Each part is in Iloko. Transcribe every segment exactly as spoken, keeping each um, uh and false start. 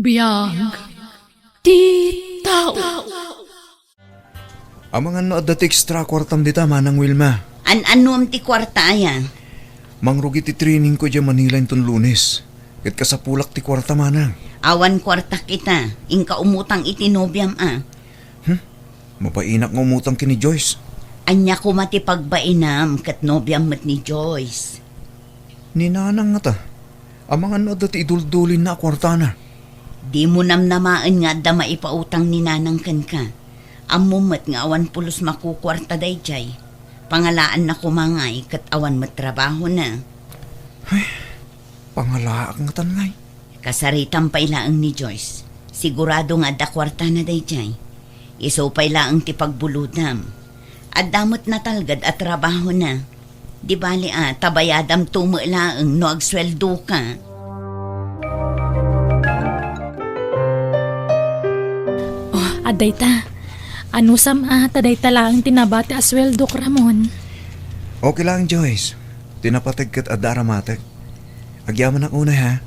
Biag ti tao. Amangan no adda ti extra a kuartam dita, Manang Wilma. An-anuem ti kuarta aya? Mangrugi ti training ko idiay Manila inton Lunes. Ket kasapulak ti kuarta, Manang. Awan kuartak ita. Inka umutang iti nobiam a. Hmm? Mabainak nga umutang ken ni Joyce. Ania koma ti pagbainam ket nobiam met ni Joyce? Ni Nanang ngata, amangan no adda ti iduldulinna a kuartana. Dimo namnamaen nga adda maipautang ni Nanang kenka. Ammom met nga awan pulos makukuarta daydiay. Pangalaanna koma ngay ket awan met trabahona. Ay, pangalaak ngatan ngay. Kasaritam pay laeng ni Joyce. Sigurado nga adda kuartana daydiay. Isu pay laeng ti pagbulodam. Adda met natalged a trabahona. Di bali a, ta bayadam tumo laeng no agsueldoka. Oh, adda ita. Anusam a, ta dayta laeng ti nabati a sueldok, Ramon. Okay lang, Joyce. Ti napateg ket adda a ramateg. Agyamanak unay, ha?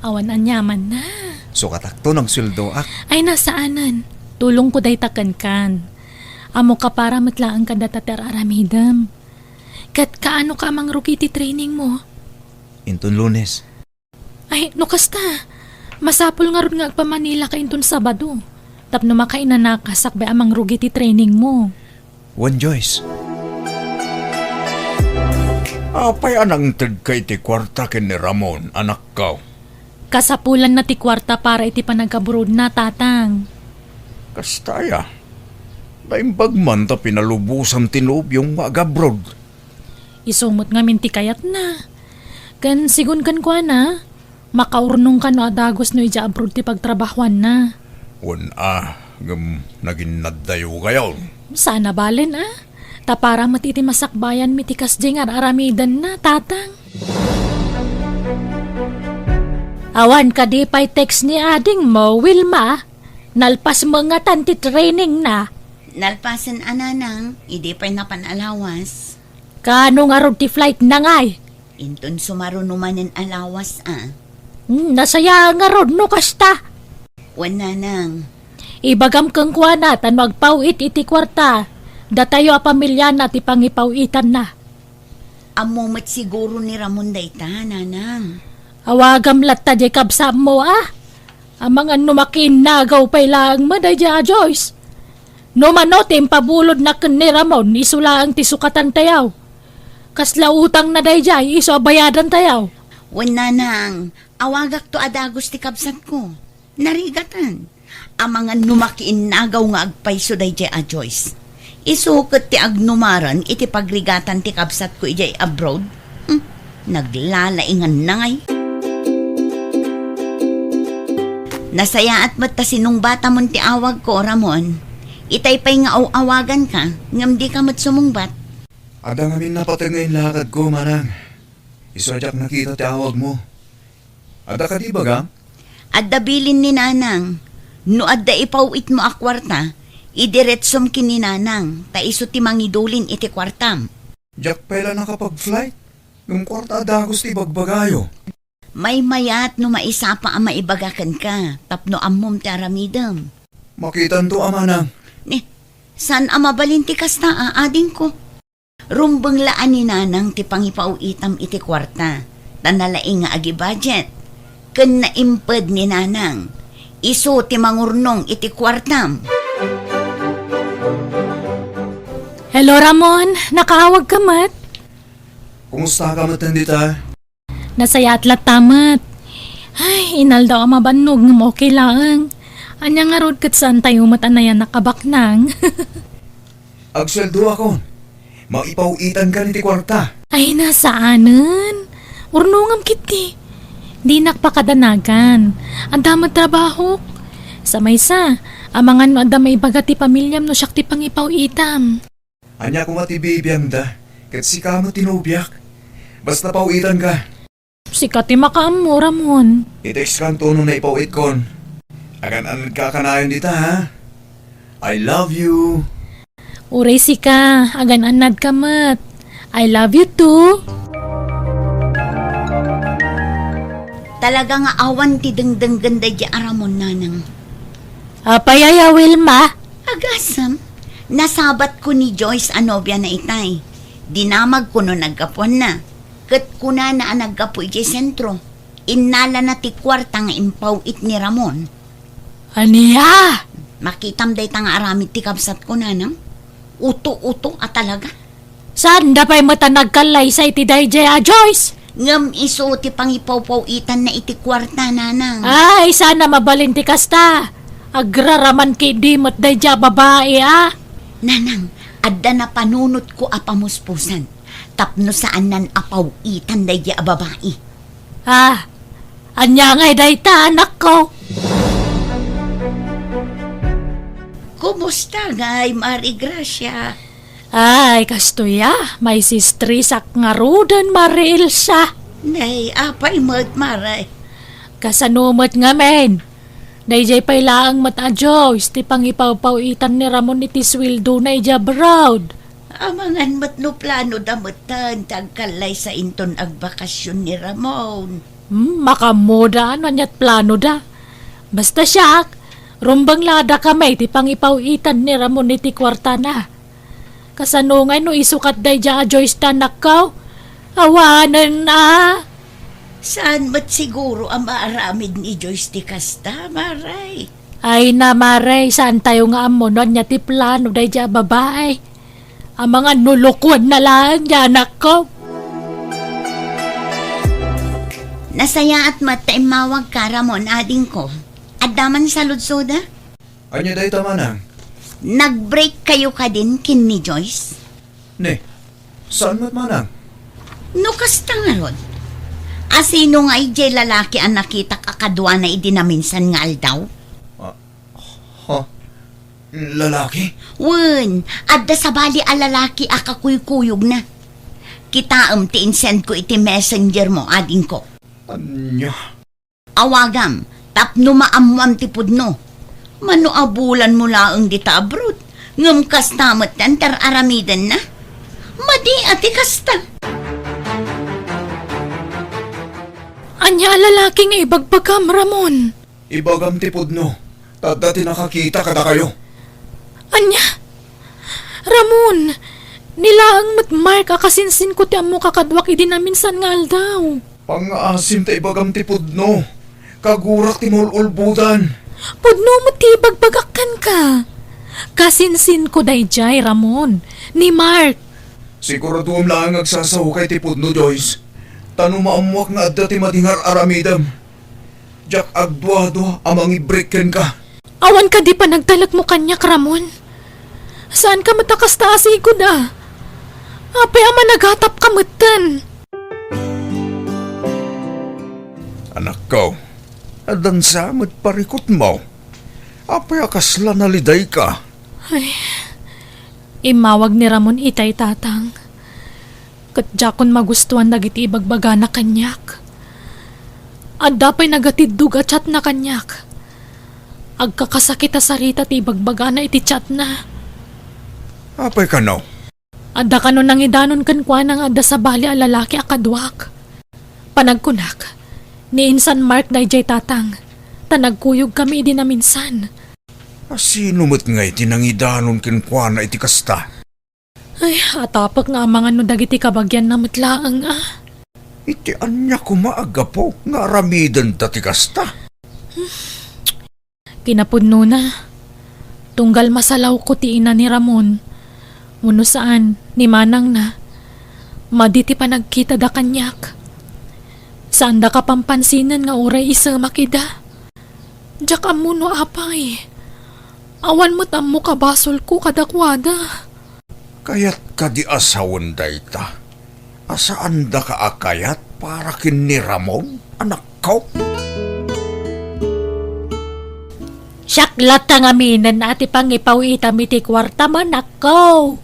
Awan aniamanna. Sukatakto no agsueldoak. Ay, na, saanen. Tulongko dayta kenkan. Ammoka para met laeng kadata ti ar-aramidem. Ket kaanoka a mangrugi ti trainingmo? Inton Lunes. Ay, no kasta, masapul ngarud nga agpa-Manilaka inton Sabado. Tapno makainanaka sakbay a mangrugi ti trainingmo. Wen, Joyce. Apay a nangtedka iti kuarta ken ni Ramon, anakko? Kasapulanna ti kuarta para iti panag-abroadna, Tatang. Kasta aya? Naimbag man ta pinalubosam ti nobiom nga ag-abroad. Isu met ngamin ti kayatna. Ken sigun kenkuana, makaurnongka no adagus no idiay abroad ti pagtrabahuanna. Wen a, ngem naginnaddayo gayon. Saan a balen a? Ta para met iti masakbayanmi ti kasdiay nga ar-aramidenna, Tatang. Awan kadi pay text ni adingmo, Wilma? Nalpas met ngatan ti trainingna? Nalpasen a, Nanang, idi pay napan a lawas. Kaano ngarud ti flightna ngay? Inton sumaruno manen a lawas a. Hmm, nasayaat ngarud no kasta. Wen, Nanang. Ibagam kenkuana ta no agpaw-it iti kuarta, datayo a pamiliana ti pangipaw-itanna. Ammo met siguro ni Ramon dayta, Nanang. Awagam latta diay kabsatmo a. Amangan no makiinnagaw pay laeng met daydiay a Joyce. No mano ti impabulodna ken ni Ramon, isu laeng ti sukatantayo. Kasla utangna daydiay, isu a bayadantayo. Wen, Nanang, awagakto a dagus ti kabsatko. Narigatan. Amangan no makiinnagaw nga agpayso daydiay a Joyce. Isu ket ti agnumaran iti pagrigatan ti kabsatko idiay abroad. Hmm, naglalainganna ngay. Nasayaat met ta sinungbatamon ti awagko, Ramon. Itay pay nga aw-awaganka, ngem dika met sumungbat. Adda ngamin napateg nga inlakadko, Manang. Isu a diak nakita ti awagmo. Adda kadi ibagam? Adda bilin ni Nanang. No adda ipaw-itmo a kuarta, idiretsom ken ni Nanang, ta isu ti mangidulin iti kuartam. Diak pay la nakapag-flight. Ngem kuarta a dagus ti ibagbagayo. Maymayat no maisapa a maibaga kenka, tapno ammom ti aramidem. Makitanto a, Manang. Ni, saan a mabalin ti kasta a, adingko? Rumbeng la a ni Nanang ti pangipaw-itam iti kuarta, ta nalaing nga agi-budget. Ken naimped ni Nanang, isu ti mangurnong iti kuartam. Hello, Ramon. Nakaawagka met? Kumustaka met dita? Nasayaat latta met. Ay, inaldaw a mabannog ngem okay laeng. Ania ngarud ket saantayo met a nayanak a baknang? Agsueldoakon. Maipaw-itankan iti kuarta. Ay, na, saanen. Urnongam ketdi. Dinak pakadanagan. Adda met trabahok. Sa maysa, amangan no adda maibaga ti pamiliam no siak ti pangipaw-itam. Ania koma ti bibiangda, ket sika met ti nobiak. Basta paw-itanka. Sika ti makaammo, Ramon. I-text kanto no naipaw-itkon. Agan-annadka kanayon dita, ha? I love you. Uray sika, agan-annadka met. I love you too. Talaga nga awan ti dengdenggen daydi a Ramon, nanang. Apay aya, Wilma? Agasem, nasabatko ni Joyce a nobiana itay. Dinamagko no naggapuanna. Ket kunana a naggapu idiay sentro. Innalana ti kuarta nga impaw-it ni Ramon. Ania? Makitam dayta nga aramid ti kabsatko, nanang. Uto-uto a talaga. Saanda pay met a nagkallaysa iti daydiay a Joyce? Ngem isu ti pangipaw-paw-itanna iti kuarta, nanang. Ay, saan a mabalin ti kasta. Agraraman ketdi met daydiay a babai, a. Nanang, adda napanunotko a pamuspusan tapno saannan a paw-itan daydiay a babai. Ah, ania ngay dayta, anakko? Kumusta ngay, Mari Gracia? Ay, kastoy a, maisistrisak ngaruden, Mari Elsa. Nay, apay met, Mari? Kasano met ngamin? Daydiay pay laeng met a Joyce ti pangipawpaw-itan ni Ramon iti suweldona idiay abroad. Amangan met no planoda metten ti agkallaysa inton agbakasyon ni Ramon. Hmm, makaammoda no aniat planoda. Basta siak, rumbeng la a dakami ti pangipaw-itan ni Ramon iti kuartana. Kasano ngay no isukat daydiay a Joyce ta, anakko? Awanen a. Saan met siguro a maaramid ni Joyce ti kasta, Mari? Ay na, Mari, saantayo nga ammo no ania ti plano daydiay a babai. Amangan no lokoenna laeng diay anakko. Nasayaat met ta immawagka, Ramon, adingko. Adda man saludsoda? Ania dayta, manang? Nag-break kayo kadin ken ni Joyce? Ne, saan met, manang? No kasta ngarud, asino ngay diay lalaki a nakitak a kaduana idi naminsan nga aldaw? Ah, ha? Lalaki? Wen, adda sabali a lalaki a kakuykuyogna. Kitaem ti insendko iti messenger mo, adingko. Ania? Awagam tapno maammoam ti pudno. Mano a bulanmo laeng dita abroad, ngem kasta met ti ar-aramidenna? Madi a ti kasta. Ania a lalaki nga ibagbagam, Ramon? Ibagam ti pudno, ta adda ti nakakita kadakayo. Ania? Ramon, ni laeng met Mark a kasinsinko ti ammoka kaduak idi naminsan nga aldaw. Pangngaasim ta ibagam ti pudno. Kagurak ti maul-ulbodan. Pudno met ti ibagbagak kenka. Kasinsinko daydiay, Ramon, ni Mark. Siguraduem laeng nga agsasao ka iti pudno, Joyce. Ta no maammoak nga adda ti madi nga ar-aramidem, diak agduadua a mangibreak kenka. Awan kadi panagtalekmo kaniak, Ramon? Saanka met a kasta a sigud a. Apay a managatapka metten? Anakko, addan sa met parikutmo. Apay a kasla nalidayka? Ay, immawag ni Ramon itay, Tatang. Ket diakon magustuan dagiti ibagbagana kaniak. Adda pay nagatiddog a chatna kaniak. Agkakasakit a sarita ti ibagbagana iti chatna. Apay kano? Adda kano nangidanon kenkuana nga adda sabali a lalaki a kaduak. Panagkunak, ni insan Mark daydiay, Tatang, ta nagkuyogkami idi naminsan. Asino met ngay ti nangidanon kenkuana iti kasta? Ay, atapek nga amangan no dagiti kabagianna met laeng a. Iti ania koma a gapu nga aramidenda ti kasta? Kinapudnona, tunggal masalawko ti ina ni Ramon, wenno saan, ni manangna, madi ti panagkitada kaniak. Saanda kapampansinan nga uray isemak ida. Diak ammo no apay. Awan met ammo kabasolko kadakuada. Kayat kadi a sawen dayta? A saandaka a kayat para ken ni Ramon, anakko? Siak latta ngaminen a ti pangipaw-itam iti kuartam, anakko.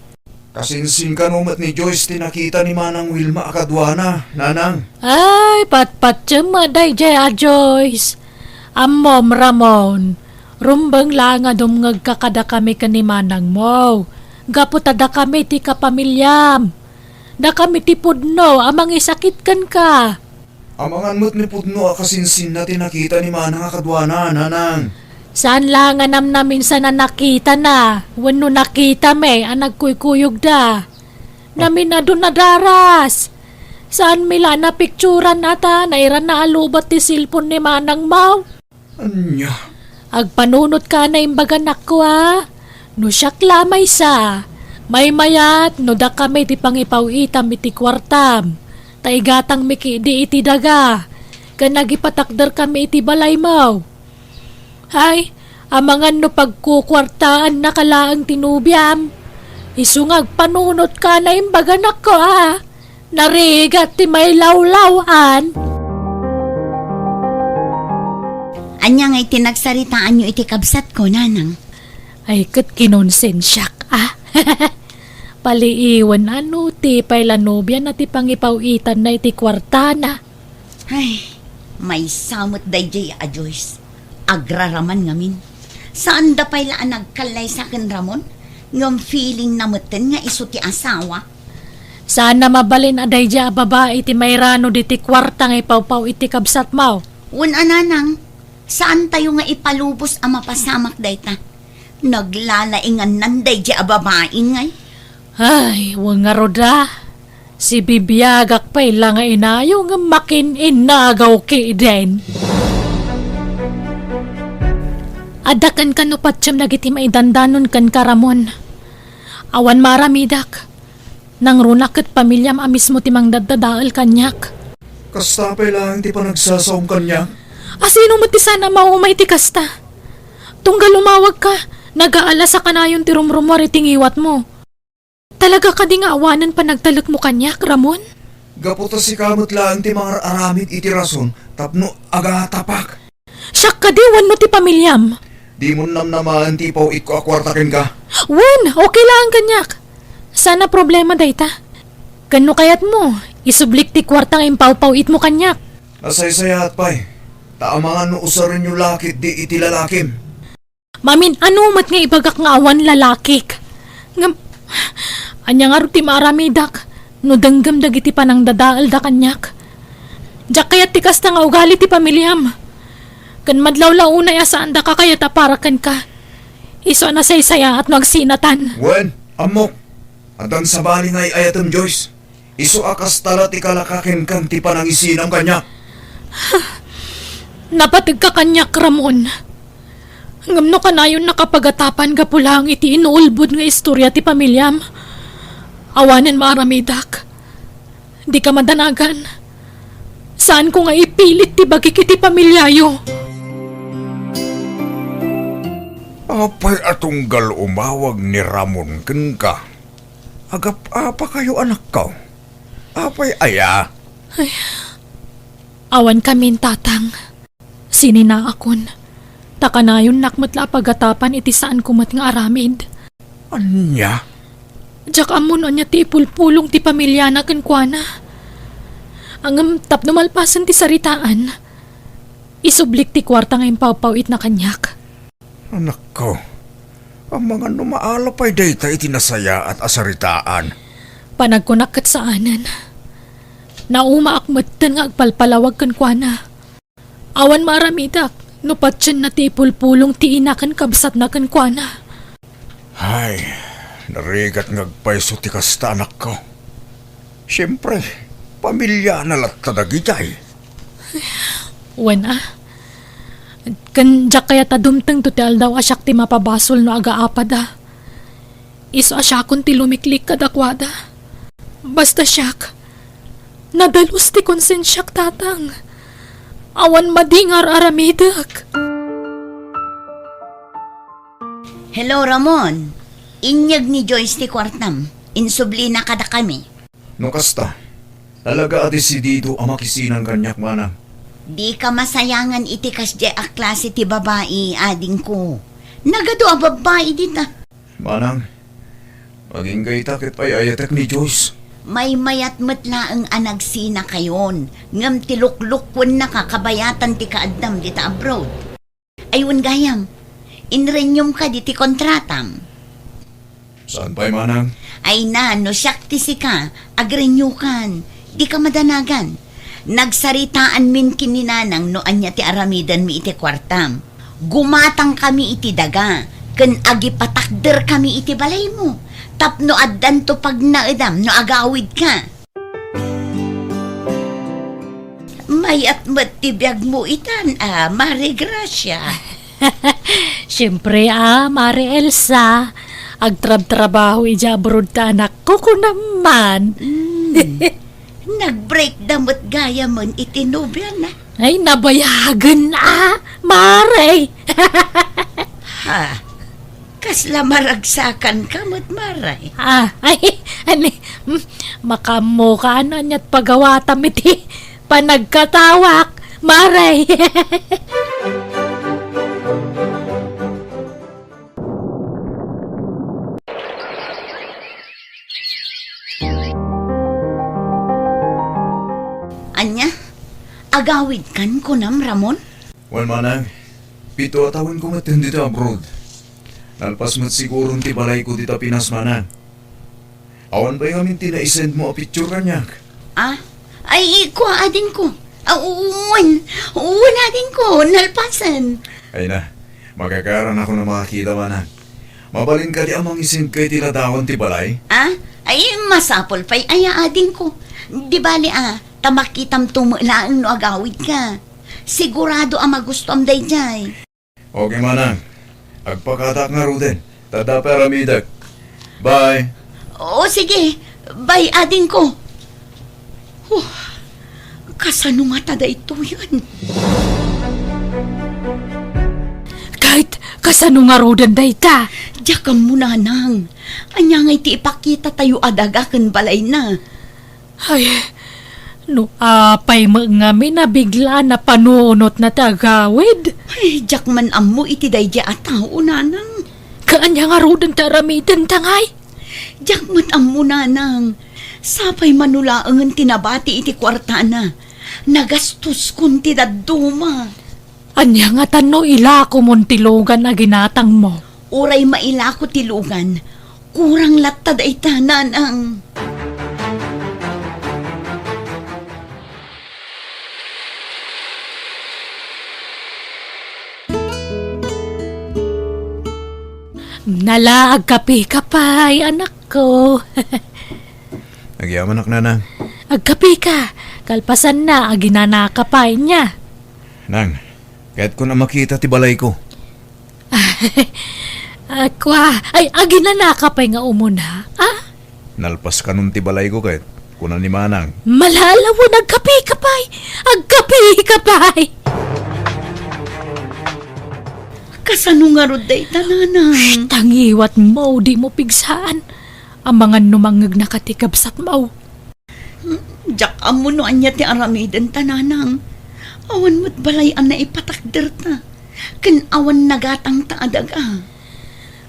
Kasinsin kano met ni Joyce ti nakita ni Manang Wilma a kaduana, nanang? Ay, patpatiem met daydiay a Joyce. Ammom, Ramon, rumbeng la nga dumngegka kadakami ken ni manangmo, gapu ta dakami ti kapamiliam. Dakami ti pudno a mangisakit kenka. Amangan met ni pudno a kasinsinna ti nakita ni Manang a kaduana, Nanang. Saan la nga namnaminsan a nakitana, wenno nakitami a nagkuykuyogda. Namin-adun a daras. Saanmi la a napikturan a ta nairanna a lobet ti cellphone ni Manang Mau. Ania? Agpanunotka a naimbag, anakko, a. No siak la a maysa, maymayat no dakami ti pangipaw-itam iti kuartam, ta igatangmi ketdi iti daga, ken agipatakderkami iti balaymo. Ay, amangan no pagkukuartaannaka laeng ti nobiam. Isu nga agpanunotka a naimbag, anakko, a. Narigat ti mailawlaw-an. Ania ngay ti nagsaritaanyo iti kabsatko, Nanang? Ay, ket kinonsensiak, a. Paliiwen a no ti pay la nobiana ti pangipaw-itanna iti kuartana. Ay, maysa met daydiay a Joyce. Agraraman ngamin. Saanda pay la a nagkallaysa ken Ramon, ngem feelingna metten nga isu ti asawa. Saanna mabalin a daydiay a babai ti mairano diti kuarta nga ipawpaw iti kabsatmo. Wen a, Nanang, saantayo nga ipalubos a mapasamak dayta. Naglalaingannan daydiay a babai ngay. Ay, wen ngarud a. Sibibiagak pay la nga inayo ngem makin-innagaw ketdin. Adda kenka no patiem dagiti maidandanon kenka, Ramon. Awan maaramidak. Nangruna ket pamiliam a mismo ti mangdaddadael kaniak. Kasta pay laeng ti panagsasaom kaniak. A sino met ti saan a mauma iti kasta? Tunggal umawagka, nagaalas a kanayon ti rumrumuar iti ngiwatmo. Talaga kadi nga awanen panagtalekmo kaniak, Ramon? Gapu ta sika met laeng ti mangar-aramid iti rason tapno agatapak. Siak kadi wenno ti pamiliam? Dimon namnamaen ti ipaw-itko a kuarta kenka. Wen, okay laeng kaniak. Saan a problema dayta. Ken no kayatmo, isublik ti kuarta nga impawpaw-itmo kaniak. Nasaysayaat pay, ta amangan no usarenyo la ketdi iti lalakim. Mamin-ano met nga ibagak nga awan lalakik. Ngem, ania ngarud ti maaramidak no denggem dagiti panangdadaelda kaniak? Diak kayat ti kasta nga ugali ti pamiliam. Ken madlawlaw unay a saandaka kayat a para kenka. Isu a nasaysayaat no agsinatan. Wen, ammok, addan sabali nga ay-ayatem, Joyce. Isu a kasta la ti kalaka kenka ti panangisinam kaniak. Napategka kaniak, Ramon. Ngem no kanayonnaka pagatapan gapu laeng iti inuulbod nga istorya ti pamiliam, awanen maaramidak. Dika madanagan. Saanko nga ipilit ti bagik iti pamiliayo. Apay a tunggal umawag ni Ramon kenka? Agap-apakayo, anakko. Apay aya? Ay, awan kamin, Tatang. Sininaakon. Ta kanayonnak met la a pagatapan iti saanko met nga aramid. Ania? Diak ammo no ania ti ipulpulong ti pamiliana kenkuana. Ngem tapno malpasen ti saritaan, isublik ti kuarta nga impawpaw-itna kaniak. Anakko, amangan no maala pay dayta iti nasayaat a saritaan. Panagkunak ket saanen. Naumaak metten nga agpalpalawag kenkuana. Awan maaramidak no patienna ti ipulpulong ti ina ken kabsatna kenkuana. Ay, narigat nga agpayso ti kasta, anakko. Siempre, pamiliana latta dagitay. Wen a. Ken diak kayat a dumtengto ti aldaw a siak ti mapabasol no agaapada. Isu a siakon ti lumiklik kadakuada. Basta siak, nadalus ti konsensiak, Tatang. Awan madi nga ar-aramidek. Hello, Ramon. Inyeg ni Joyce ti kuartam. Insublina kadakami. No kasta, talaga a desidido a makisinan kaniak, manang. Dika masayangan iti kasdiay a klase ti babai, adingko. Nagadu a babbai dita. Manang, agingga ita ket ay-ayatek ni Joyce. Maymayat met laeng a nagsinakayon, ngem ti luklukuennaka kabayatan ti kaaddam dita abroad. Ay, wen gayam, inrenyom kadi ti kontratam? Saan pay, manang? Ay na, no siak ti sika, agrenyokan. Dika madanagan. Nagsaritaanmin ken ni Nanang no ania ti aramidenmi iti kuartam. Gumatangkami iti daga, ken agipatakderkami iti balaymo, tapno addanto pagnaedam no agawidka. Mayat met ti biagmo itan, a, Mare Gracia. Siempre, a, Mare Elsa. Agtrabtrabaho idiay abroad ta anakko, kunam man. Mm. Nag-break da met gayamen iti nobiana. Ay, nabayagen, a, Mare. Ha? Kasla maragsakanka met, Mare. A, ay, ani, hmm, makaammoka no aniat pagawatam iti panagkatawak, Mare. Ania? Agawidkan kunam, Ramon? Wen, manang, pito a tawenko met ditoy abroad. Nalpas met siguron ti balayko dita Pinas, manang. Awan pay ngamin ti naisendmo a picture kaniak. A? Ay, kua, adingko. A, wen, wen, adingko, nalpasen. Ay na, makakaranakon a makakita, manang. Mabalin kadi a mangisend ka iti ladawan ti balay? A? Ay, masapul pay aya, adingko. Di bali, a, ta makitamto met laeng no agawidka. Sigurado a magustuam daydiay. Okay, manang. Agpakadaak ngaruden. Ta adda pay aramidek. Bye. O, sige. Bye, adingko. Huh. Kasano ngata daytoyen? Ket kasano ngaruden dayta? Diak ammo, nanang. Ania ngay ti ipakitatayo a daga ken balayna? Ay, no apay met ngamin a bigla a napanunotna ti agawid? Ay, diak man ammo iti daydiay a tao, nanang. Ket ania ngaruden ti aramidenta ngay? Diak met ammo, nanang. Sapay mano laengen ti nabati iti kuartana. Nagastoskon ti dadduma. Ania ngata no ilakomon ti lugan a ginatangmo? Uray mailako ti lugan, kurang latta dayta, nanang. Nala, agkapeka pay, anakko. Agyamanak, nanang. Agkapeka, kalpasanna, aginanaka pay, nia? Nang, kayatko a makita ti balayko. A, kua, ay, aginanaka pay nga umuna, a? Nalpas kanon ti balayko ket, kuna ni manang. Malalawen, agkapeka pay! Agkapeka pay! Kasano ngarud dayta, nanang? Shh, tangiwatmo, dimo pigsaan. Amangan no mangngegnaka ti kabsatmo. Diak ammo no ania ti aramidenta, nanang. Awan met balay a naipatakderta. Ken awan nagatangta a daga.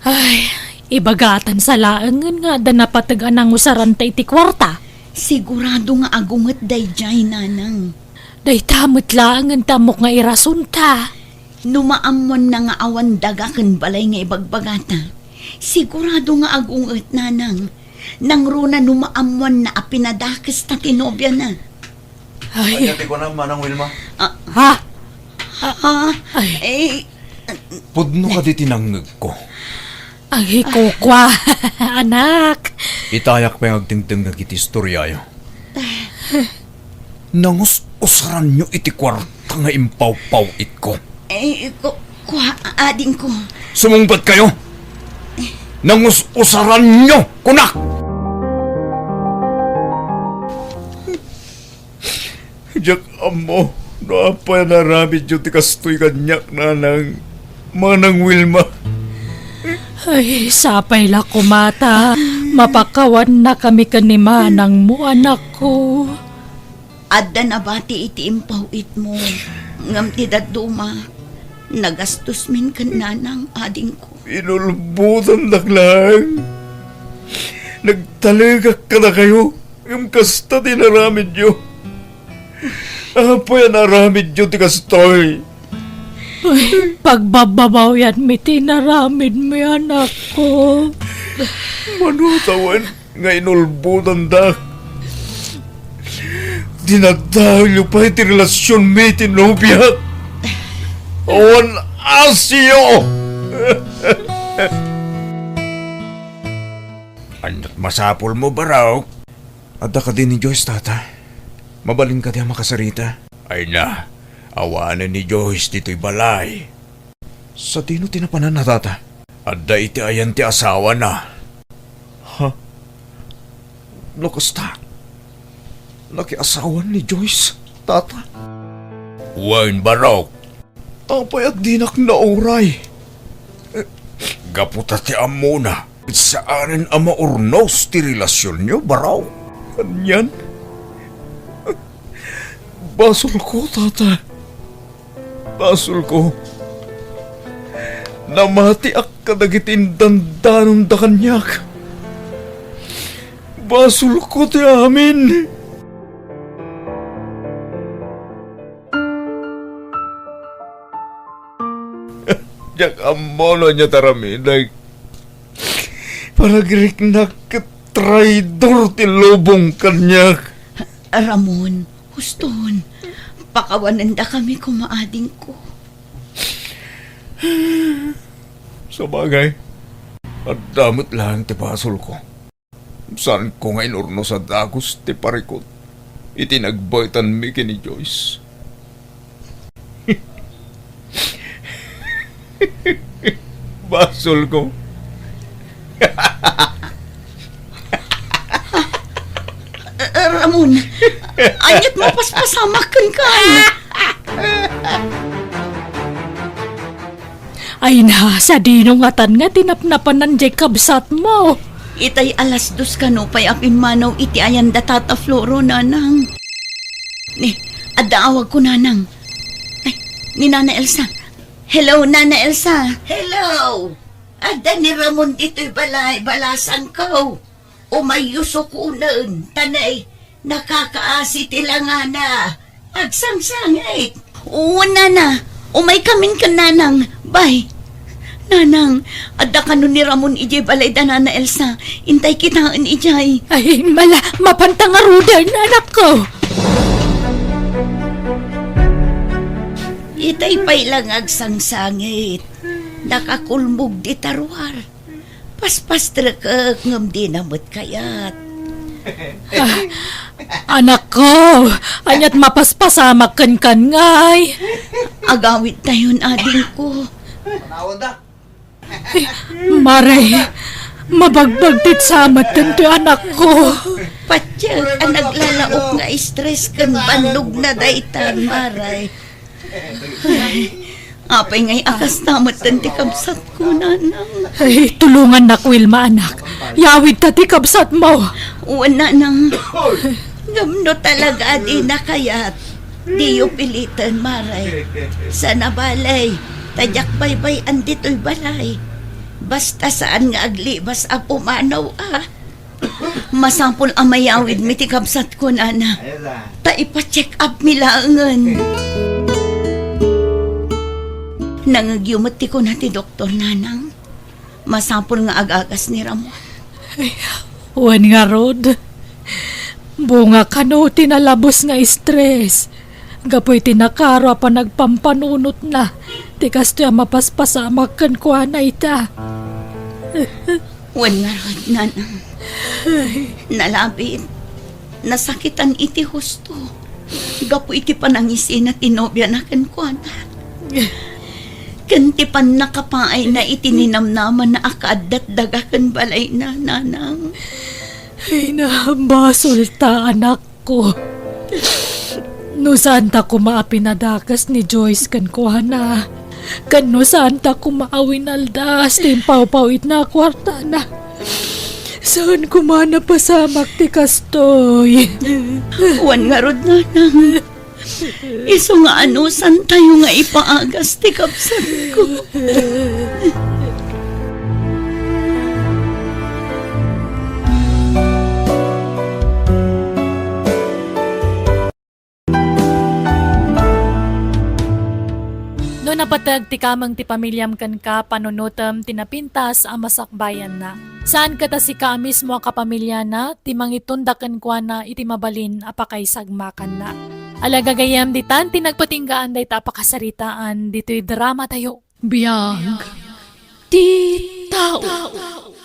Ay, ibagatan sa laengen nga adda napateg a nangusaranta iti kuarta. Sigurado nga agunget daydiay, nanang. Dayta met laengen ti ammok nga irasonta. No maammoanna nga awan daga ken balay nga ibagbagata, sigurado nga agunget, nanang. Nangruna no maammoanna a pinadakesta ti nobiana. Ay. Ania ti kunam, Manang Wilma? Ah. Ha? Ah, ay. Eh, pudno kadi ti nangngegko? Ay, kukua, anak. Itayak pay nga agdengdengngeg iti istoriayo. Nangus-usaranyo iti kuarta nga impawpaw-itko. Eh, ku-, kua, adingko. Sumungpetkayo! Nangus-usaranyo, kunak! Diak ammo no apay a naaramidyo ti kastoy kaniak, nanang, Manang Wilma. Ay, sapay la koma ta mapakawannakami ken ni manangmo, anakko. Adda nabati iti impaw-itmo, ngem ti dadduma, nagastosmin ken nanang, adingko. Inulbodandak laeng. Nagtalegak kadakayo. Ngem kasta ti inaramidyo. Apay a naaramidyo ti kastoy? Ay, pagbababawyanmi ti inaramidmi, anakko. Mano tawen nga inulbodandak? Dinadaelyo pay ti relasionmi ti nobiak. Awan asio! Ania't masapulmo, Barok? Adda kadi ni Joyce, Tata? Mabalin kadi a makasarita? Ay na, awanen ni Joyce ditoy balay. Sadino ti napananna, Tata? Adda iti ayan ti asawana. Ha? No kasta, nakiasawan ni Joyce, Tata? Wen, Barok. Apay a dinak nauray? Gapu ta ti ammona, saanen a maurnos ti relasionyo, Barok. Anian? Basolko, Tata. Basolko. Namatiak kadagiti indandanonda kaniak. Basolko ti amin. Diak ammo no ania ti aramidek. Panagriknak ket traidor ti lubong kaniak. Ramon, huston. Pakawanendakami koma, adingko. Sabagay, adda met laeng ti basolko. Saanko nga inurnos a dagus ti parikut iti nagbaetanmi ken ni Joyce. Basolko. Eh, Ramon, ania't mapaspasamak kenka? Ay na, sadino ngatan nga ti napnapanan diay kabsatmo? Itay alas dos kano pay a pimmanaw iti ayan da Tata Floro, nanang. Ni, adda awagko, nanang. Ay, ni Nana Elsa. Hello, Nana Elsa. Hello. Adda ni Ramon ditoy balay, balasangko. Umayyo sukonen, ta nay, nakakaasi ti langana. Agsangsangit. Wen, nana. Umaykamin ken nanang. Bay. Nanang, adda kano ni Ramon idiay balay da Nana Elsa. Intay kitaen idiay. Ay, mala, mapanta ngaruden, anakko. Itay pay la nga agsangsangit. Nakakulmog dita ruar. Paspastrekek ngem dina met kayat. Ah, anakko, ania't mapaspasamak kenkan ngay? Agawidtayon, adingko. Mare, mabagbagtit sa met daytoy, anakko. Patiek a naglalaok nga stress ken bannogna daytan, Mare. Ay, apay ngay a kasta metten ti kabsatko, nanang? Ay, tulongannak, Wilma, anak. Yawidta ti kabsatmo. Wen, nanang. Ngem no talaga a dina kayat, diyo piliten, Mare. Sana balay, ta diak baybay-an ditoy balay. Basta saan nga aglibas a pumanaw, a. Masapul a mayawidmi ti kabsatko, nana. Ta ipa-check up mi laengen. Nangegyo met ti kuna ti doktor, nanang. Masapul nga agagas ni Ramon. Ay, wen ngarud. Bunga kano ti nalabos nga stress. Gapu iti nakaro a panagpampanunotna, ti kastoy a mapaspasamak kenkuana ita. Wen ngarud, nanang. Nalabit, nasakitan iti husto. Gapu iti panangisina ti nobiana kenkuana. Ken ti pannakapaayna iti ninamnamana a kaaddat daga ken balayna, nanang. Ay, nabasolta, anak. Ko. No saanta koma a pinadakes ni Joyce kenkuana, ken no saanta koma a winaldas ti impawpaw-itna a kuartana, saan koma a napasamak ti kastoy. Wen ngarud, nanang. Isu nga anusantayo nga ipaagas ti kabsatko. No Pateg ti kameng ti pamiliam kenka, panunotem ti napintas a masakbayanna. Saan ket a sika a mismo a kapamiliana ti mangitunda kenkuana iti mabalin a pakaisagmakanna. Ala gagayyem, ditan ti nagpatinggaan dayta a pakasaritaan ditoy drama tayo. Biag ti tao.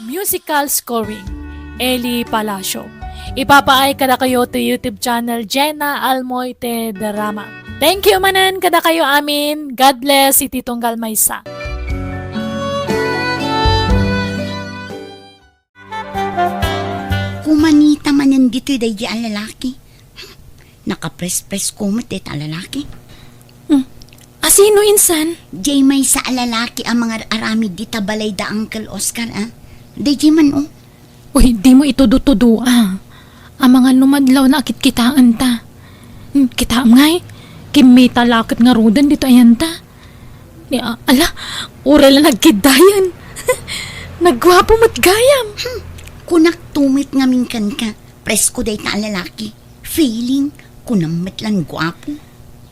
Musical scoring, Eli Palacio. Ipapaay kadakayo ti YouTube channel Jenna Almoite Drama. Thank you manen kadakayo amin. God bless iti tunggal maysa. Kumanita manen ditoy daydi a lalaki. Nakaprespres ko met dayta a lalaki. Hmm. Asino insan? Jay maysa a lalaki a mangar-aramid dita balay da Uncle Oscar, a? Daydi man, o. Uy, dimo itudo-tudo, a. Amangan no madlaw na a kitkitaenta. Hmm, kitaem ngay, kimmita la ket ngaruden ditoy ayanta. Ni, a-, ala, uray la nagkiddayen. Nagguapo met gayam. Hmm, kunak to met ngamin kenka, presko dayta a lalaki. Feeling, kunam met lan guapo.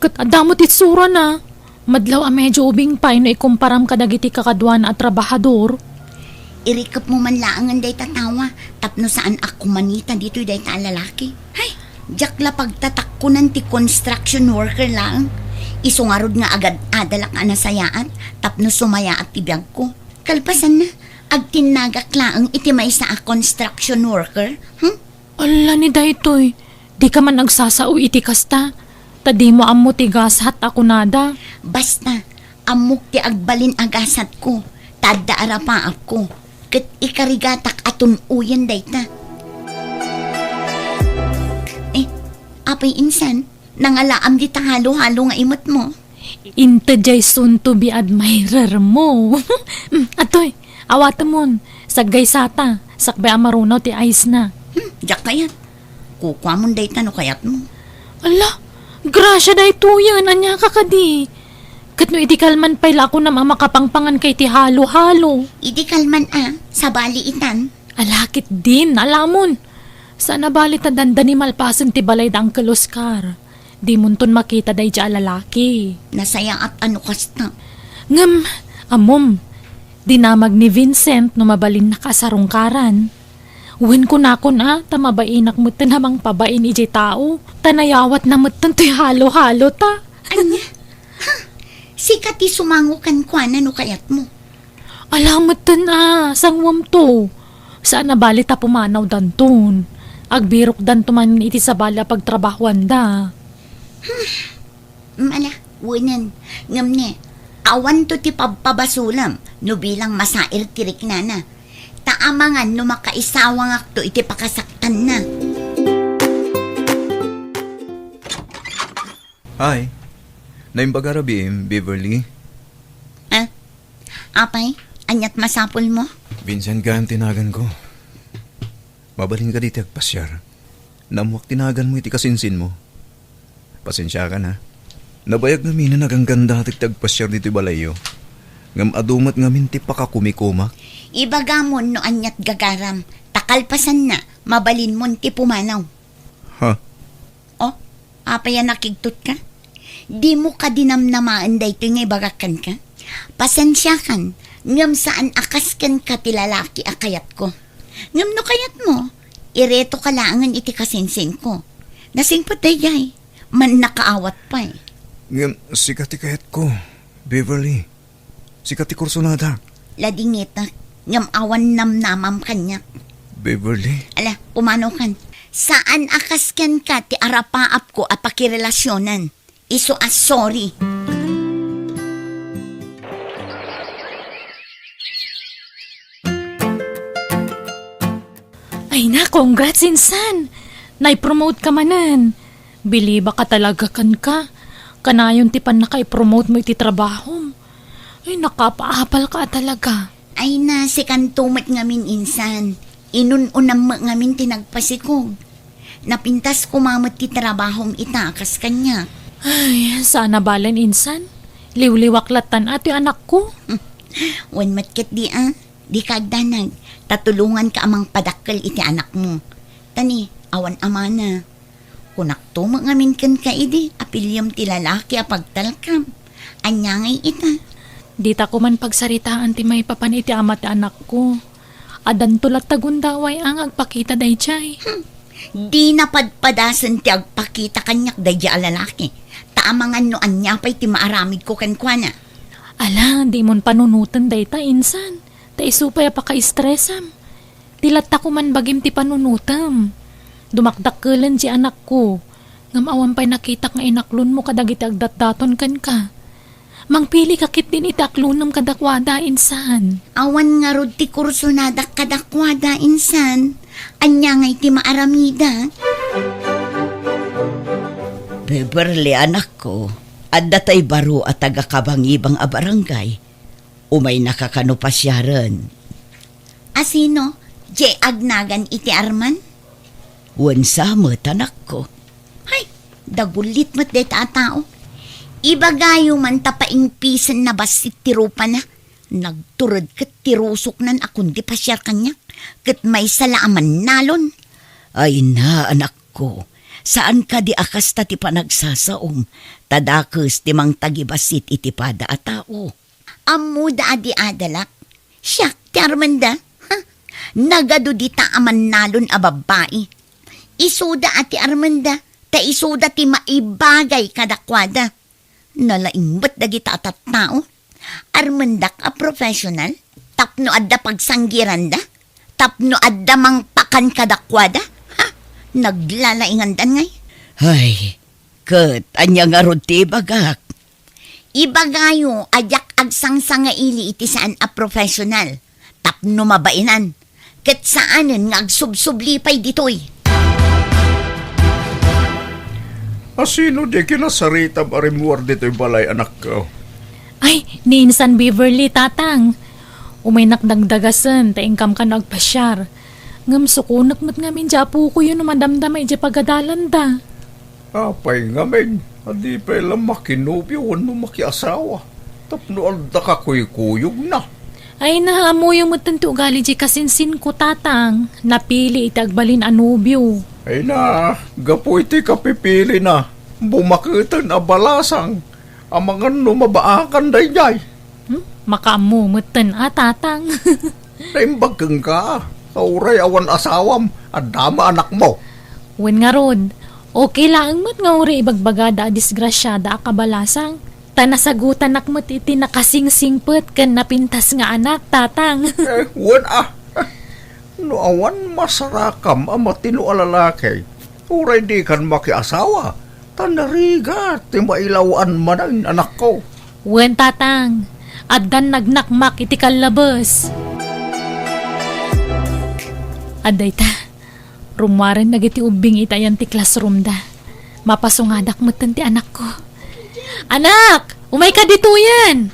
Ket adda met itsurana. Madlaw a medyo ubing pay no ikumparam kadagiti kakaduana a trabahador. Irikepmo man laengen dayta tawa tapno saan a kumanita ditoy dayta a lalaki. Hay, diak la pagtatakkonan ti construction worker laeng. Isu ngarud nga agad-adalak a nasayaat tapno sumayaat ti biagko. Kalpasanna, agtinnagak laeng iti maysa a construction worker. Hmm? Ala ni daytoy, dika man agsasao iti kasta, ta dimo ammo ti gasat a kunada. Basta, ammok ti agbalin a gasatko, ta adda arapaapko, ket ikarigatak a tun-oyen dayta. Eh, apay insan, nangalaam dita halo-halo nga imetmo? Inted jay soon to be admirer mo. Mm, atoy, awatemon. Saggaysata, sakbay a marunaw ti ice na. Hmm, diak kayat. Kukuamon dayta no kayatmo. Ala, grasia daytoyen, ania ka kadi? Ket no idi kalman pay la a kunam a makapangpangan ka iti halo-halo. Idi kalman a, sabali itan. Ala ketdin, alamon. Saan a bali ta dandani malpasen ti balay da Uncle Oscar. Dimonton makita daydi a lalaki. Nasayaat a no kasta. Ngem, ammom, dinamag ni Vincent no mabalinnaka a sarungkaran. Wen kunakon a, ta mabainak metten a mangpabain idiay tao, ta nayawatna metten toy halo-halo ta. Ania? Ha? Sika ti sumango kenkuana no kayatmo. Ala metten a, sanguamto. Saan a bali ta pumanawdanton. Agbirokdanto manen iti sabali a pagtrabahoanda. Hmm, ala, wenen. Ngem ne, awanto ti pabpabasolem no bilang masair ti riknana. Ta amangan no makaisawangakto iti pakasaktanna. Hi. Naimbag a rabiim, Beverly. Ah? Apay, aniat masapulmo? Vincent gayam ti naganko. Mabalinka ditoy agpasiar. Naammoak ti naganmo iti kasinsinmo. Pasensiakan, ha. Nabayag ngamin a naganggandatek ti agpasiar ditoy balayyo. Ngem adu met ngamin ti pakakumikumak. Ibagamon no aniat gagaram, ta kalpasanna, mabalinmon ti pumanaw. Ha? Oh, apay a nakigtotka? Dimo kadi namnamaen daytoy nga ibagak kenka? Pasensiakan, ngem saan a kas kenka ti lalaki a kayatko. Ngem no kayatmo, iretoka laengen iti kasinsinko. Nasingpet daydiay, mannakaawat pay. Ngem sika ti kayatko, Beverly. Sika ti kursunada. Ladingitek, ngem awan namnamam kaniak. Beverly? Ala, pumanaw kan. Saan a kas kenka ti arapaapko a pakirelasionan. Isu a sorry. Ay na, congrats, insan! Nai-promote ka manen. Bilibak a talaga kenka. Kanayon ti pannakaipromote mo iti trabahom. Ay, nakapaapal ka a talaga. Ay na, sikanto met ngamin insan. Inun-unam met ngamin ti nagpasikog. Napintas koma met ti trabahom ita, kas kaniak. Ay, saan a balen insan. Liwliwak lattan a ti anakko. Wen met ketdi a. Dika agdanag, ta tulonganka a mangpadakkel iti anakmo. Ta ni, awan amana. Kunakto met ngamin kenka idi, apiliem ti lalaki a pagtalkam. Ania ngay ita? Dita koma pagsaritaan ti maipapan iti ama ti anakko. Addanto latta gundaway a nga agpakita daydiay. Hmm. Dina padpadasen ti agpakita kaniak daydiay a lalaki. Ta amangan no ania pay ti maaramidko kenkuana. Ala, dimon panunoten dayta, insan. Ta isu pay a pakaistresam. Ti latta koma bagim ti panunotem. Dumakdakkelen diay anakko. Ngem awan pay nakitak nga inaklonmo kadagiti agdatdaton kenka. Mangpilika ketdin iti aklonem kadakuada, insan. Awan ngarud ti kursonadak kadakuada, insan. Ania ngay ti maaramidak? Beverly, anakko, adda tay baro a taga-Kabangibang a barangay. Umaynaka kano pasiaren? A sino? Diay agnagan iti Arman? Wen sa met, anakko. Hay, dagulit met dayta a tao. Ibagayo man ta paingpisen nabassit ti rupana. Nagtured ket ti rusoknan a kundi pasiar kaniak, ket maysa la a mannalon. Ay na, anakko, saan kadi a kasta ti panagsasaom, ta dakes ti mangtagibassit iti pada a tao. Ammoda a di adalak? Siak ti Armanda? Ha? Nagadu dita a mannalon a babbai. Isuda a ti Armanda, ta isuda ti maibagay kadakuada. Nalaing met dagita a tattao. Armendak a professional tapno adda pagsanggiranda, tapno adda mangpakan kadakuada. Ha? Naglalaingandan ngay. Ay, ket ania ngarud ti ibagak? Ibagayo a diak agsangsangaili iti saan a professional tapno mabainan, ket saanen nga agsubsubli pay ditoy. A sino diay kinasaritam a rimmuar ditoy balay, anakko? Ay, ni Insan Beverly, Tatang. Umaynak dagdagasen ta inkam kano agpasiar. Ngem sukonek met ngamin diay apokoyo no madamdama idiay pagadalanda. Apay ngamin a di pay la makinobio wenno makiasawa tapno adda kakuykuyogna? Ay, na, ammoyo metten ti ugali diay kasinsinko, Tatang. Napili iti agbalin a nobio. Ay na, gapu iti kapipilina, bumaketen a balasang. Amangan no mabaakan daydiay. Hmm? Makaammo metten a, Tatang. Naimbag kenka, ta uray awan asawam, adda met anakmo. Wen ngarud, okay laeng met nga uray ibagbagada a disgrasiada a kabalasang. Ta nasagutanak met iti nakasingsingpet ken napintas nga anak, Tatang. Eh, wen a. No awan masarakam a matino a lalaki, uray dikan makiasawa, ta narigat ti mailaw-an manen, anakko. Wen, Tatang, addan nagnakmak iti kallabes. Adda ita, rummuaren dagiti ubbing ita ayan ti classroomda. Mapasungadak metten ti anakko. Anak, umayka ditoyen!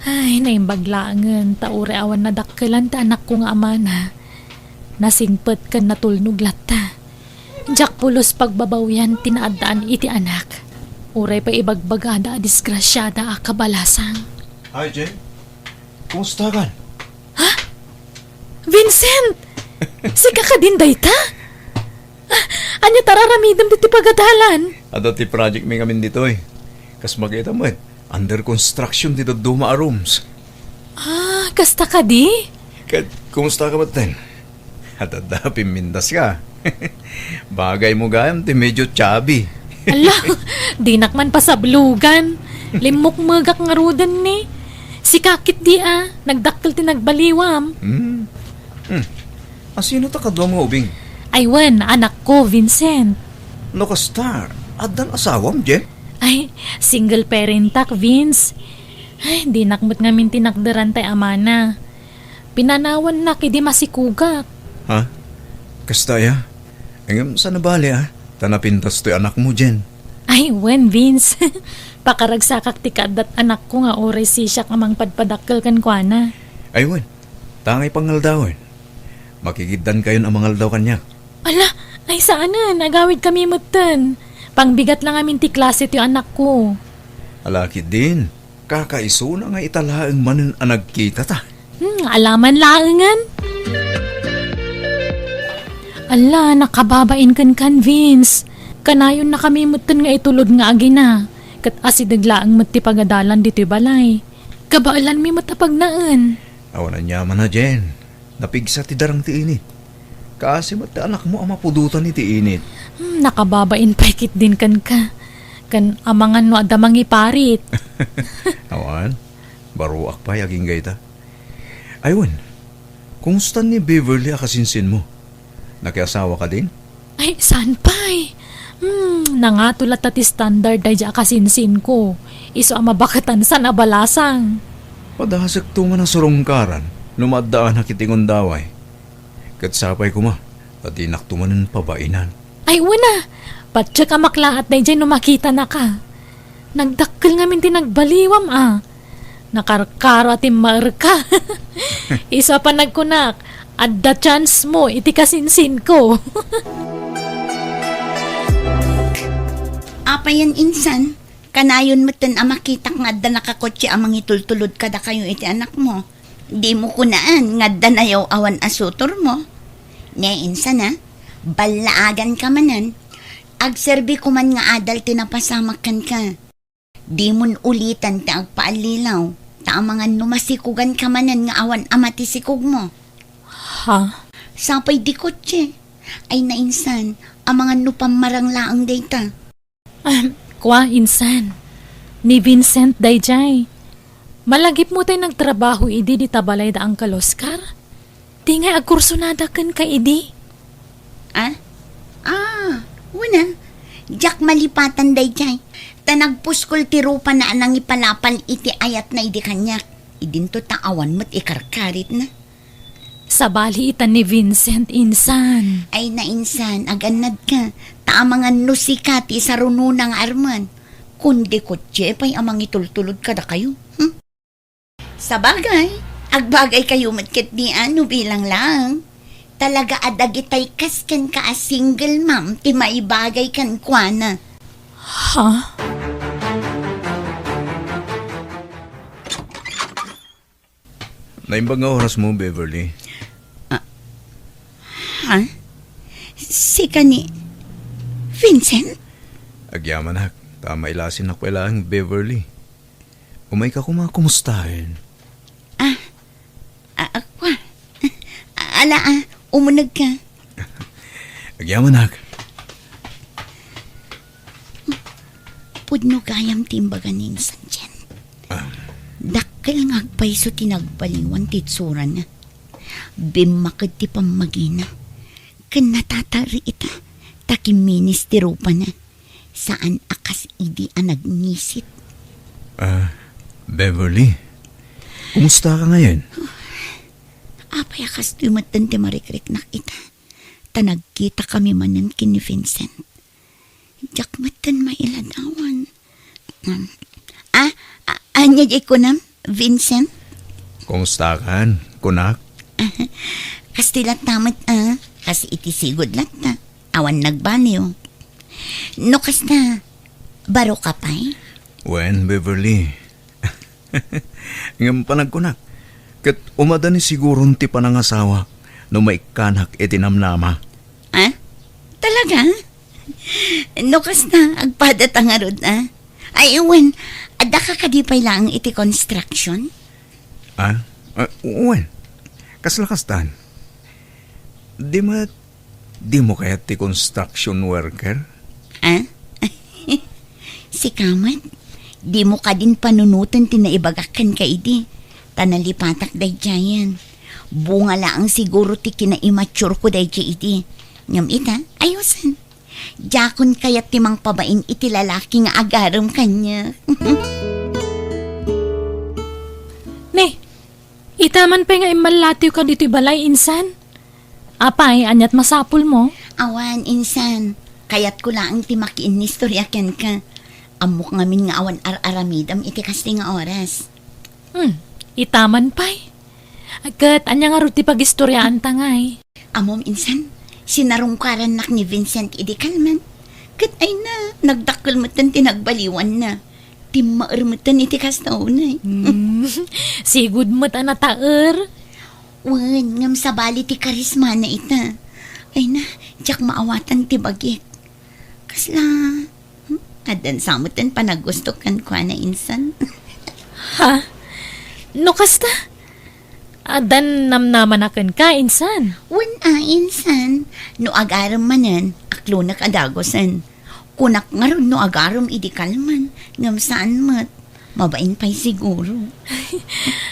Ay, naimbag laengen, ta uray awan nadakkelan ti anakko nga amana. Nasingpet ken natulnog latta. Diak pulos pagbabawian ti naaddaan iti anak. Uray pay ibagbagada a disgrasiada a kabalasang. Hi, Jen. Kumusta kan? Ha? Vincent! Sika kadin dayta? Ah, ania ti ar-aramidem ditoy pagadalan? Adda ti project mi ngamin ditoy. Kas makita met, under construction ti dadduma a rooms. Ah, kasta kadi? Ket, kumusta ka metten? Adda pimmintas ka. Bagay mo gayam ti medyo chubby. Ala, dinak man pasablugan. Limmukmegak ngaruden ni. Sika ketdi a, nagdakkel ti nagbaliwam. Hmm. Hmm. A sino ta kaduam nga ubing? Ay wen, anakko, Vincent. No kasta, addan asawam, Jen? Ay, single parentak, Vince. Ay, dinak met ngamin tinakderan tay amana. Pinanawannak idi masikugak. Ha? Kasta aya? Ngem saan a bale, a? Ta napintas toy anakmo, Jen. Ay, wen, Vince. Pakaragsakak ti kaaddat anakko nga uray sisiak a mangpadpadakkel kenkuana. Ay, wen. Tangay pangaldawen. Makigiddankayon a mangaldaw kaniak. Ala, ay saanen, agawidkami metten. Pangbigat la ngamin ti klase ti anakko. Ala ketdin, kakaisuna nga ita laeng manen a nagkitata. Hmm, alaman laengen. Ala, nakababain kenkan, Vince. Kanayonnakami metten nga itulod nga agina. Ket asideg laeng met ti pagadalan ditoy balay. Kabaelanmi met a pagnaen. Awan aniaman a, Jen. Napigsa ti darang ti init. Kaasi met ti anakmo a mapudotan iti init. Hmm, nakababain pay ketdin kenka. Ken amangan no adda mangiparit. Awan. Baroak pay agingga ita. Ay wen, kumusta ni Beverly a kasinsinmo? Nakiasawa kadin? Ay, saan pay? Hmm, nangato latta ti standard daydiay a kasinsinko. Isu a mabaketan saan a balasang. Padasekto man a surungkaran no maaddaanak iti gundaway. Ket sapay koma ta dinakto manen pabainan. Ay, wen a, patiek a maklaat daydiay no makitanaka. Nagdakkel ngamin ti nagbaliwam a. Nakarkaro a timmaerka. Isu a panagkunak, adda chance mo iti kasinsinko. Apayen insan, kanayon metten a makitak nga adda nakakotse a mangitultulod kadakayo iti anakmo. Dimo kunaan nga adda nayaw-awan a sutormo. Ne, insan a, ballaaganka manen. Agserbi koman nga adal ti napasamak kenka. Dimon ulitan ti agpaallilaw, ta amangan no masikuganka manen nga awan ama ti sikogmo. Ha? Sapay di kotse. Ay nainsan, amangan no pammarang laeng dayta. Ahem, kua, insan. Ni Vincent daydiay. Malagipmo tay nagtrabaho idi dita balay da Uncle Oscar? Di ngay agkursunada kenka idi? Ah? Ah, wen a. Diak malipatan daydiay. Ta nagpuskol ti rupana a nangipalapal iti ayatna idi kaniak. Idinto ta awan met ikarkaritna. Sabali ita ni Vincent, insan. Ay, nainsan, agannadka. Ta amangan no sika ti sarunona nga armen. Kundi kotse pay a mangitultulod kadakayo. Hmm? Sabagay, agbagaykayo met ketdi a no bilang laeng. Talaga a dagitay kas kenka a single mom ti maibagay kenkuana. Ha? Naimbag nga orasmo, Beverly. Ah, ha? Sika ni Vincent? Agyamanak, ta mailasinak pay laeng, Beverly. Umayka koma kumustaen. Ah, ah, ah, kua. Ala, ah, umunegka. Agyamanak. Pudno gayam ti imbaga ni insan, Jen. Ah. Dakkel nga agpayso ti nagbaliwan ti itsurana. Bimmaked ti pammagina. Ken natatari ita, ta kimminis ti rupana. Saan a kas idi a nagngisit. Ah, Beverly, kumusta ka ngayon? Apay a kastoy metten ti marikriknak ita? Ta nagkita kami manen ken ni Vincent. Diak metten mailadawan. Um, ah, a-, ania diay kunam, Vincent? Kumusta kan, kunak? Kastoy latta met, ah. Kas iti sigud latta. Awan nagbaliw. No kasta, baro ka pay? Wen, Beverly. Ngem panagkunak, ket umadani siguron ti panangasawak no maikkanak iti namnama. Ah? Talaga? No kasta, agpadata ngarud, ah? Ay, wen, adda ka kadi pay laeng iti construction? Ah? Ah, wen. Kasla kastan. Di met, dimo kayat ti construction worker? Ah? Sika met, dimo kadin panunoten ti naibagak kenka idi, ta nalipatak daydiayen. Bunga laeng siguro ti kinaimmatureko daydiay idi. Ngem ita, ayosen. Diakon kayat ti mangpabain iti lalaki nga agarem kaniak. Ne, ita man pay nga immallatiwka ditoy balay, insan? Apay, aniat masapulmo? Awan, insan. Kayatko laeng ti makiinnistorya kenka. Ammok ngamin nga awan ar-aramidem iti kastoy nga oras. Hmm, ita man pay. Ket ania ngarud ti pagistoriaanta ngay? Ammom, insan, sinarungkarannak ni Vincent idi kalman. Ket ay na, nagdakkel metten ti nagbaliwanna. Timmaer metten iti kasta unay. Hmm, sigud met a nataer. Wen, ngem sabali ti karismana ita. Ay na, diak maawatan ti bagik. Kasla, hmm? Addan sa metten panaggusto kenkuana insan. Ha? No kasta? Addan namnamana kenka insan? Wen a, insan. No agarem manen, aklonek a dagusen. Kunak ngarud no agarem idi kalman, ngem saan met. Mabain pay siguro.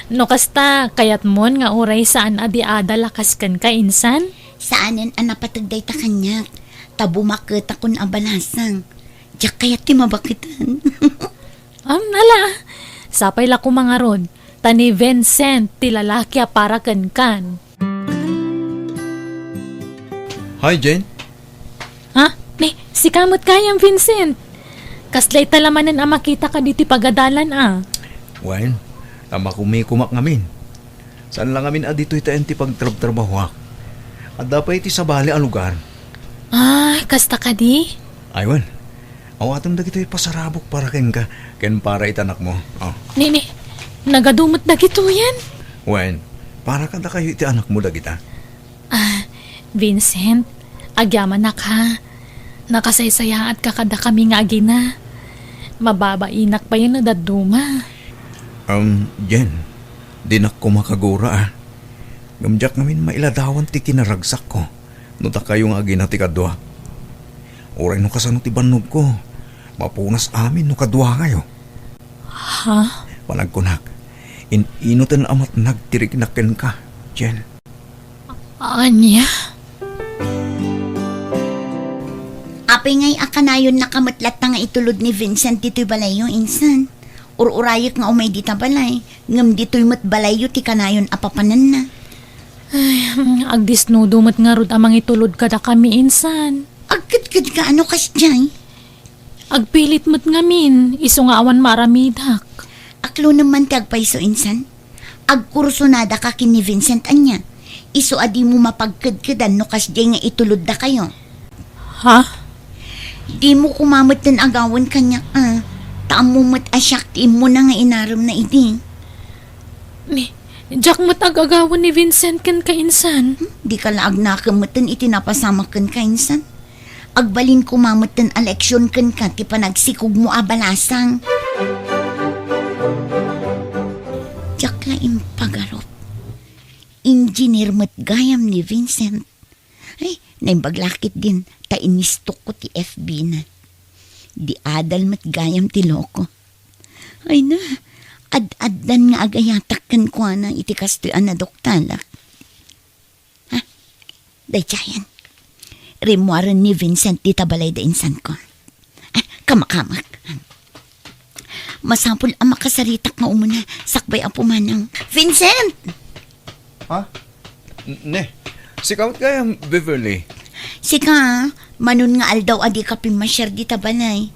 No kasta, kayatmon nga uray saan a di adal a kas kenka insan? Saanen a napateg dayta kaniak, ta bumakketakon a balasang. Diak kayat ti mabaketan. Am, ala, sapay la koma ngarud, ta ni Vincent ti lalaki a para kenkan. Hi, Jane. Ha? Ni, sika met gayam, Vincent. Kasla ita la manen a makitaka ditoy pagadalan a. Wen, ta makumikumak ngamin. Saan la ngamin a ditoy taen ti pagtrabtrabahoak. Adda pay iti sabali a lugar. Ah, kasta kadi? Ay, wen. Awatem dagitoy pasarabok para kenka, ken para iti anakmo. Oh. Ni, ni, nagadu met dagitoyen? Wen, para kadakayo iti anakmo dagita. Ah, Vincent, agyamanak ha. Nakasaysayaatka kadakami nga agina. Mababainak payen no dadduma. Um, Jen, dinak koma kagura, ah. Ngem diak ngamin mailadawan ti kinaragsakko no dakayo nga agina ti kadua. Uray no kasano ti bannogko, mapunas amin no kaduangayo. Ha? Panagkunak, in-inoten a matnag ti riknak kenka, Jen. Ania? Apay ngay a kanayonnaka met latta nga itulod ni Vincent ditoy balayyo, insan? Ur-urayek nga umay dita balay, ngem ditoy met balayyo ti kanayon a papananna. Ay, agdisnudo met ngarud a mangitulod kadakami, insan. Agkedkedka a no kasdiay? Agpilit met ngamin, isu nga awan maaramidak. Aklonem man ti agpayso, insan. Agkursonadaka ken ni Vincent ania. Isu a dimo mapagkedkedan no kasdiay nga ituloddakayo. Ha? Dimo koma metten agawen kaniak a. Ta ammo met a siak ti immuna nga inaremna idi. Ni, diak met ag-agawen ni Vincent kenka, insan. Hmm, dika la agnakem metten iti napasamak kenka, insan. Agbalin koma metten a leksion kenka ti panagsikogmo a balasang. Diak la impagarup. Engineer met gayam ni Vincent. Ay, naimbag la ketdin ta inistokko ti F B na. Di adal met gayam ti loko. Ay na, ad-addan nga agayatak kenkuana iti kastoy a naduktalak. Ha? Daydiayen. Rimmuaren ni Vincent dita balay da insanko. Ah, kamakamak. Masapul a makasaritak nga umuna, sakbay a pumanang. Vincent! Ha? N-, ne, sika met gayam, Beverly? Sika, manon nga aldaw a dika pimmasiar dita balay.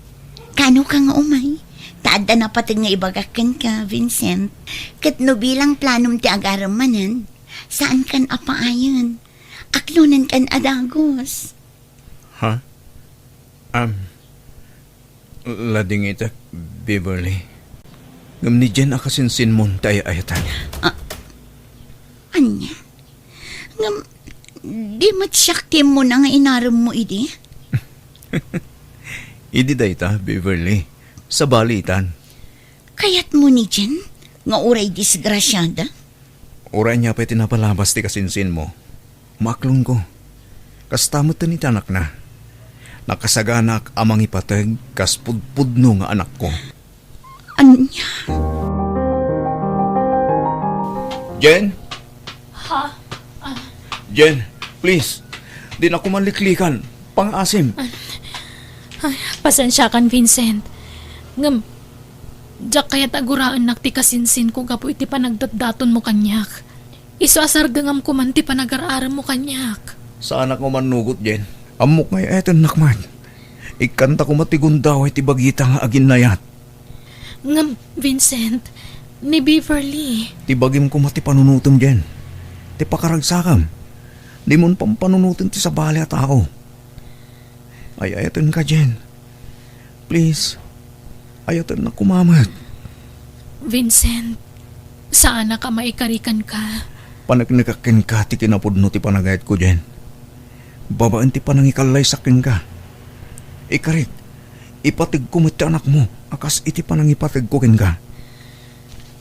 Kano ka nga umay? Ta adda napateg nga ibagak kenka, Vincent. Ket no bilang planom ti agarem manen, saan kan a paayen. Aklonenkan a dagus. Ha? Am, ladingitek, Beverly. Ngem ni Jen a kasinsinmon ti ay-ayatan. Ah, ania? Ngem, di met siak ti immuna nga inaremmo idi? Idi dayta, Beverly. Sabalitan. Kayatmo ni Jen nga uray disgrasiada? Uray ania pay ti napalabas ti kasinsinmo, maaklonko. Kasta met ti anakna. Nakasaganak a mangipateg kas pudpudno nga anakko. Ania? Jen? Ha? Ah. Jen, please. Dinak koma liklikan. Pangaasim. Ay, pasensiakan, Vincent. Ngem, diak kayat a guraennak ti kasinsinko gapu iti panagdatdatonmo kaniak. Isu a sardengam koman ti panagar-aremmo kaniak. Saanak nga umannugot, Jen. Ammok nga ay-ayatennak met. Ikkanta koma ti gundaway ti bagita nga aginnayat. Ngem, Vincent, ni Beverly. Ti bagim koma ti panunotem, Jen. Ti pakaragsakam. Dimon pampanunoten ti sabali a tao. Ay-ayatenka, Jen. Please, ayatennak koma met. Vincent, saanak a maikari kenka. Paneknekak kenka ti kinapudno ti panagayatko, Jen. Babaen ti panangikallaysakka kenka. Ikarik, Ipategko met ti anakmo a kas iti panangipategko kenka.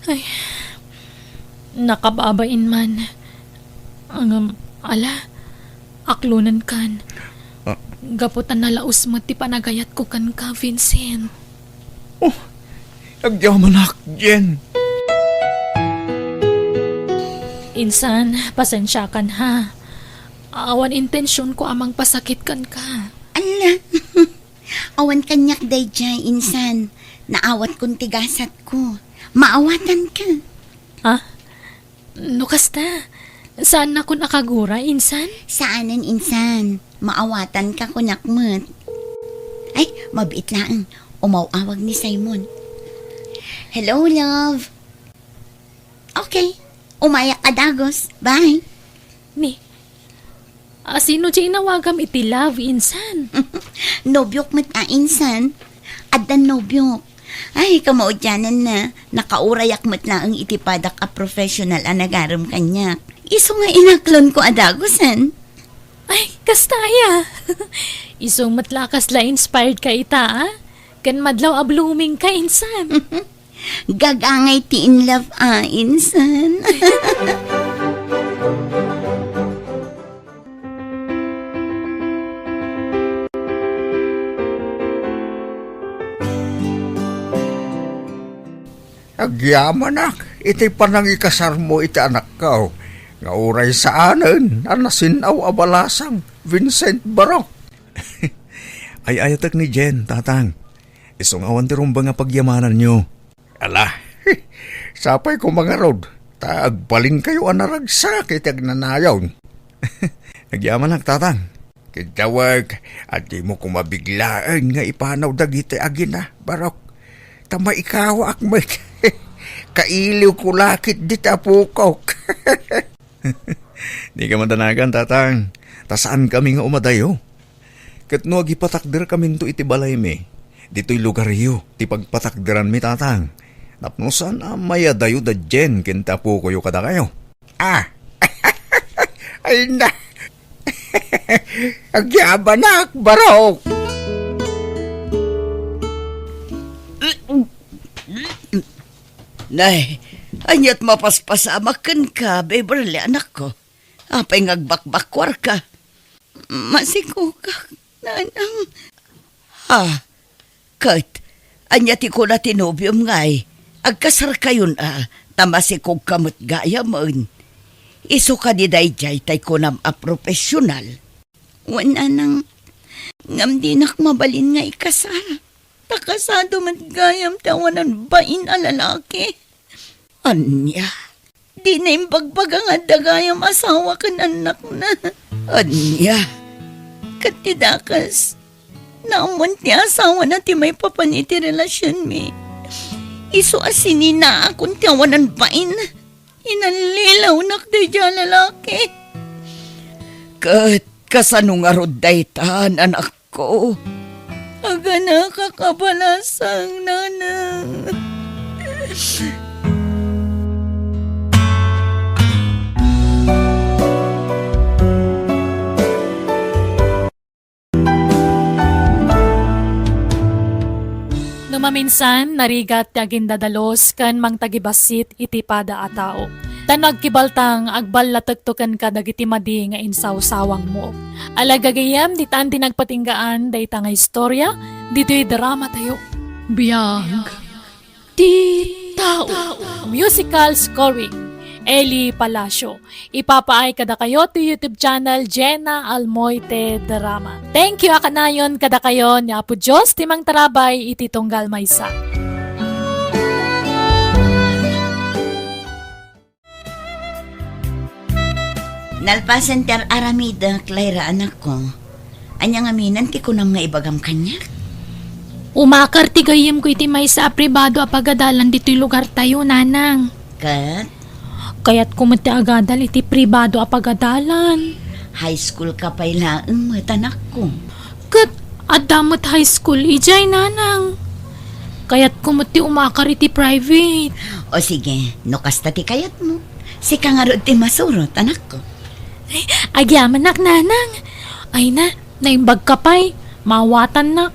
Ay, nakababain man. Ngem, ala, aklonenkan. Ah. Gapu ta nalaus met ti panagayatko kenka, Vincent. Oh, agyamanak, Jen. Insan, pasensiakan ha. Awan intensionko a mangpasakit kenka. Ala, awan kaniak daydiay, insan. Naawatkon ti gasatko. Maawatanka. Ha? No kasta, saannakon a kaguray, insan? Saanen, insan. Maawatanka kunak met. Ay, mabiit laeng. Umaw-awag ni Simon. Hello, love. Okay. Umayak a dagus. Bye. Ni, asino ti inawagam iti love, insan? Nobiok met a, insan. Addan nobiok. Ay, kamaudiananna, nakaurayak met laeng iti padak a professional a nagarem kaniak. Isu nga inaklonko a dagusen. Ay, kasta aya. Isu met la kasla inspired ka ita, a? Ken madlaw a blooming ka, insan. Gagangay ti in love, a, insan. Agyamanak iti panangikasarmo iti anakko, nga uray saanen a nasin-aw a balasang, Vincent Barok. Ay-ayatek ni Jen, Tatang. Isu nga awan ti rumbeng a pagyamananyo. Ala, sapay koma ngarud, ta agbalinkayo a naragsak iti agnanayon. Agyamanak, Tatang. Ket dawek, a dimo koma biglaen nga ipanaw dagiti agina, Barok. Ta maikawaak met. Kailiwko la ketdi ti apokok. Dika madanagan, Tatang, ta saankami nga umadayo. Ket no agipatakderkaminto iti balaymi, ditoy lugaryo ti pagpatakderanmi, Tatang, tapno saan a mayadayo da Jen ken ti apokoyo kadakayo. Ah! Ay na! Agyamanak, Barok! Nay, ania't mapaspasamak kenka, Beverly, anakko? Apay nga agbakbakkuarka? Masikogak, nanang. Ha? Ket, ania ti kuna ti nobiom ngay? Agkasarkayon a, ta masikogka met gayamen. Isu kadi daydiay tay kunam a profesional? Wen, nanang, ngem dinak mabalin nga ikasar. Ta kasado met gayam ti awanan bain a lalaki. Ania? Dina imbagbaga nga adda gayam asawa ken annakna. Ania? Ket ti dakes, naammoan ti asawana ti maipapan iti relasionmi. Isu a sininaakon ti awanan bain. Inallilawnak daydiay a lalaki. Ket kasano ngarud dayta, anak? Ko. Aganakak a balasang, nanang. No maminsan, narigat ti agindadalus ken mangtagibassit iti pada a tao. Ta no agkibaltang, agballatekto kenka dagiti madi nga insawsawangmo. Ala gagayyem, ditan ti nagpatinggaan dayta nga istorya, ditoy dramatayo. Biag ti tao. Musical scoring, Eli Palacio. Ipapaay kadakayo ti YouTube channel Jenna Almoite Drama. Thank you a kanayon kadakayo ni Apo Dios ti mangtarabay iti tunggal maysa. Nalpasen ti ar-aramidek, Lyra, anakko. Ania ngamin ti kunam nga ibagam kaniak? Umakar ti gayyemko iti maysa a pribado a pagadalan ditoy lugartayo, nanang. Ket? Kayatko met ti agadal iti pribado a pagadalan. High school ka pay laeng met, anakko. Ket adda met high school idiay, nanang. Kayatko met ti umakar iti private. O sige, no kasta ti kayatmo, sika ngarud ti masurot, anakko. Ay, agyamanak, nanang. Ay na, naimbagka pay, maawatannak.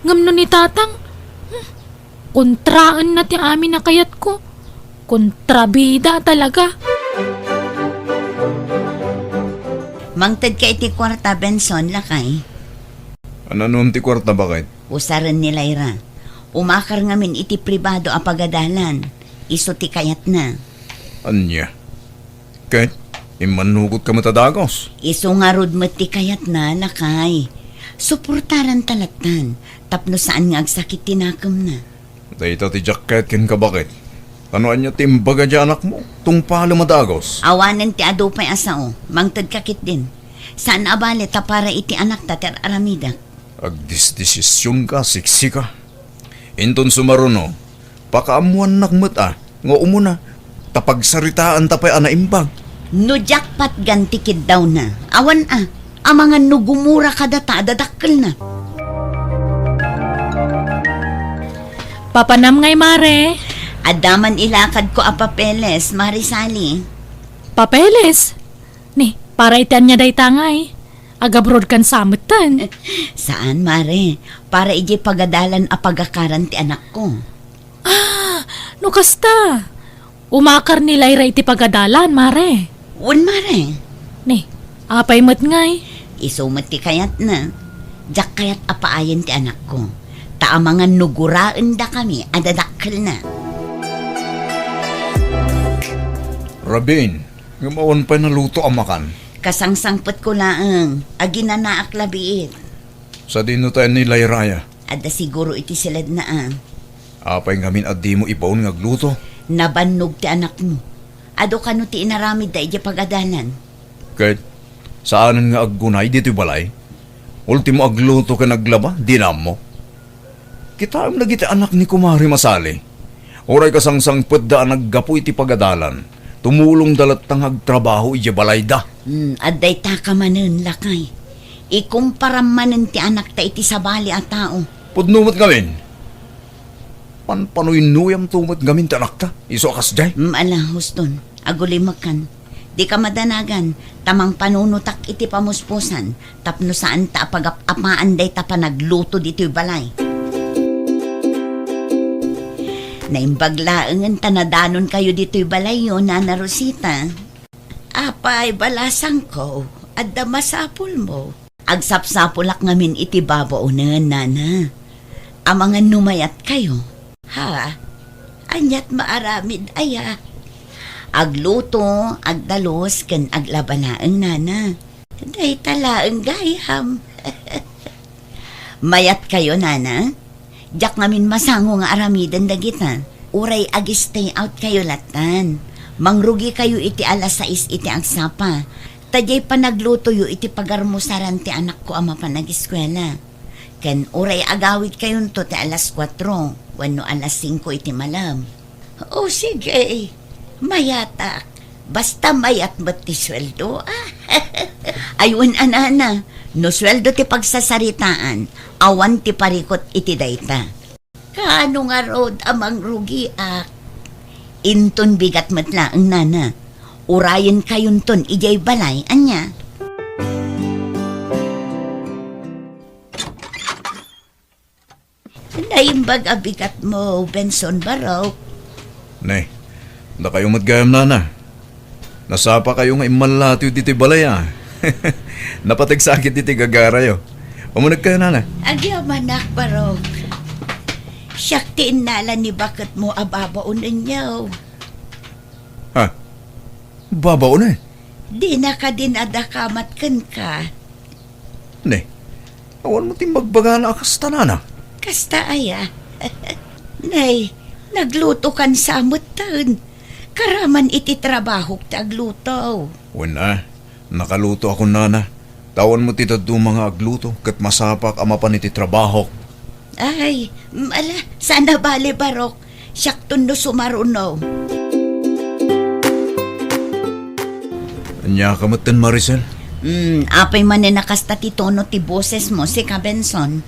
Ngem no ni Tatang, hmm, kontraenna ti amin a kayatko. Kontrabida talaga. Mangted ka iti kuarta, Benson, lakay. Ananom ti kuarta, baket? Usaren ni Lyra. Umakar ngamin iti pribado a pagadalan. Isu ti kayatna. Ania? Ket, immannugotka met a dagus? Isu ngarud met ti kayatna, lakay. Suportaranta lattan, tapno saan nga agsakit ti nakemna. Dayta ti diak ket kenka, baket. Ta no ania ti imbaga ti anakmo, tungpalem a dagus. Awanen ti adu pay a sao, mangted ka ketdin. Saan a bale ta para iti anakta ti ar-aramidek. Agdisdesisionka, siksika. Inton sumaruno, pakaammoannak met a nga umuna, ta pagsaritaanta pay a naimbag. No diak patgan ti kiddawna, awan a, amangan no gumura kadata a dadakkelna. Papanam ngay, Mare? Adda man ilakadko a papeles, Mare Sally. Papeles? Ni, para iti ania dayta ngay? Agabroad kan sa metten? Saan, Mare. Para idiay pagadalan a pagakaran ti anakko. Ah, no kasta, umakar ni Lyra iti pagadalan, Mare. Wen, Mare. Ni, apay met ngay? Isu met ti kayatna. Diak kayat a paayen ti anakko. Ta amangan no guraendakami a dadakkelna. Rabin, ngem awan pay naluto a makan. Kasangsangpetko laeng, aginanaak la biit. Sadino tayo ni Lyra aya? Adda siguro iti siledna a. Apay ngamin a dimo ibaon nga agluto? Nabannog ti anakmo. Adu kano ti inaramidda idiay pagadalan? Ket, saanen nga aggunay ditoy balay? Ultimo agluto ken aglaba, dina ammo. Kitaem dagiti anak ni Kumare Masali. Uray kasangsangpetda a naggapu iti pagadalan, tumulongda latta nga agtrabaho idiay balayda. Hmm, adda itaka manen, lakay. Ikumparam manen ti anakta iti sabali a tao. Pudno met ngamin. Panpanuynoyamto met ngamin ti anakta, isu a kasdiay. Hmm, ala, huston. Agulimekan. Dika madanagan, ta mangpanunotak iti pamuspusan, tapno saanta a pagap-apaan dayta panagluto ditoy balay. Naimbag laengen ta nadanonkayo ditoy balayyo, Nana Rosita. Apay, balasangko, adda masapulmo? Agsapsapulak ngamin iti babaonen, Nana. Amangan no mayatkayo. Ha? Aniat maaramid aya? Agluto, agdalus, ken aglaba laeng, Nana. Dayta laeng gayam. Mayatkayo, Nana? Diak ngamin masango nga aramiden dagita. Uray ag-stay out kayo lattan. Mangrugikayo iti alas sais iti agsapa. Ta diay panaglutoyo iti pagarmusaran ti anakko a mapan agiskuela. Ken uray agawidkayonto ti alas kuatro wenno alas singko iti malem. O sige, mayatak. Basta mayat met ti sueldo, a. Ay, wen a, Nana, no sueldo ti pagsasaritaan, awan ti parikut iti dayta. Kaano ngarud a mangrugiak? Inton bigat met laeng, Nana. Urayenkayonton idiay balay, ania? Naimbag a bigatmo, Benson, barok. Ne, dakayo met gayam, Nana. Nasapakayo nga immallatoyo ditoy balay, a. Napateg sakit ditoy gagarayo. Umunegkayo, Nana. Agyamanak, barok. Siak ti innala ni baketmo a babaonenyo. Ha? Babaonen? Dina kadi nadakamat kenka? Ne, awan mo ti imbagbaga a kasta, Nana. Kasta aya? Nay, naglutokan sa metten. Karaman iti trabahok ti agluto. Wen a, nakalutoakon, Nana. Ta awan mo ti dadduma nga agluto, ket masapak a mapan iti trabahok. Ay, mm, ala, saan a bale, barok. Siakton no sumaruno. Ania ka metten, Maricel? Hmm, apay manen a kasta ti tono ti bosesmo, sika, Benson?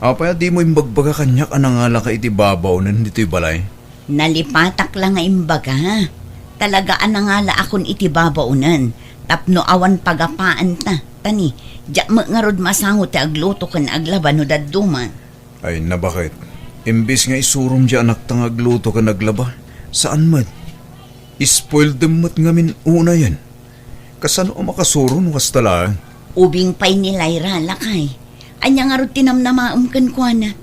Apay a dimo imbagbaga kaniak a nangalaka iti babaonen ditoy balay? Nalipatak la nga imbaga. Talaga a nangalaakon iti babaonen, tapno awan pagapaanta. Ta ni, diak met ngarud masango ti agluto ken aglaba no dadduma. Ay, nabaket. Imbes nga isurom diay anakta nga agluto ken aglaba, saan met. Spoiled met ngamin unayen. Kasano a makasuro no kasta laeng? Ubing pay ni Lyra, lakay. Ania ngarud ti namnamaem kenkuana?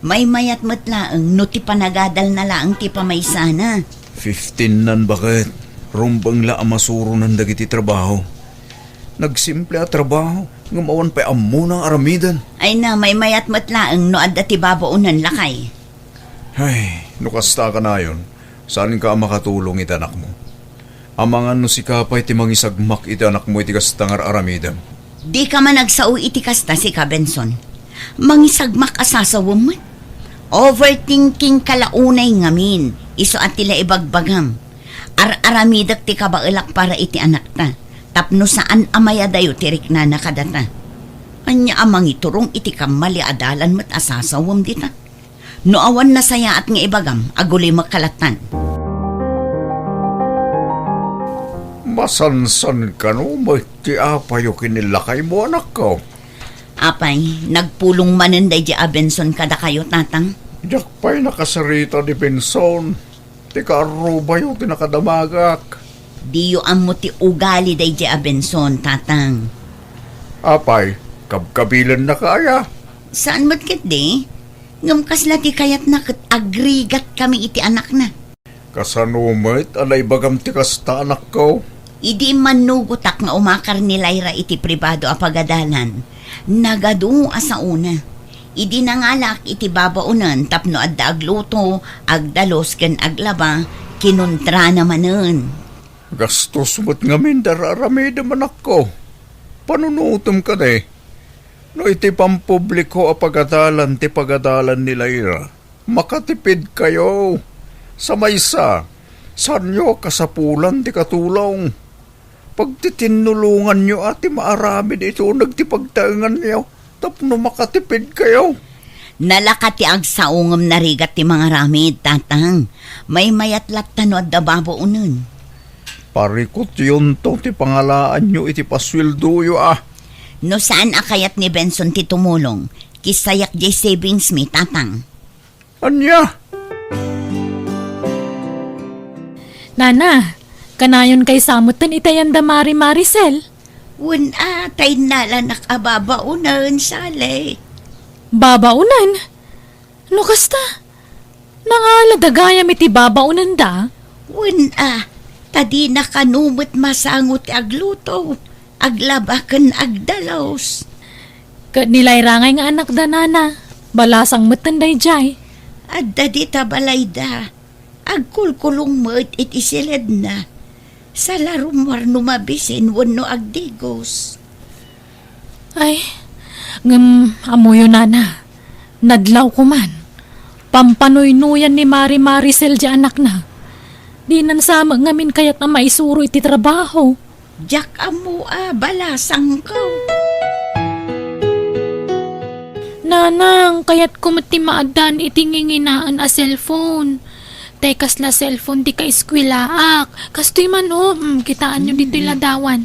Maymayat met laeng no ti panagadalna laeng ti pamaysana. Fifteen-nan, baket. Rumbeng la a masuronan dagiti trabaho. Nagsimple a trabaho, ngem awan pay ammona nga aramiden. Ay na, maymayat met laeng no adda ti babaonen, lakay. Ay, no kasta a kanayon, saanka a makatulong iti anakmo. Amangan no sika pay ti mangisagmak iti anakmo iti kasta nga ar-aramidem. Dika man agsao iti kasta, sika, Benson. Mangisagmak a sasawem met. Overthinking ka la unay ngamin, isu a ti la ibagbagam. Ar-aramidek ti kabaelak para iti anakta, tapno saan a mayadayo ti riknana kadata. Ania a mangiturong iti kammali a dalan met a sasawem dita? No awan nasayaat nga ibagam, agulimek ka lattan. Masansan kano met ti apayo ken ni lakaymo, anakko? Apay, nagpulong manen daydi a Benson kadakayo, tatang? Diak pay nakasarita ni Benson. Ti kaarrubayo ti nakadamagak. Diyo ammo ti ugali daydi a Benson, tatang. Apay, kabkabilennaka aya? Saan met ketdi? Ngem kasla ti kayatna ket agrigatkami iti anakna. Kasano met a naibagam ti kasta, anakko? Idi immannugotak nga umakar ni Lyra iti pribado a pagadalan, nagadu a saona. Idi nangalaak iti babaonen tapno adda agluto, agdalus ken aglaba, kinuntrana manen. Gastos met ngamin ti ar-aramidem, anakko. Panunotem kadi. No iti pampubliko a pagadalan ti pagadalan ni Lyra, makatipidkayo. Sa maysa, saanyo a kasapulan ti katulong. Pagtitinnulonganyo a ti maaramid iti uneg ti pagtaenganyo tapno makatipidkayo. Nalaka ti agsao ngem narigat ti mangaramid, tatang. Maymayat latta no adda babaonen. Parikutyonto ti pangalaanyo iti pasueldoyo a. No saan a kayat ni Benson ti tumulong, kissayak diay savings mi, tatang. Ania? Nana, kanayon kaysa metten iti ayan da Mari Maricel? Wen a, ta innalanak a babaonen, Sally. Babaonen? No kasta, nangala da gayam iti babaonenda? Wen a, ta dina kano met masango ti agluto, aglaba ken agdalus. Ket ni Lyra ngay nga anakda, nana, balasang metten daydiay. Adda dita balayda. Agkulkulong met iti siledna. Salarumar no mabisin wenno agdigos. Ay, ngem ammoyo, nana, nadlawko man. Pampanuynoyan ni Mari Maricel diay anakna. Dinan sa met ngamin kayat a maisuro iti trabaho. Diak ammo a balasangko. Nanang, kayatko met ti maaddaan iti nginginaen a cellphone. Tay kasla cellphone ti kaeskuelaak. Kastoy man, o, mm, kitaanyo ditoy ladawan.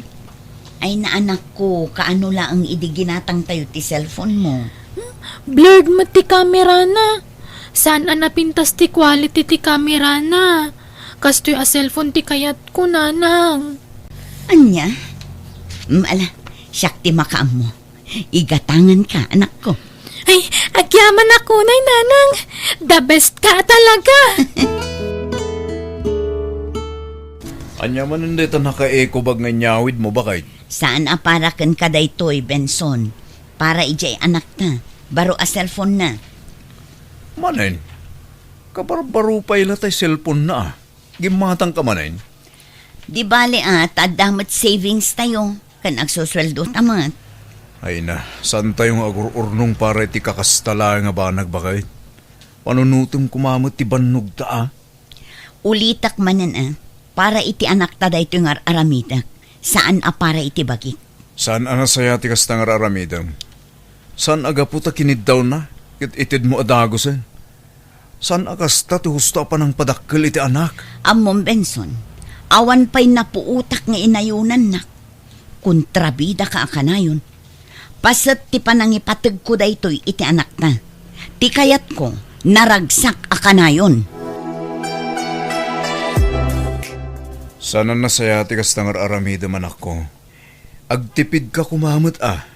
Ay, naanakko, kaano laeng idi ginatangtayo ti cellphone mo? Hmm? Blurred met ti camera na. Saan a napintas ti quality ti camera na. Kastoy a cellphone ti kayatko, nanang. Ania? Mm, ala, siak ti makaammo. Igatanganka, anakko. Ay, agyamanak unay, nanang. The best ka talaga. Ania manen dayta nakaekobag nga inyawidmo, baket? Saan a para kenka daytoy, Benson. Para idiay anakta. Baro a cellphone na. Manen, kabarbaro pay la tay cellphone na, a. Gimmatangka manen? Di bale a, ta adda met savings tayo, ken agsusueldo ta met. Ay na, saan tayo nga agur-urnong para iti kakasta laeng a banag, baket? Panunotem koma met ti bannogta, a. Ulitek manen, a, para iti anakta daytoy nga ar-aramidek, saan a para iti bagik. Saan a nasayaat ti kasta nga ar-aramidem? Saan a gapu ta kiniddawna ket itedmo a dagusen? Saan a kasta ti husto a panangpadakkel iti anak? Ammom, Benson, awan pay napuotak nga inayonannak. Kontrabidaka a kanayon. Paset ti panangipategko daytoy iti anakta. Ti kayatko, naragsak a kanayon. Saan a nasayaat ti kasta nga ar-aramidem, anakko. Agtipidka koma met a.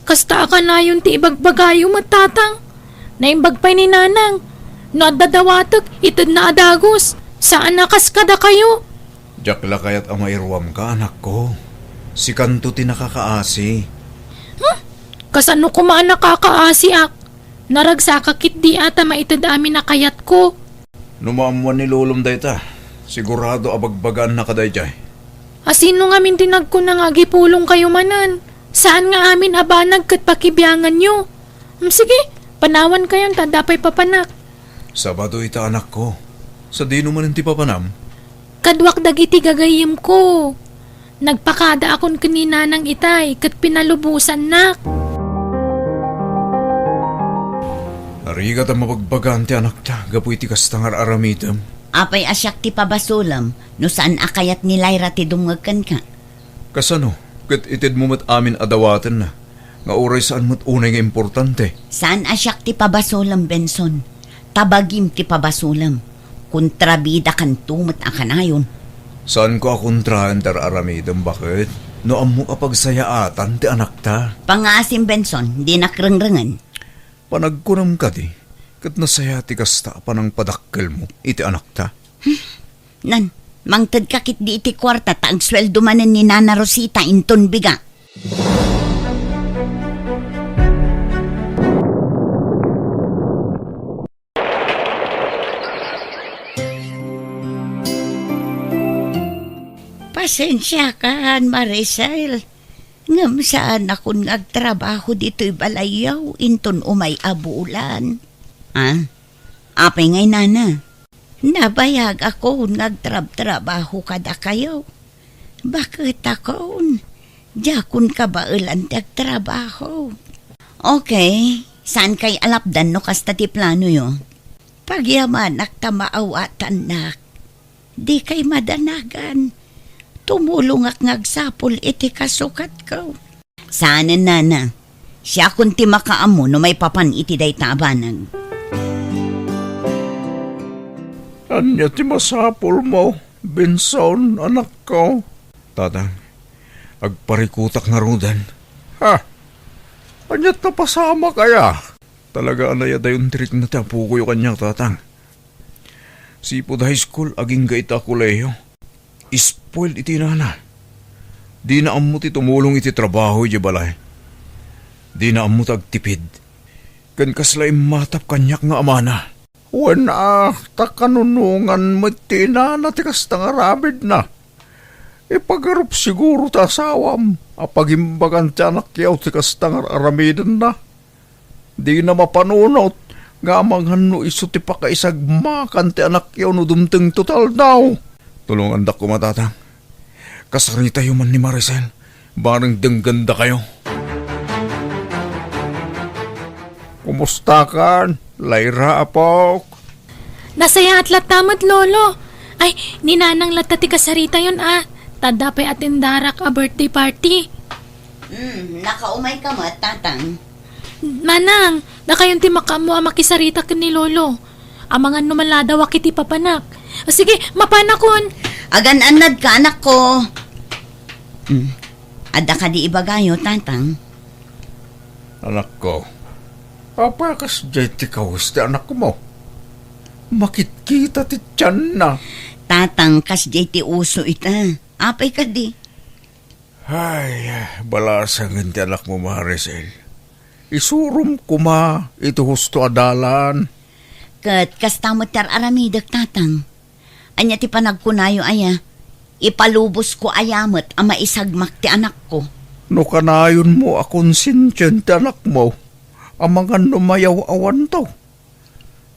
Kasta a kanayon ti ibagbagayo met, Tatang. Naimbag pay ni Nanang. No adda dawatek, itedna a dagus. Saan a kas kadakayo. Diak la kayat a mairuamka, anakko. Sikanto ti nakakaasi. Hmm? Kasano koma a nakakaasiak? Naragsakak ketdi a ta maited amin a kayatko. No maammuan ni Lolom dayta, sigurado a bagbagaannaka daydiay. A sino ngamin ti nagkuna nga agipulongkayo manen? Saan nga amin a banag ket pakibianganyo. Mm, sige, panawankayon ta adda pay papanak. Sabado ita, anakko. Sadino manen ti papanam? Kaduak dagiti gagayyemko. Nagpakadaakon ken ni Nanang itay ket pinalubosannak. Rigat a mabagbagaan ti anakta gapu iti kasta nga ar-aramidem. Apay a siak ti pabasolem no saan a kayat ni Lyra ti dumngeg kenka? Kasano? Ket itedmo met amin a dawatenna, nga uray saan met unay nga importante. Saan a siak ti pabasolem, Benson. Tabagim ti pabasolem. Kontrabidakanto met a kanayon. Saanko a kontraen ti ar-aramidem, baket? No ammok a pagsayaatan ti anakta. Pangaasim, Benson, dinak rengrengen. Panagkunam kadi, ket nasayaat ti kasta a panangpadakkelmo iti anakta? Nan, mangtedka ketdi iti kuarta ta agsueldo manen ni Nana Rosita inton biga. Pasensiakan, Maricel. Ngem saanakon nga agtrabaho ditoy balayyo inton umay a bulan. Ah, apay ngay, Nana? Nabayagakon nga agtrabtrabaho kadakayo. Baketakon, diakon kabaelan ti agtrabaho. Okay, saankay a lapdan no kasta ti planoyo? Pagyamanak ta maawatannak. Dikay madanagan. Tumulongak nga agsapul iti kasukatko. Saanen, Nana. Siakon ti makaammo no maipapan iti dayta a banag. Ania ti masapulmo, Benson, anakko? Tatang, agparikutak ngaruden. Ha? Ania ti napasamak aya? Talaga a nayadayon ti rikna ti apokoyo kaniak, Tatang. Sipud high school, agingga ita a kolehiyo. Spoiled iti inana. Dina ammo ti tumulong iti trabaho idiay balay. Dina ammo ti agtipid. Ken kasla immatap kaniak nga amana. Wen a, ta kanunongan met ti inana ti kasta nga aramidna. Ipagarup siguro ti asawam a pagimbagan ti anakyo ti kasta nga ar-aramidenna. Dina mapanunot nga amangan no isu ti pakaisagmakan ti anakyo no dumtengto ti aldaw. Tulongandak koma, Tatang. Kasaritayo man ni Maricel, bareng denggandakayo. Kumustakan, Lyra, apok? Nasayaat latta met, Lolo. Ay, ni Nanang latta ti kasaritayon a. Ta adda pay atendarak a birthday party. Hmm, nakaumayka met, Tatang. Manang, dakayon ti makaammo a makisarita ken ni Lolo. Amangan no maladawak iti papanak. Sige, mapanakon. Agan-annadka, anakko. Hmm. Adda kadi ibagayo, Tatang? Anakko, apay a kasdiay ti kawes ti anakmo? Makitkita ti tianna. Tatang, kasdiay ti uso ita. Apay kadi? Ay, balasangen ti anakmo, Maricel. Isurom koma iti husto a dalan. Ket kasta met ti ar-aramidek, Tatang. Ania ti panagkunayo aya? Ipalubosko aya met a maisagmak ti anakko? No kanayonmo a konsensien ti anakmo, amangan no mayaw-awanto.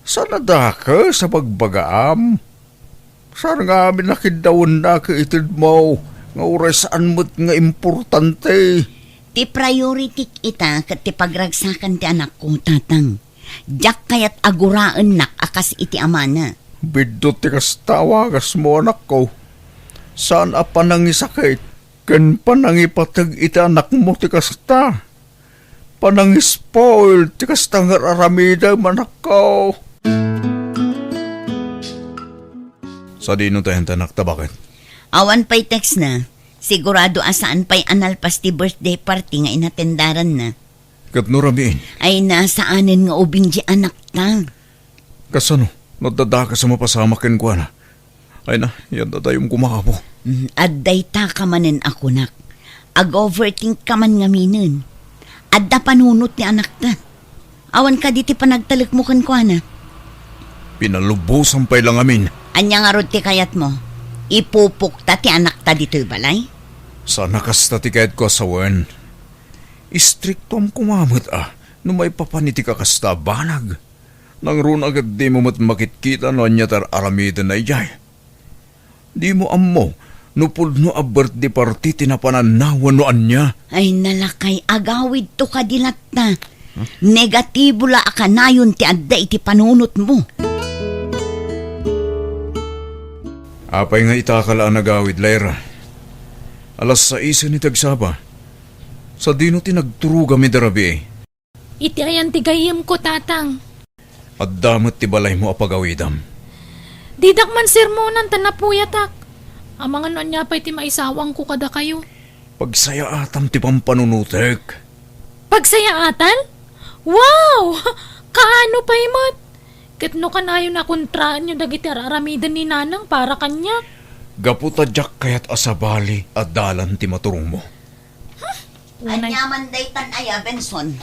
Saan a dakes a bagbagaam? Saan ngamin a kiddawennak itedmo nga uray saan met nga importante? Ti priority-k ita ket ti pagragsakan ti anakko, Tatang. Diak kayat a guraennak a kas iti amana. Biddut ti kasta a wagasmo, anakko. Saan a panangisakit ken panangipateg iti anakmo ti kasta. Panangispoil ti kasta nga ar-aramidem, anakko. Sadino tayan ta, anak, ta baket? Awan pay text na. Sigurado a saan pay a nalpas ti birthday party nga inatendaranna. Ket no rabiin? Ay, nasaanen nga ubing di anakta. Kasano? No adda dakes a mapasamak kenkuana? Ay na, yan dadayom koma, Apo. Mm, adda ita ka manen a kunak. Ag-overthink ka man ngaminen. Adda panunot ti anakta. Awan kadi ti panagtalekmo kenkuana? Pinalubosan pay la ngamin. Ania ngarud ti kayatmo? Ipupokta ti anakta ditoy balay? Saan a kasta ti kayatko a sawen. Istriktoam koma met a no maipapan iti kakasta a banag. Nangruna ket dimo met makitkita no ania ti ar-aramidenna idiay. Dimo ammo no pudno a birthday party ti napananna wenno ania. Ay, nalakay, agawidto kadi latta. Negatibo la a kanayon ti adda iti panunotmo. Apay nga ita ka la a nagawid, Lyra? Alas saisen iti agsapa. Sadino ti nagturogam ida rabii? Iti ayan ti gayyemko, Tatang. Adda met ti balaymo a pagawidam. Didak man sermonan ta napuyatak. Amangan no ania pay ti maisawangko kadakayo. Pagsayaatam ti pampanunotek. Pagsayaatan? Wow! Kaano pay met? Ket no kanayon a kontraenyo dagiti ar-aramiden ni Nanang para kaniak? Gapu ta diak kayat a sabali a dalan ti maturongmo. Unay. Ania man daytan aya, Benson?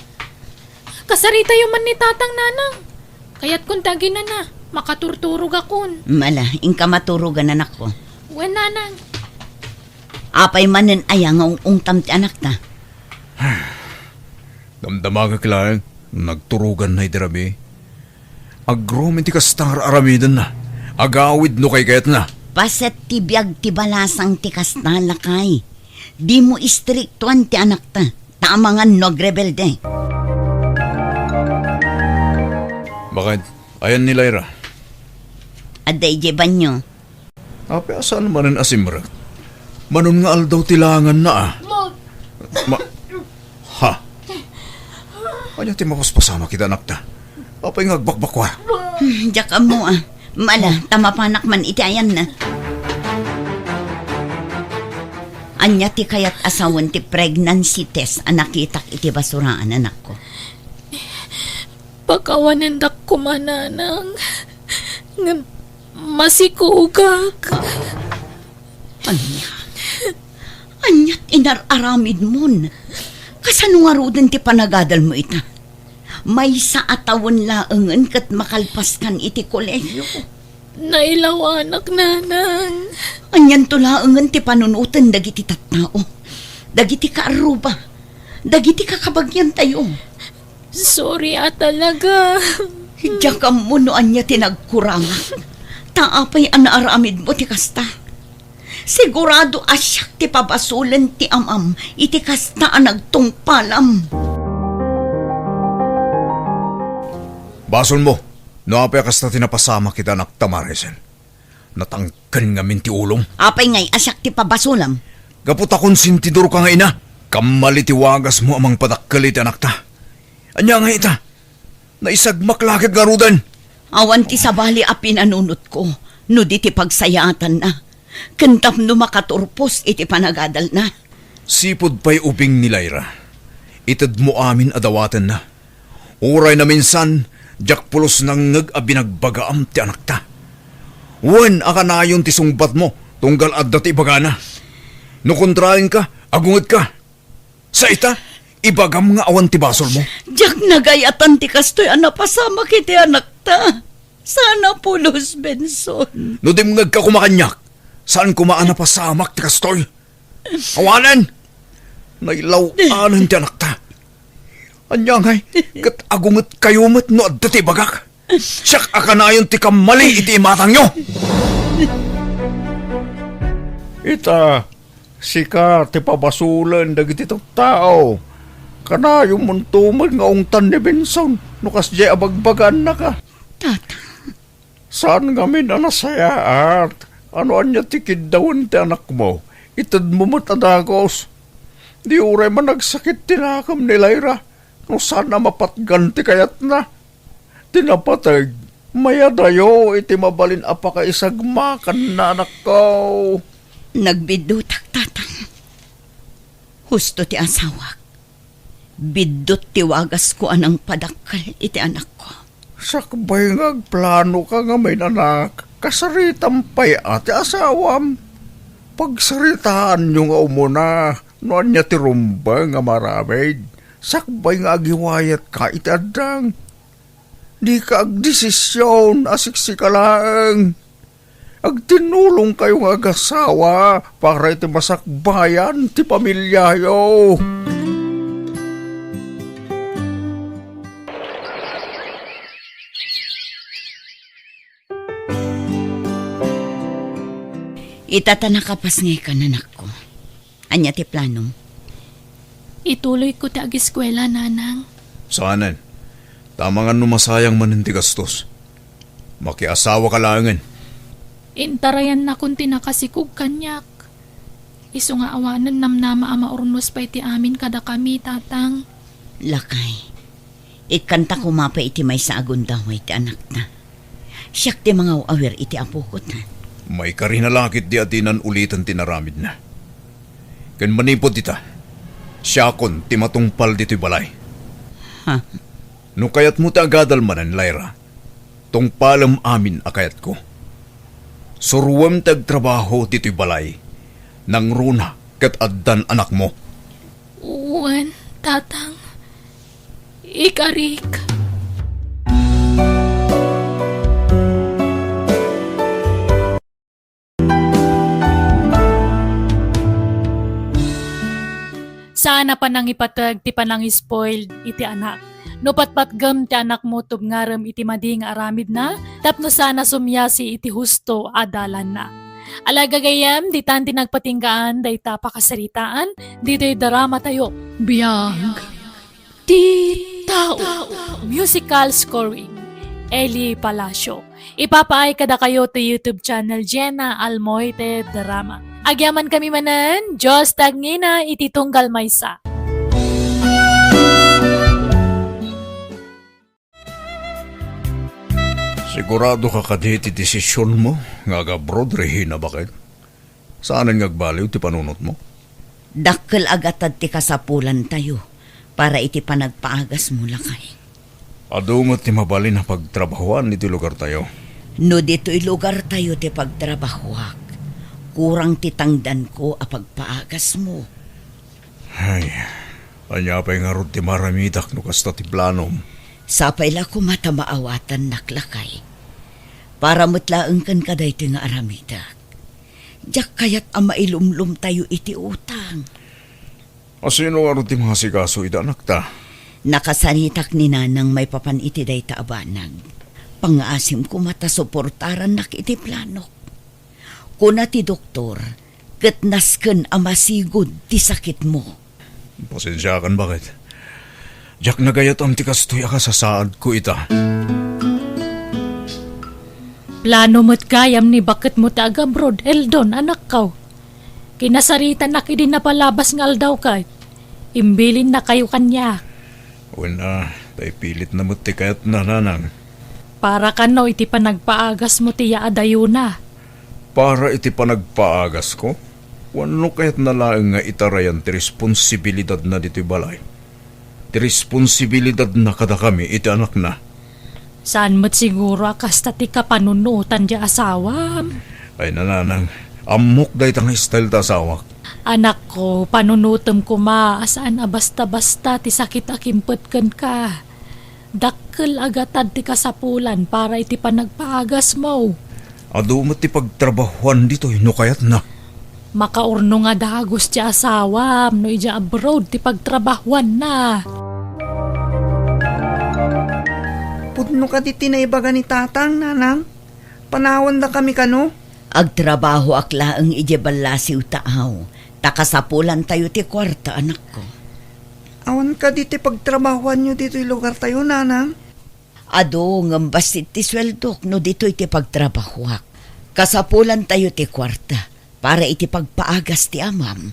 Kasaritayo man ni Tatang, Nanang. Kayatkon ti aginana, makaturturogakon. Mala, inka maturogan, anakko. Wen, Nanang. Apay manen aya nga ung-ungtam ti anakta? Damdamagek laeng, nagturoganna idi rabii. Agromen ti kasta nga ar-aramidenna. Agawid no kaykayatna. Paset ti biag ti balasang ti kasta, lakay. Dimo istriktoan ti anakta, ta amangan no agrebelde. Bakit? Ayan ni Lyra? Adda idiay banyo. Apay a saan manen a simrek? Manon nga aldaw ti langanna, a. Ma-, ha? Ania ti mapaspasamak ita, anakta? Apay nga agbakbakua? Hmm, diak ammo, a. Mala, ta mapanak man iti ayanna. Ania ti kayat a sawen ti pregnancy test a nakitak iti basuraan, anakko? Pakawanendak koma, Nanang, ngem masikogak. Ania? Ania ti inar-aramidmon? Kasano ngaruden ti panagadalmo ita? Maysa a tawen laengen ket makalpaskan iti kolehiyo. Nailawanak, Nanang. Anianto laengen ti panunoten dagiti tattao, dagiti kaarruba, dagiti kakabagiantayo? Sorry a talaga. Diak ammo no ania ti nagkurangak. Ta apay a naaramidmo ti kasta? Sigurado a siak ti pabasolen ti amam iti kasta a nagtungpalam. Basolmo no apay a kasta ti napasamak iti anakta, Maricel. Natangken ngamin ti ulom. Apay ngay a siak ti pabasolam? Gapu ta konsentidorka nga ina. Kammali ti wagasmo a mangpadakkel iti anakta. Ania ngay ita? Naisagmak la ket ngaruden. Awan ti sabali a pinanunotko no di ti pagsayaatanna ken tapno makaturpos iti panagadalna. Sipud pay ubing ni Lyra, itedmo amin a dawatenna. Uray naminsan, diak pulos nangngeg a binagbagaam ti anakta. Wen a kanayon ti sungbatmo tunggal adda ti ibagana. No kontraenka, agungetka. Sa ita, ibagam nga awan ti basolmo. Diak nagayatan ti kastoy a napasamak iti anakta. Sana pulos, Benson. No dimngegka koma kaniak, saan koma a napasamak ti kastoy. Awanen! Nailaw-anen ti anakta. Ania ngay, ket agungetkayo met no adda ti ibagak? Siak a kanayon ti kammali iti imatangyo. Ita, sika ti pabasolen dagiti tattao. Kanayonmonto met nga ungtan ni Benson no kasdiay a bagbagaannaka. Tata. Saan ngamin a nasayaat a no ania ti kiddawen ti anakmo, itedmo met a dagus. Di uray managsakit ti nakem ni Lyra, no saan a mapatgan ti kayatna. Ti napateg, mayadayo iti mabalin a pakaisagmakanna, anakko. Nagbiddutak, Tatang. Husto ti asawak. Biddut ti wagasko a nangpadakkel iti anakko. Sakbay nga agplanoka ngamin, anak, kasaritam pay a ti asawam. Pagsaritaanyo nga umuna no ania ti rumbeng a maaramid, sakbay nga agiwayatka iti addang. Dika agdesision a siksika laeng. Agtinulongkayo nga agasawa para iti masakbayan ti pamiliayo. Ita ta nakapasngaykan, anakko. Ania ti planom? Ituloyko ti ageskuela, Nanang. Saanen. Ta amangan no masayang manen ti gastos. Makiasawaka laengen. Intarayannakon ti nakasikog kaniak. Isu nga awanen namnama a maurnos pay ti amin kadakami, Tatang. Lakay, ikkanta koma pay iti maysa a gundaway ti anakta. Siak ti mangaw-awir iti apokot. Maikarina la ketdi a dinan uliten ti inaramidna. Ken manipud ita, siakon ti matungpal ditoy balay. Ha? No kayatmo ti agadal manen, Lyra, tungpalem amin a kayatko. Suroem ti agtrabaho ditoy balay. Nangruna ket addan anakmo. Wen, Tatang. Ikarik. Saan a panangipateg ti panangispoiled iti anak. No patpatgem ti anakmo, tubngarem iti madi nga aramidna tapno saan a sumiasi iti husto a dalanna. Ala, gagayyem, ditan ti nagpatinggaan dayta a pakasaritaan ditoy dramatayo. Biag ti tao. Musical scoring, Eli Palacio. Ipapaay kadakayo ti YouTube channel Jenna Almoite Drama. Agyamankami manen, Dios ti agngina iti tunggal maysa. Siguradoka kadi iti desisionmo nga agabroad, Regina, baket? Saanen nga agbaliw ti panunotmo? Dakkel a gatad ti kasapulantayo para iti panagpaagasmo, lakay. Adu met ti mabalin a pagtrabahoan iti lugartayo. No ditoy lugartayo ti pagtrabahoak, kurang ti tangdanko a pagpaagasmo. Ay, ania pay ngarud ti maaramidak no kasta ti planom? Sapay la koma ta maawatannak, lakay. Para met laeng kenka daytoy nga aramidek. Diak kayat a mailumlomtayo iti utang. A sino ngarud ti mangasikaso iti anakta? Nakasaritak ni Nanang maipapan iti dayta a banag. Pangngaasim koma ta suportarannak iti planok. Kuna ti doktor, ket nasken a masigud ti sakitmo. Pasensiakan, baket. Diak nagayatan ti kastoy a kasasaadko ita. Plano met gayam ni baketmo ti agabroad, Eldon, anakko. Kinasaritanak idi napalabas nga aldaw ket imbilinnakayo kaniak. Wen a, ta ipilitna met ti kayatna, Nanang. Para kano iti panagpaagasmo ti yaadayona. Para iti panagpaagasko? Wenno kayatna laeng nga itarayan ti responsibilidadna ditoy balay? Ti responsibilidadna kadakami iti anakna. Saan met siguro a kasta ti kapanunotan ti asawam? Ay, Nanang, ammok dayta nga style ta asawak. Anakko, panunotem koma a saan a basta-basta ti sakit a kimpet kenka. Dakkel a gatad ti kasapulan para iti panagpaagasmo. Adu met ti pagtrabahoan ditoy no kayatna. Makaurnong a dagus ti asawam no idiay abroad ti pagtrabahoanna. Pudno kadi ti naibaga ni Tatang, Nanang? Panawandakami kano? Agtrabahoak laeng idiay ballasiw ta aw, ta kasapulantayo ti kuarta, anakko. Awan kadi ti pagtrabahoanyo ditoy lugartayo, Nanang? Adu, ngem bassit ti sueldok no ditoy ti pagtrabahoak. Kasapulantayo ti kuarta para iti pagpaagas ti amam.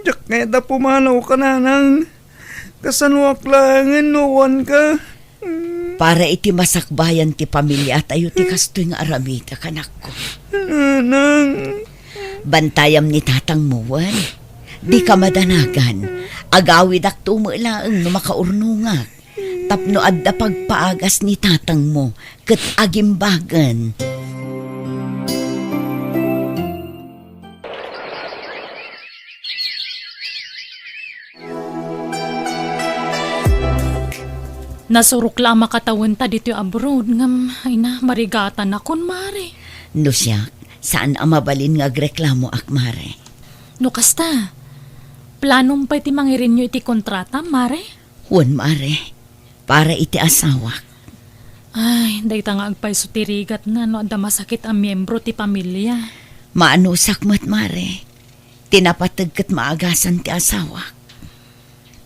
Diak kayat a pumanaw ka, Nanang. Kasanoak laengen no awanka? Para iti masakbayan ti pamiliatayo ti kastoy nga aramidek, anakko. Nanang. Bantayam ni tatangmo, wen? Dika madanagan. Agawidakto met laeng no makaurnongak. Tapno adda pagpaagas ni tatangmo ket agimbagen. Nasurok la a makatawenta ditoy abroad, ngem, ay na, marigatanakon, Mare. No siak, saan a mabalin nga agreklamoak, Mare. No kasta, planom pay ti mangirinyo iti kontrata, Mare? Wen, Mare. Para iti asawak. Ay, dayta nga agpayso ti rigatna no adda masakit a miembro ti pamilia. Maanusak met, Mare. Ti napateg ket maagasan ti asawak.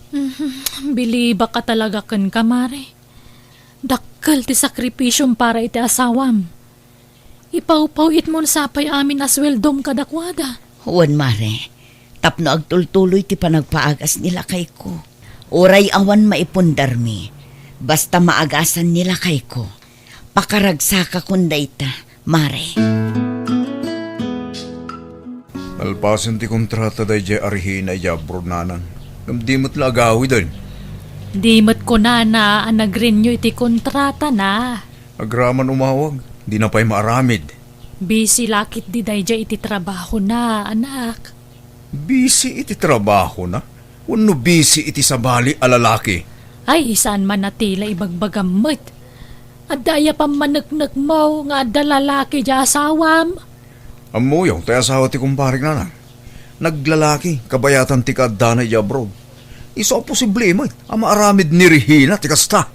Mhm. Bilibak a talaga kenka, Mare. Dakkel ti sakripisiom para iti asawam. Ipawpawitmon sapay amin a sueldom kadakuada. Wen, Mare, tapno agtultuloy ti panagpaagas ni lakayko. Uray awan maipundarmi, basta maagasan ni lakayko. Pakaragsakakon dayta, Mare. Nalpasen ti kontrata daydiay a Regina idiay abroad, Nanang. Ngem di met la agawiden. Di met kunana a nag-renew iti kontratana. Agraman umawag, dina pay maaramid. Busy la ketdi daydiay iti trabahona, anak. Busy iti trabahona? Wenno busy iti sabali a lalaki? Ay, saan man a ti la ibagbagam met. Adda aya pammaneknekmo nga adda lalaki idiay asawam? Ammoyo, tay asawa ti kumparek, Nanang. Naglalaki, kabayatan ti kaaddana idiay abroad. Isu a posible met a maaramid ni Regina ti kasta.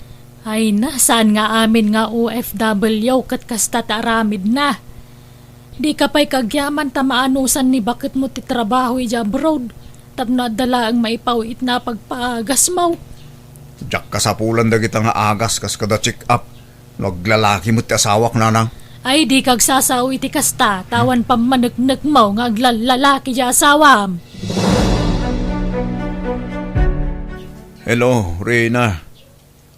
Ay na, saan nga amin nga O F W ket kasta ti aramidna. Dika pay kaagyaman ta maanusan ni baketmo ti trabaho idiay abroad, tapno adda laeng maipawitna a pagpaagasmo. Diak kasapulan dagita nga agas kas kada check-up. No aglalaki met ti asawak, Nanang. Ay, dika agsasao iti kasta, ta awan pammaneknekmo nga aglallalaki ti asawam. Hello, Reyna.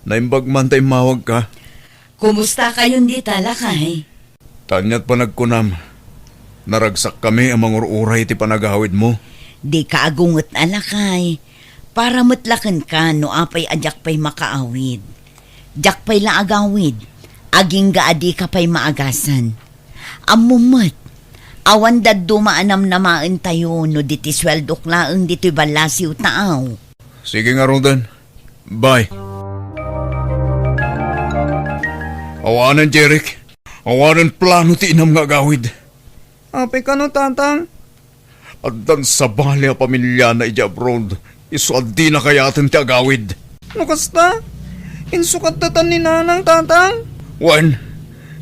Naimbag man ta immawagka. Kumustakayon dita, lakay? Ania ti panagkunam. Naragsakkami a mangur-uray iti panagawidmo. Dika agunget a, lakay. Para met la kenka no apay a diak pay makaawid. Diak pay la agawid, agingga a dika pay maagasan. Ammom met, awan dadduma a namnamaentayo no di ti sueldok laeng ditoy ballasiw taaw. Sige ngaruden. Bye. Awanen, Jeric. Awanen plano ti inam nga agawid. Apay kano, Tatang? Addan sabali a pamiliana idiay abroad, isu a dina kayaten ti agawid. No kasta, insukat datan ni Nanang, Tatang? Wen,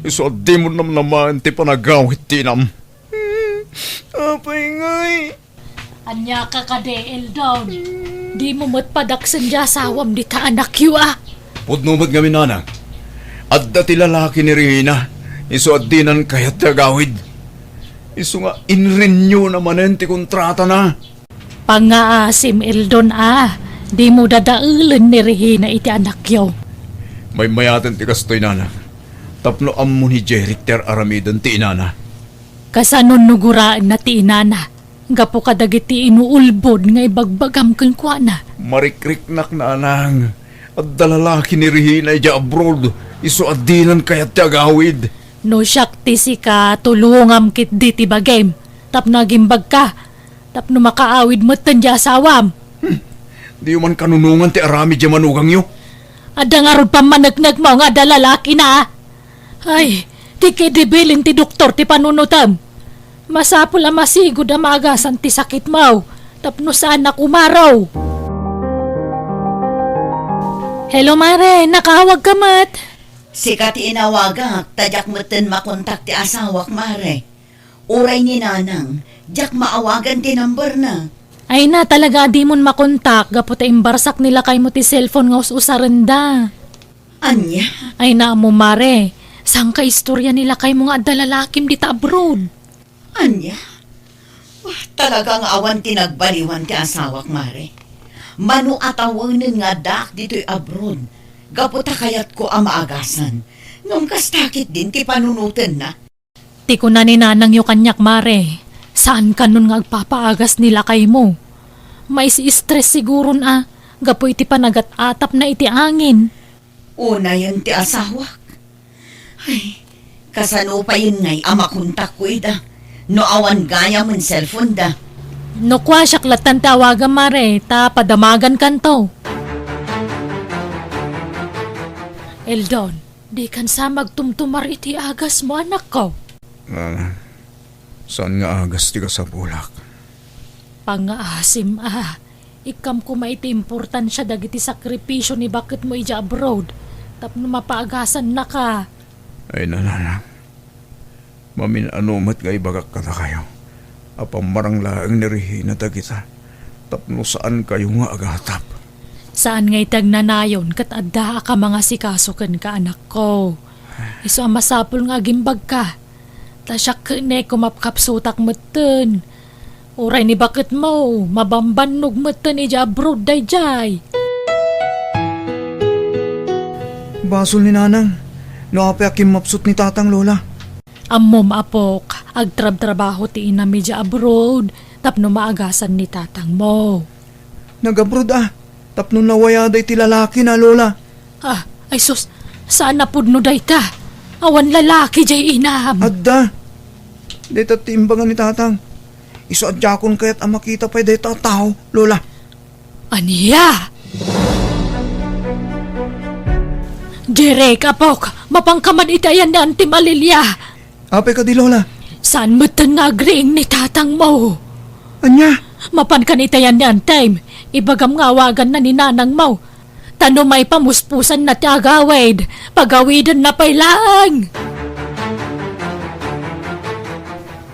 isu a dimo namnamaen ti panagawid ti inam. Hmm, apay ngay. Ania ka kadi, Eldon? Dimo met padaksen ti asawam dita anakyo, a? Pudno met ngamin, Nanang. Adda ti lalaki ni Rina, isu a dinan kayat ti agawid. Isu nga inrenew na manen ti kontratana. Pangngaasim, Eldon, a, dimo dadaelen ni Regina iti anakyo. Maymayaten ti kastoy, Nanang. Tapno ammo ni Jeric ti ar-aramiden ti inana. Kasano no guraenna ti inana gapu kadagiti inuulbod nga ibagbagam kenkuana? Marikriknak, Nanang. Adda lalaki ni Regina idiay abroad, isu a dinan kayat ti agawid. No siak ti sika, tulongam ketdi ti bagim, tapno agimbagka, tapno makaawid metten ti asawam. Hmm. Diyo man kanunongan ti aramid ti manugangyo. Adda ngarud pammaneknekmo nga adda lalakina, a? Ay, di ketdi bilin ti doktor ti panunotem. Masapul a masigud a maagasan ti sakitmo, tapno saan a kumaro. Hello, Mare. Nakaawagka met? Sika ti inawagak, ta diak metten makontak ti asawak, Mare. Uray ni Nanang, diak maawagan ti numberna. Ay na, talaga a dimon makontak gapu ta imbarsak ni lakaymo ti cellphone nga us-usarenda. Ania? Ay na, ammo, Mare. Saan ka istorya ni lakaymo nga adda lalakim dita abroad? Ania? Wah, talaga nga awan ti nagbaliwan ti asawak, Mare. Mano a tawenen nga addaak ditoy abroad, gapu ta kayatko a maagasan. Ngem kasta ketdin ti panunotenna. Ti kuna ni nanangyo kaniak, Mare, saan kanon nga agpapaagas ni lakaymo. Mais-stress siguron a, gapu iti panagat-atapna iti angin. Unayen ti asawak. Ay, kasano payen ngay a makontakko ida no awan gayam cellphone da? No kua, siak lattan ti awagam, Mare, ta padamagankanto. Eldon, dikan sa magtumtumar iti agasmo, anakko. Ah, saan nga agas ti kasapulak? Pangngaasim a, ikkam koma iti importansia dagiti sakripisio ni baketmo idiay abroad tapno mapaagasannaka. Ay, nanang, mamin-ano met nga ibagak kadakayo a pammarang laeng ni Regina dagita tapno saankayo nga agatap. Saan nga iti agnanayon ket addaak a mangasikaso kenka, anakko. Isu a masapul nga agimbagka, ta siak ket ne kumapkapsutak metten. Uray ni baketmo, mabambannog metten idiay abroad daydiay. Basol ni nanang, no apay a kimmapsut ni tatang, Lola. Ammom, apok, agtrabtrabaho ti inam idiay abroad tapno maagasan ni tatangmo. Nag-abroad a, tapno nawayada iti lalakina, Lola. Ah, ay sus, saan a pudno dayta. Awan lalaki diay inam. Adda. Dayta ti imbaga ni tatang. Isu a diakon kayat a makita pay dayta a tao, Lola. Ania? Derek, apok, mapanka man iti ayan ni Antem a Lilia. Apay kadi, Lola? Saan metten nga agriing ni tatangmo? Ania? Mapankan iti ayan ni Antem. Ibagam nga awaganna ni nanangmo. Ta no maipamuspusanna ti agawid, pagawidenna pay laeng.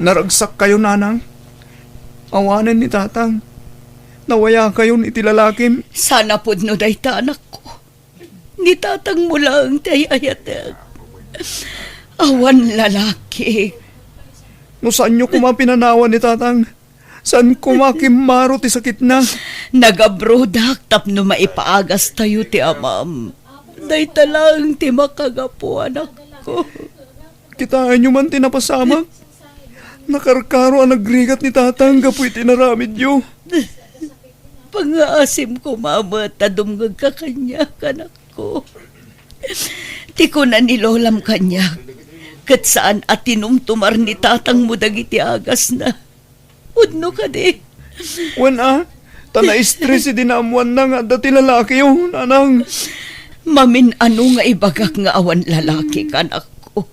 Naragsakkayo, nanang. Awanen ni tatang. Nawayakayon iti lalakim. Saan a pudno dayta, anakko. Ni tatangmo laeng ti ay-ayatek. Awan lalaki. No saanyo koma pinanawan ni tatang, saan koma kimmaro ti sakitna. Nag-abroadak tapno maipaagastayo ti amam. Dayta laeng ti makagapu, anakko. Kitaenyo man ti napasamak. Nakarkaro a nagrigat ni tatang gapu iti inaramidyo. Pangngaasim koma met ta dumngegka kaniak, anakko. Ti kuna ni lolam kaniak, ket saan a tinumtumar ni tatangmo dagiti agasna. Pudno kadi? Wen a, ta na-stress idi naammoanna nga adda ti lalakiyo, nanang. Mamin-ano nga ibagak nga awan lalaki, anakko?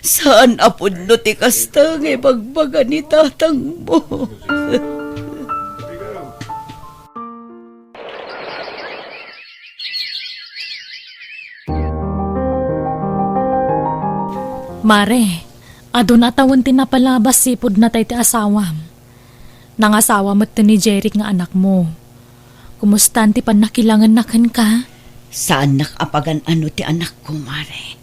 Saan a pudno ti kasta nga ibagbaga ni tatangmo. Mare, adun a tawen ti napalabas sipud natay ti asawam. Nangasawa met ni Jeric nga anakmo. Kumustan ti pannakilangenna kenka? Saannak a pagan-ano ti anakko, Mare.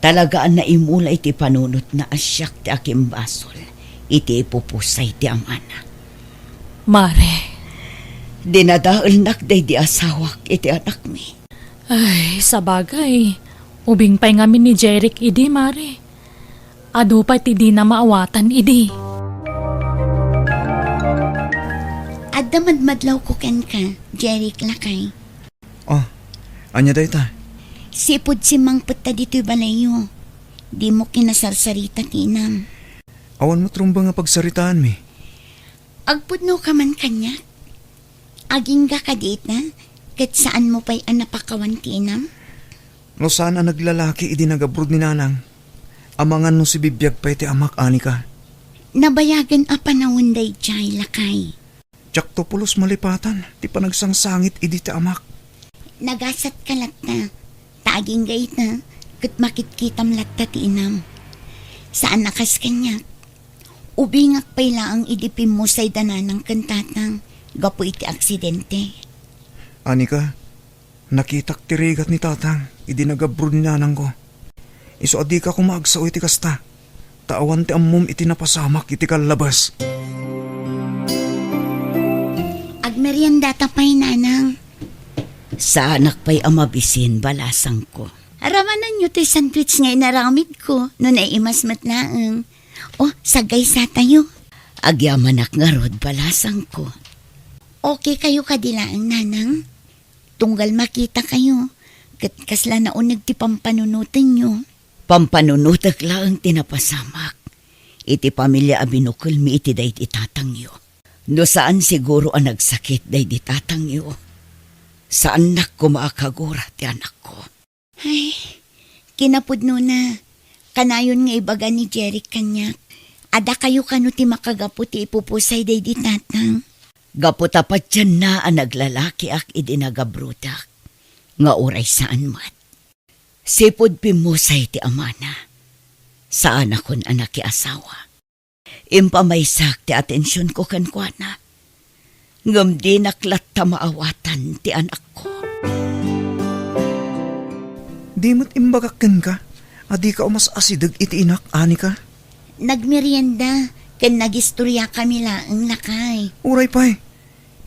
Talaga a naimula iti panunotna a siak ti akimbasol iti ipupusay ti amana. Mare. Dinadaelnak daydi asawak iti anakmi. Ay, sabagay. Ubing pay ngamin ni Jeric idi, Mare. Adu pay ti dina maawatan idi. Adda madmadlawko kenka, Jeric, lakay. Oh, ania dayta? Sipud simmangpetta ditoy balayyo. Dimo kinasarsarita ti inam. Awan met rumbeng a pagsaritaanmi. Agpudnoka man kaniak? Agingga kadi ita, ket saanmo pay a napakawan ti inam? No saan a naglalaki idi nag-abroad ni nanang, amangan no sibibiag pay ti amak, Anika. Nabayagen a panawen daydiay, lakay. Diakto pulos malipatan ti panagsangsangit idi ti amak. Nagasatka latta, ta agingga ita, ket makitkitam latta ti inam. Saan a kas kaniak. Ubingak pay laeng idi pimmusay da nanang ken tatang gapu iti aksidente. Anika, nakitak ti rigat ni tatang idi nag-abroad ni nanangko. Isu a dika koma agsao iti kasta, ta awan ti ammom iti napasamak iti kallabas. Ag Meriendata pay, nanang. Saanak pay a mabisin, balasangko. Aramananyo toy sandwich nga inaramidko, no naimas met laeng. O, saggaysatayo. Agyamanak ngarud, balasangko. Okay kayo kadi laeng, nanang? Tunggal makitakayo, ket kasla nauneg ti pampanunotenyo. Pampanunotek laeng ti napasamak iti pamilia a binukelmi iti daydi tatangyo. No saan siguro a nagsakit daydi tatangyo, saannak koma a kagura ti anakko. Ay, kinapudnona, kanayon nga ibaga ni Jeric kaniak, a dakayo kano ti makagapu ti ipupusay daydi tatang. Gapu ta patienna a naglalakiak idi nagabrodak, nga uray saan met. Sipud pimmusay ti amana, saanakon a nakiasawa. Impamaysak ti atensionko kenkuana, ngem dinak latta maawatan ti anakko. Di met imbagak kenka a dika umas-asideg iti inak, Anika? Nagmerienda ken nagistoriakami laeng, lakay. Uray pay,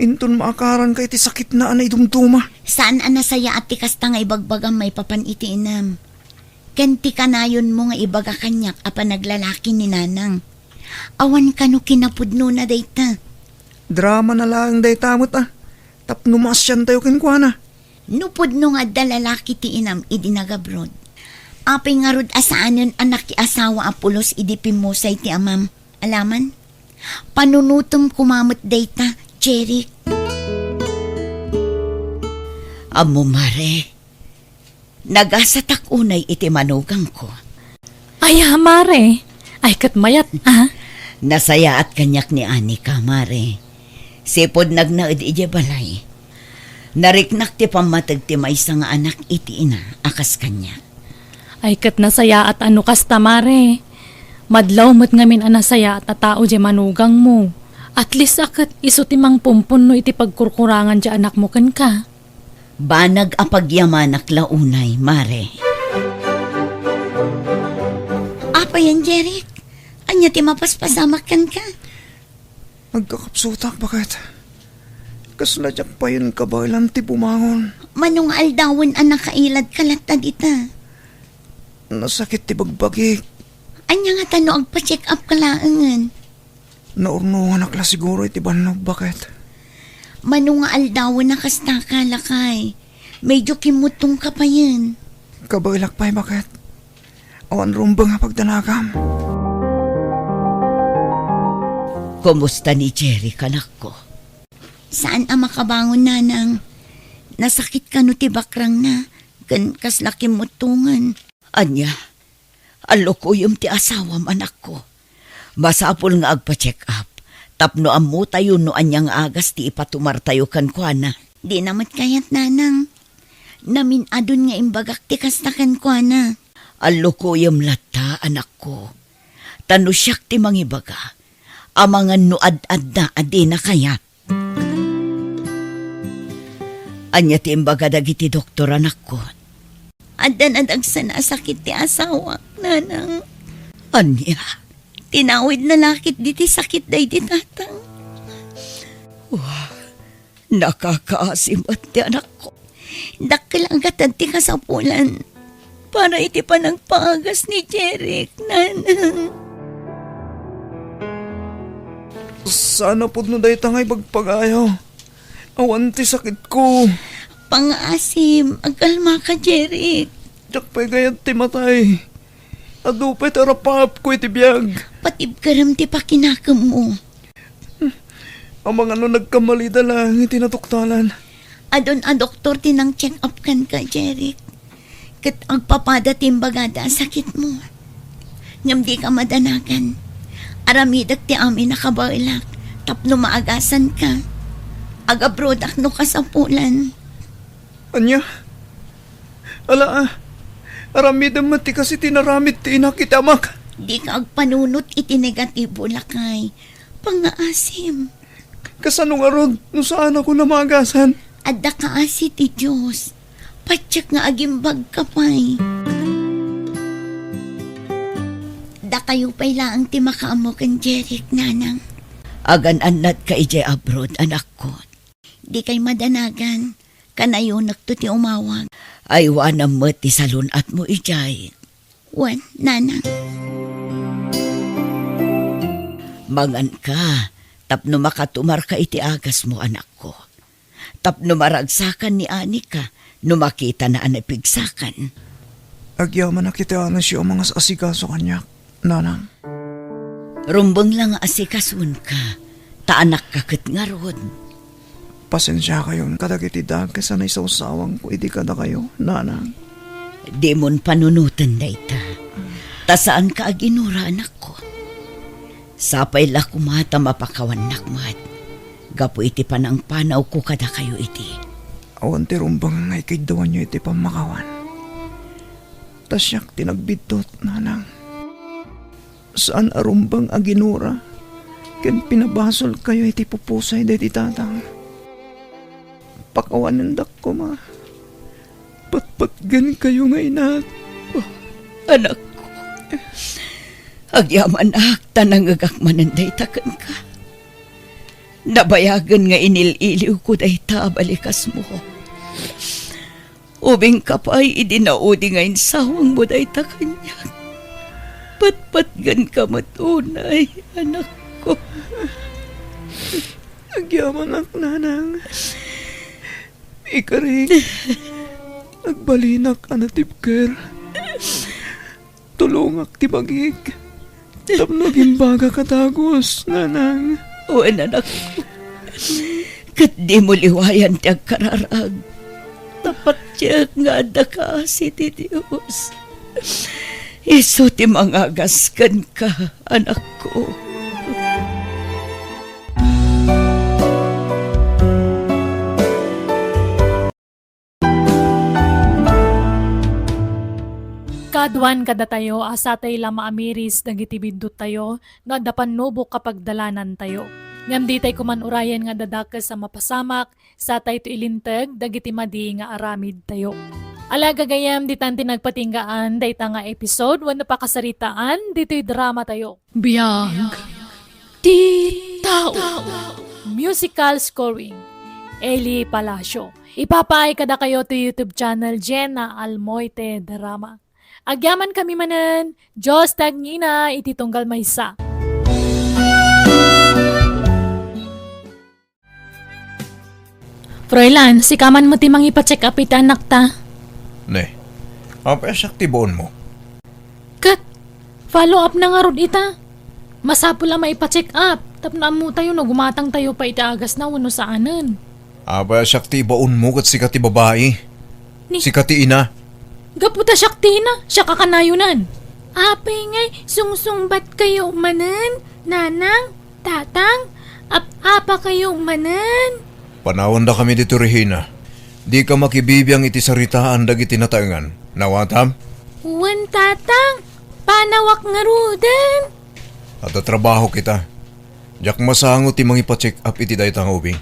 inton maakaranka iti sakitna a naidumduma. Saan a nasayaat ti kasta nga ibagbagam maipapan iti inam. Ken ti kanayonmo nga ibaga kaniak a panaglalaki ni nanang. Awan kano kinapudnona dayta. Drama na laeng dayta met a, tapno maasiantayo kenkuana. No pudno nga adda lalaki ti inam idi nagabroad, apay ngarud a saanen a nakiasawa a pulos idi pimmusay ti amam? Alaman? Panunotem koma met dayta, Jeric. Ammo, Mare, nagasatak unay iti manugangko. Aya, Mare. Ay, ket mayat, a? Nasayaat kaniak ni Anika, Mare. Sipud nagnaed idiay balay, nariknak ti pammateg ti maysa nga anak iti ina a kas kaniak. Ay, ket nasayaat a no kasta, Mare. Madlaw met ngamin a nasayaat a tao diay manugangmo. At least a ket isu ti mangpumpunno iti pagkurkurangan diay anakmo kenka. Banag a pagyamanak la unay, Mare. Apayen, Jeric? Ania ti mapaspasamak kenka? Nagkakapsutak, baket. Kasla diak payen kabaelan ti bumangon. Mano nga aldawen a nakailadka latta dita? Nasakit ti bagbagik. Ania ngata no agpa-check up ka laengen? Naurnonganak la siguro iti bannog, baket. Mano nga aldawen a kastaka, lakay? Medyo kimmuttongka payen. Kabaelak pay, baket. Awan rumbeng a pagdanagam. Kumusta ni Jeric, anakko? Saan a makabangon, nanang. Nasakit kano ti bakrangna, ken kasla kimmuttongen. Ania? Allukoyem ti asawam, anakko. Masapul nga agpa-check up tapno ammotayo no ania nga agas ti ipatumartayo kenkuana. Dina met kayat, nanang. Namin-adun nga imbagak ti kasta kenkuana. Allukoyem latta, anakko. Ta no siak ti mangibaga, amangan no ad-adda a dina kayat. Ania ti imbaga dagiti doktor, anakko? Adda nadagsen a sakit ti asawak, nanang. Ania? Tinawidna la ketdi ti sakit daydi tatang. Wa, nakakaasi met ti anakko. Dakkel a gatad ti kasapulan para iti panagpaagas ni Jeric, nanang. Saan a pudno dayta nga ibagpagayo. Awan ti sakitko. Pangngaasim, agkalmaka, Jeric. Diak pay kayat ti matay. Adu pay ti arapaapko iti biag. Patibkerem ti pakinakemmo. Amangan no nagkammalida laeng iti naduktalan. Adun a doktor ti nang-check up kenka, Jeric. Ket agpapada ti imbagada a sakitmo. Ngem dika madanagan. Aramidek ti amin a kabaelak tapno maagasanka. Agabrodak no kasapulan. Ania? Ala, a. Aramidem met ti kas iti naramid ti inak iti amak. Dika agpanunot iti negatibo, lakay. Pangngaasim. Kasano ngarud no saanakon a maagasan? Adda kaasi ti Dios. Patiek nga agimbagka pay. Dakayo pay laeng ti makaammo ken Jeric, nanang. Agan-annadka idiay abroad, anakko. Dikay madanagan. Kanayonekto ti umawag. Aywanam met ti salun-atmo idiay. Wen, nanang. Manganka, tapno makatumarka iti agasmo, anakko. Tapno maragsakan ni Anika, no makitana a napigsakan. Agyamanak iti anasyo a mangas-asikaso kaniak, nanang. Rumbeng la nga asikasuenka, ta anakka ket ngarud. Pasensiakayon kadagiti dakes a naisawsawangko idi kadakayo, nanang. Dimon panunoten dayta, ta saanka a ginura, anakko. Sapay la koma ta mapakawannak met gapu iti panangpanawko kadakayo idi. Awan ti rumbeng nga ikiddawanyo iti pammakawan. Ta siak ti nagbiddut, nanang. Saan a rumbeng a ginura ken pinabasolkayo iti pupusay daydi tatang. Pakawanendak koma. Patpatgenkayo nga inak. Anakko, agyamanak ta nangngegak manen dayta kenka. Nabayagen nga inil-iliwko dayta a balikasmo. Ubingka pay idi naudi nga insawangmo dayta kaniak. Patpatgenka met unay, anakko. Agyamanak, nanang. Ikarik, agbalinak a natibker. Tulongak ti bagik tapno agimbagak a dagus, nanang. Wen, anakko. Ket dimo liwayan ti agkararag. Ta patiek nga adda kaasi ti Dios. Isu ti mangagas kenka, anakko. Kaaduan kadatayo a satay la maamiris dagiti bidduttayo no adda pannubok a pagdalanantayo. Ngem ditay koman urayen nga adda dakes a mapasamak, satayto ilinteg dagiti madi nga aramidtayo. Ala, gagayyem, ditan ti nagpatinggaan dayta nga episode wenno pakasaritaan ditoy dramatayo. Biag ti tao. Musical scoring, Eli Palacio. Ipapaay kadakayo ti YouTube channel Jenna Almoite Drama. Agyamankami manen, Dios ti agnina iti tunggal maysa. Froilan, sika man met ti mangipa-check up iti anakta. Ne, apay a siak ti baonmo? Ket, follow up na ngarud ita. Masapul a maipa-check up, tapno ammotayo no gumatangtayo pay iti agasna wenno saanen. Apay a siak ti ibaonmo ket sika ti babai? Ni Sika ti ina. Gapu ta siak ti ina, siak a kanayonan. Apay ngay, sungsungbatkayo manen, nanang? Tatang, ap-apakayo manen. Panawandakami ditoy, Regina. Dika makibibiang iti saritaan dagiti nataengan. Nawatam? Wen, Tatang. Panawak ngaruden. Adda trabahok ita. Diak masango ti mangipa-check up iti dayta nga ubing.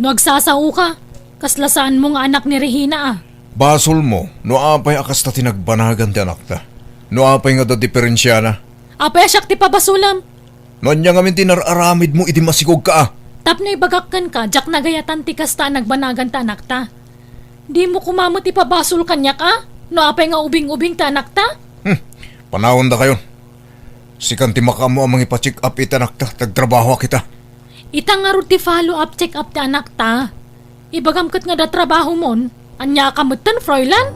No agsasaoka, kasla saanmo nga anak ni Regina a. Basolmo no apay a kasta ti nagbanagan ti anakta. No apay nga adda diferensiana. Apay a siak ti pabasolem? No ania ngamin ti nar-aramidmo idi masikogka a? Tapno ibagak kenka, diak nagayatan ti kasta a nagbanagan ti anakta. Dimo koma met ipabasol kaniak a? No apay nga ubing-ubing ti anakta? Hmm, panawandakayon. Sikan ti makaammo a mangipa-check up iti anakta, ta agtrabahoak ita. Ita ngarud ti follow up check up ti anakta. Ibagam ket nga adda trabahomon. Ania ka metten, Froilan?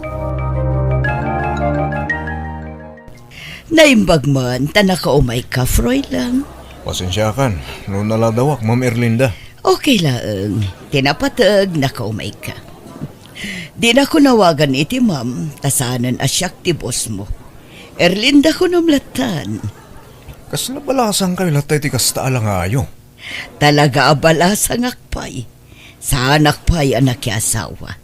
Naimbag man ta nakaumayka, Froilan. Pasensiakan no naladawak, Ma'am Erlinda. Okay laeng. Ti napateg, nakaumayka. Dinakon awagan iti ma'am, ta saanen a siak ti bossmo. Erlinda kunom lattan. Kasla balasangkayo latta iti kasta a langayo? Talaga a balasangak pay. Saanak pay a nakiasawa.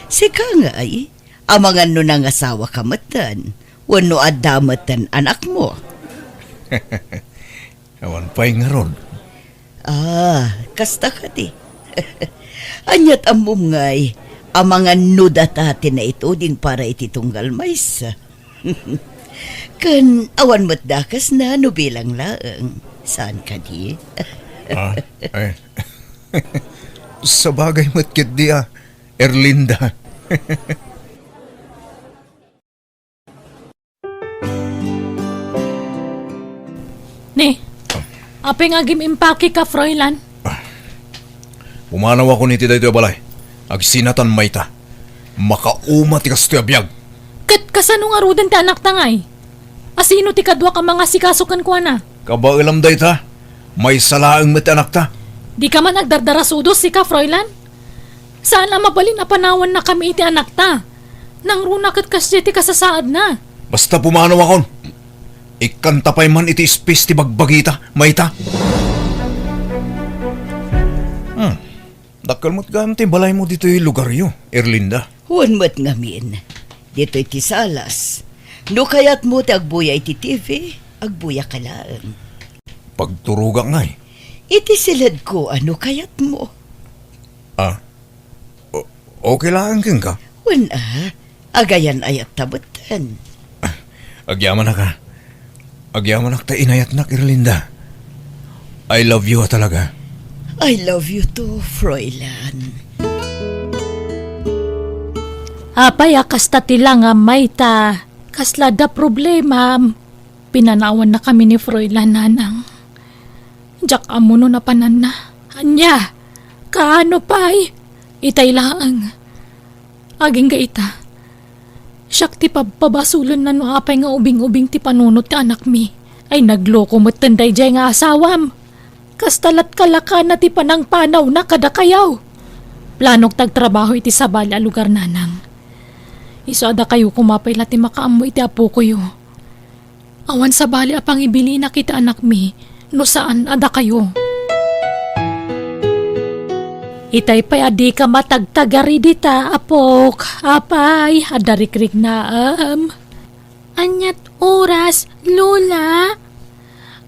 Sika ngay, amangan no nangasawaka metten, wenno adda metten anakmo. Awan pay ngarud. Ah, kasta kadi. Ania't ammom ngay, amangan no data ti naituding para iti tunggal maysa. Ken awan met dakesna no bilang laeng. Saan kadi? Ah, ay. Sabagay met ketdi a, Erlinda. Ni, apay nga agim-impakeka, Froilan? Pumanawakon iti daytoy a balay. Agsinatan mayta. Makauma ti kastoy a biag. Ket kasano ngaruden ti anakta ngay? Asino ti kaduak a mangasikaso kenkuana? Kabaelam dayta. Maysa laeng met ti anakta. Dika man agdardarasudos, sika, Froilan? Saan a mabalin a panawannakami iti anakta. Nangruna ket kasdiay ti kasasaadna. Basta pumanawakon. Ikkanta pay man iti ispis ti bagbagita, mayta. Hmm. Dakkel met gayam ti balaymo ditoy lugaryo, Erlinda. Wen met ngamin. Ditoy ti salas. No kayatmo ti agbuya iti T V, agbuyaka laeng. Pagturogak ngay. Iti siledko a no kayatmo. Ah, o-, okay laeng kenka? Wen a, agayan-ayatta metten. Agyamanak a. Agyamanak ta inayatnak, Erlinda. I love you a talaga. I love you too, Froilan. Apay a kasta ti langam, mayta? Kasla adda problemam? Pinanawannakami ni Froilan, Nanang. Diak ammo no napananna. Ania? Kaano pay? Itay laeng. Agingga ita. Siak ti pabpabasolenna no apay nga ubing-ubing ti panunot ti anakmi. Ay, nagloko metten daydiay nga asawam. Kasta lat kalakana ti panangpanawna kadakayo. Planok ti agtrabaho iti sabali a lugar, Nanang. Isu a dakayo koma pay la ti makaammo iti apokoyo. Awan sabali a pangibilinak iti anakmi no saan a dakayo. Itay pay a dika matagtagari dita, apok. Apay, adda rikriknaem. Aniat oras, Lola?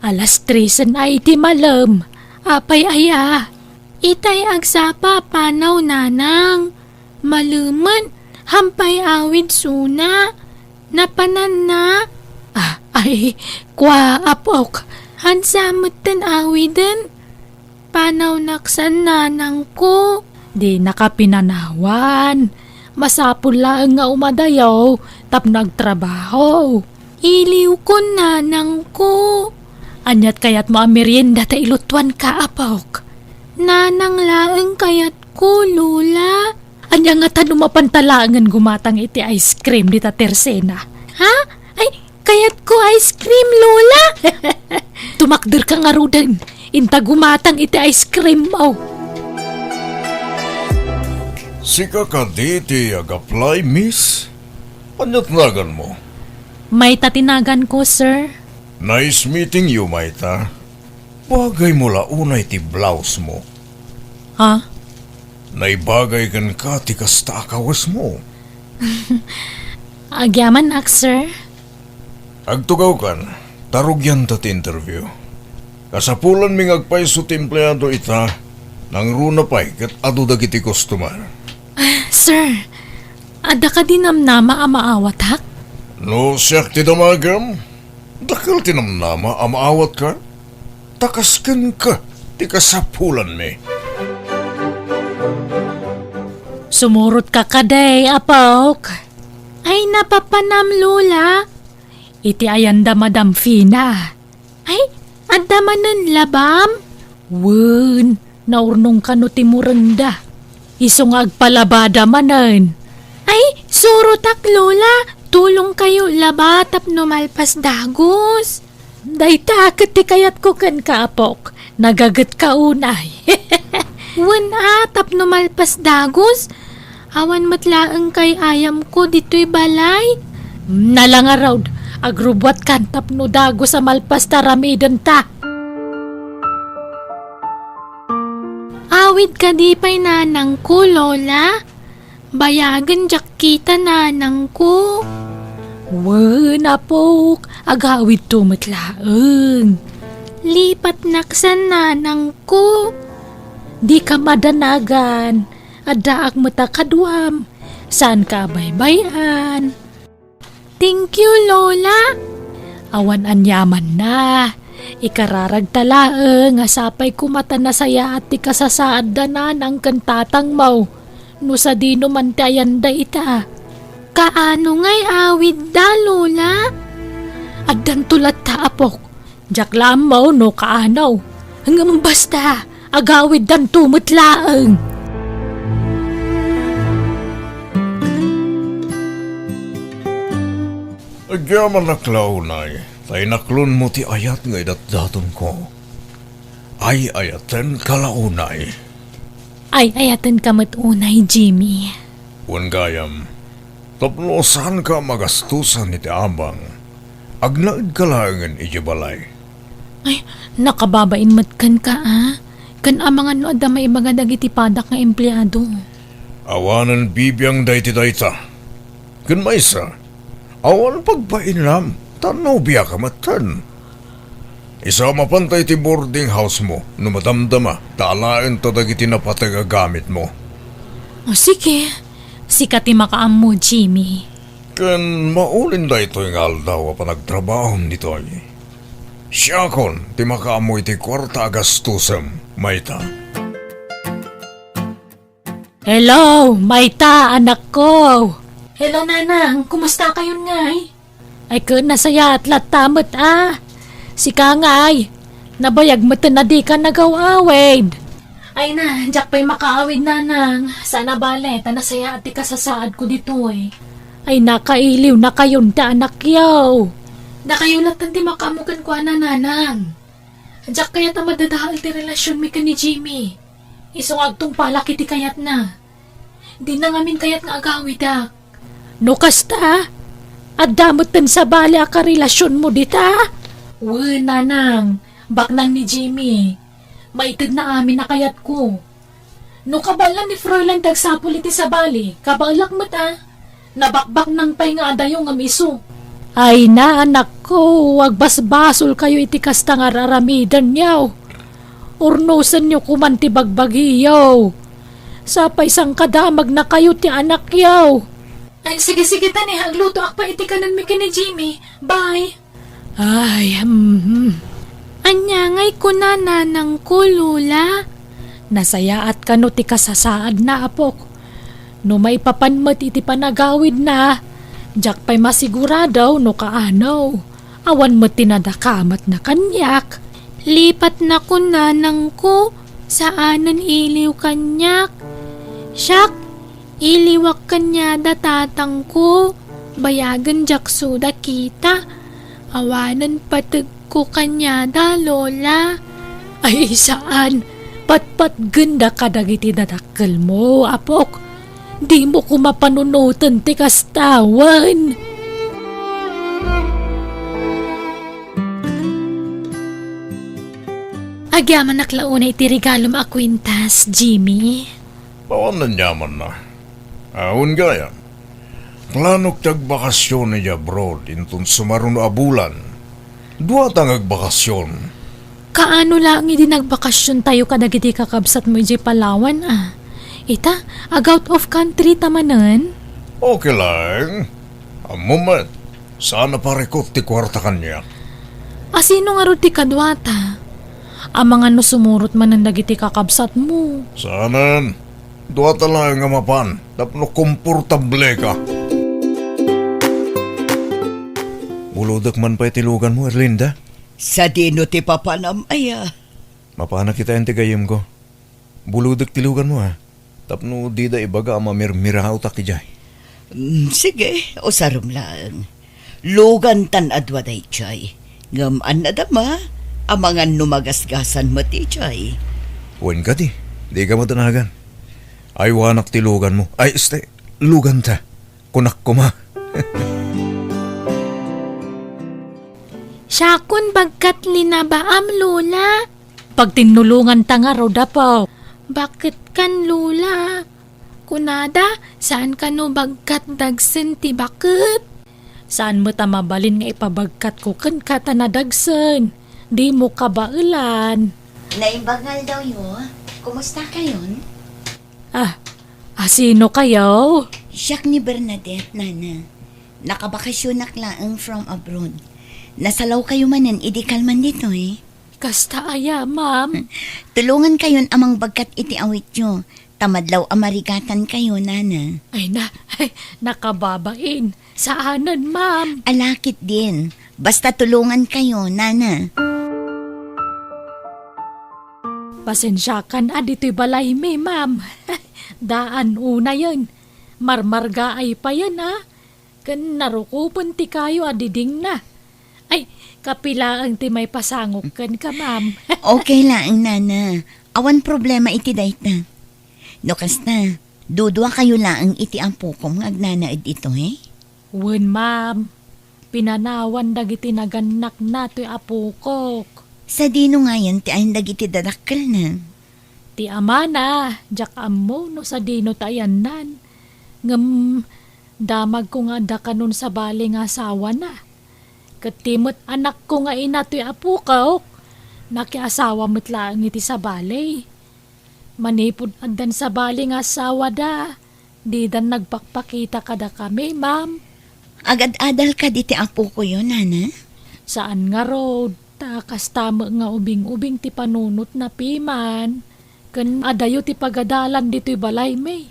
Alas tresen a iti malem. Apay aya? Itay agsapa a panaw, Nanang. Malemen, hampay awid suna. Napananna? Ah, ay, kua, apok. Hansa metten awiden? Panawnak san, nanangko. Dinaka pinanawan. Masapul laeng nga umadayo tapno agtrabaho. Iliwkon, nanangko. Aniat kayatmo a merienda ta ilutuanka, apok? Nanang laeng kayatko, Lola. Ania ngata no mapanta laengen gumatang iti ice cream dita tersena? Ha? Ay, kayatko ice cream, Lola. Tumakderka ngaruden. Inta gumatang iti ice cream mo. Sika kadi ti ag-apply, miss? Ania ti naganmo? Mayta ti naganko, sir. Nice meeting you, Mayta. Bagaymo la unay ti blouse mo. Ha? Naibagay kenka ti kasta a kawesmo. Agyamanak, sir. Agtugawkan, ta rugianta ti interview. Kasapulanmi nga agpayso ti empleado ita, nangruna pay ket adu dagiti customer. Ah, sir, adda kadi namnama a maawatak? No siak ti damagem, dakkel ti namnama a maawatka, ta kas kenka ti kasapulanmi. Sumurotka kadi, apok? Ay, napapanam, Lola. Iti ayan da Madam Fina. Ay, adda manen labam? Wen, naurnong kano ti murengda. Isu nga agpalabada manen. Ay, surotak, Lola. Tulongkayo laba tapno malpas dagus. Dayta ket ti kayatko kenka, apok. Nagagetka unay. Wen a, tapno malpas dagus. Awan met laeng kay ayamko ditoy balay. Nala ngarud, agrubbuatkan tapno dagus a malpas ta aramidenta. Awid kadi pay nanangko, Lola? Bayagen diak kita, nanangko. Wen, apok, agawidto met laeng. Lipatnak san, nanangko. Dika madanagan, addaak met a kaduam. Saanka a baybay-an. Thank you, Lola. Awan aniamanna. Ikararagta laeng a sapay koma ta nasayaat ti kasasaadda nanang ken tatangmo, no sadino man ti ayanda ita. Kaano ngay awidda, Lola? Addanto latta, apok. Diak la ammo no kaano. Ngem basta, agawiddanto met laeng. Agyamanak la unay, ta inaklonmo ti ayat nga idatdatonko. Ay-ayatenka la unay. Ay-ayatenka met unay, Jimmy. Wen gayam, tapno saanka a magastosan iti abang, agnaedka laengen idiay balay. Ay, nakababain met kenka, a? Ken amangan no adda maibaga dagiti padak nga empleado. Awanen bibiang dayta. Ken maysa, awan pagbainam, ta nobiaka metten. Isu a mapanta iti boarding house mo no madamdama ta alaenta dagiti napateg a gamitmo. O sige, sika ti makaammo, Jimmy. Ken maulin daytoy nga aldaw a panagtrabahom ditoy, siakon ti makaammo iti kuarta a gastosem, mayta. Hello, mayta, anakko? Hello, Nanang. Kumusta kayon ngay? Ay, ken nasayaat latta met, a. Sika ngay, nabayag metten a dika nagaw-awid. Ay na, diak pay makaawid, Nanang. Saan a bale, ta nasayaat ti kasasaadko ditoy. Ay, nakailiwnakayon ti anakyo. Dakayo latta ti makaammo kenkuana, Nanang. Diak kayat a madadael ti relasionmi ken ni Jimmy. Isu nga agtungpalak iti kayatna. Dina ngamin kayat nga agawidak. No kasta, adda metten sabali a karelasionmo dita? Wen, Nanang, baknang ni Jimmy. Maitedna amin a kayatko. No kabaelan ni Fräulein ti agsapul iti sabali, kabaelak met a. Nabakbaknang pay nga adayo ngem isu. Ay na, anakko, agbasbasolkayo iti kasta nga ar-aramidenyo. Urnosenyo koman ti bagbagiyo. Sapay sangkadamagnakayo ti anakyo. Ay, sige, sige, tani, aglutoak pay iti kanenmi ken ni Jimmy. Bye. Ay, hmm. Ania ngay kuna nanangko, Lola? Nasayaat kano ti kasasaadna, apok? No maipapan met iti panagawidna, diak pay masigurado no kaano. Awan met ti nadakamatna kaniak. Lipatnakon nanangko, saanen iliw kaniak. Siak, iliwak kaniada tatangko, bayagen diak suda kita. Awanen pategko kaniada, Lola. Ay, saan. Patpatgenda kadagiti dadakkelmo, apok. Dimo koma panunoten ti kasta, wen. Agyamanak la unay iti regalom a kuintas, Jimmy. Awan aniamanna. Awan gayam. Planok ti agbakasyon idiay abroad inton sumaruno a bulan. Duata nga agbakasyon. Kaano laeng idi nagbakasyontayo kadagiti kakabsatmo idiay Palawan, a? Ita, ag-out of country ta manen? Okay laeng. Ammom met, saan a parikut ti kuarta kaniak. A, sino ngarud ti kaduata? Amangan no sumurot manen dagiti kakabsatmo. Saanen. Duata laeng a mapan tapno komportableka. Bulodek man pay ti luganmo, Erlinda? Sadino ti papanam, aya? Mapanak itaen ti gayyemko. Bulodek ti luganmo, a. Tapno dida ibaga a mamirmiraotak idiay. Mm, sige, usarem laeng. Lugantan a dua daydiay. Ngem annada ma, amangan no magasgasan met idiay. Wen kadi, dika madanagan. Aywanak ti luganmo. Ay, este, luganta. Kunak koma. Siakon bagkat linabaam, Lola. Pagtinnulonganta ngarud, apo. Baket kan, Lola? Kunada, saan kano bagkat dagsen ti baket? Saan met a mabalin nga ipabagkatko kenka ta nadagsen. Dimo kabaelan. Naimbag nga aldawyo, kumusta kayon? Ah, a, sino kayo? Siak ni Bernadette, Nana. Nakabakasyonak laeng from abroad. Nasalawkayo manen idi kalman ditoy. Kasta aya, ma'am? Tulongankayon a mangbagkat iti awityo, ta madlaw a marigatankayo, nana. Ay na, ay, nakababain. Saanen, ma'am. Ala ketdin. Basta tulongankayo, nana. Pasensiakan a ditoy balaymi, ma'am. Daan unayen. Marmargaay payen, a. Ken narukopen ti kayo a didingna. Ay, kapilaeng ti maipasangok kenka, ma'am. Okay laeng, nana. Awan problema iti dayta. No kasta, duduakayo laeng iti apokom nga agnanaed itoy? Wen, ma'am. Pinanawan dagiti nagannakna toy apokok. Sadino ngayen ti ayan dagiti dadakkelna? Ti amana, diak ammo no sadino ti ayannan. Ngem damagko nga adda kanon sabali nga asawana. Ket ti met anakko nga ina toy apokok, nakiasawa met laeng iti sabali. Manipud addan sabali nga asawada, didan nagpakpakita kadakami, ma'am. Agad-adal kadi ti apokoyo, nana? Saan ngarud, ta kasta met nga ubing-ubing ti panunotna piman. Ken adayo ti pagadalan ditoy balaymi.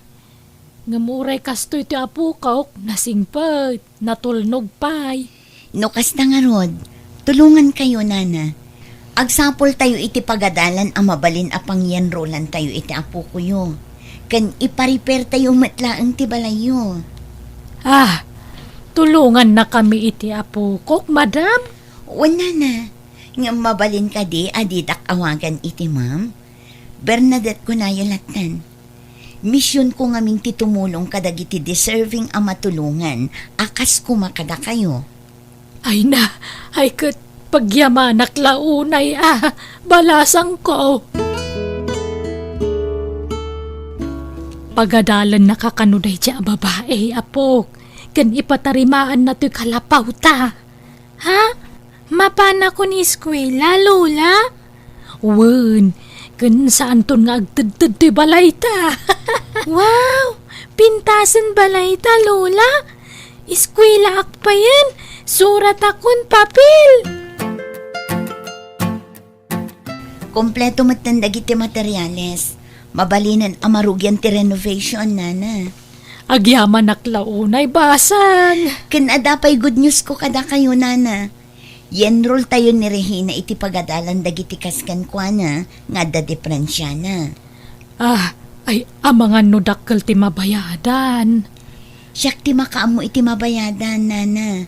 Ngem uray kastoy ti apokok, nasingpet, natulnog pay. No kasta ngarud, tulongankayo, nana. Agsapultayo iti pagadalan a mabalin a pangiyanrolantayo iti apokoyo. Ken ipa-repairtayo met laeng ti balayyo. Ah, tulongannakami iti apokok, madam? Wen, nana. Ngem mabalin kadi a didak awagan iti ma'am? Bernadette kunayo lattan. Misionko ngamin ti tumulong kadagiti deserving a matulongan a kas koma kadakayo. Ay na, ay ket pagyamanak la unay a balasangko. Pagadalannaka kano daydi a babai, apok, ken ipatarimaanna toy kalapawta. Ha? Mapanakon eskuela, Lola? Wen, ken saanton nga agtedted toy balayta. Wow! Pintasen balayta, Lola? Eskuelaak payen, suratakon papel. Kompleto metten dagiti materiales. Mabalinen a marugian ti renovation, nana. Agyamanak la unay basang. Ken adda pay good news ko kadakayo, nana. Yenroltayo ni Regina iti pagadalan dagiti kas kenkuana nga adda diferensiana. Ah, ay, amangan no dakkel ti mabayadan. Siak ti makaammo iti mabayadan, nana.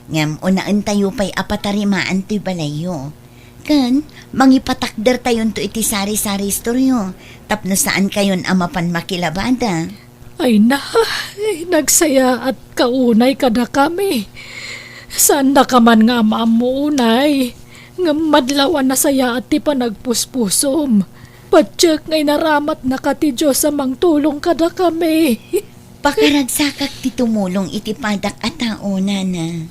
Ngem unaentayo pay a patarimaan toy balayyo. Ken mangipatakdertayonto iti sari-sari istoryo tapno saankayon a mapan makilabada. Ay na, ay, nagsayaat ka unay kadakami. Saannaka man nga am-ammo unay, ngem madlaw a nasayaat ti panagpuspusom. Patiek nga inaramatnaka ti Dios a mangtulong kadakami. Pakaragsakak ti tumulong iti padak a tao, nana.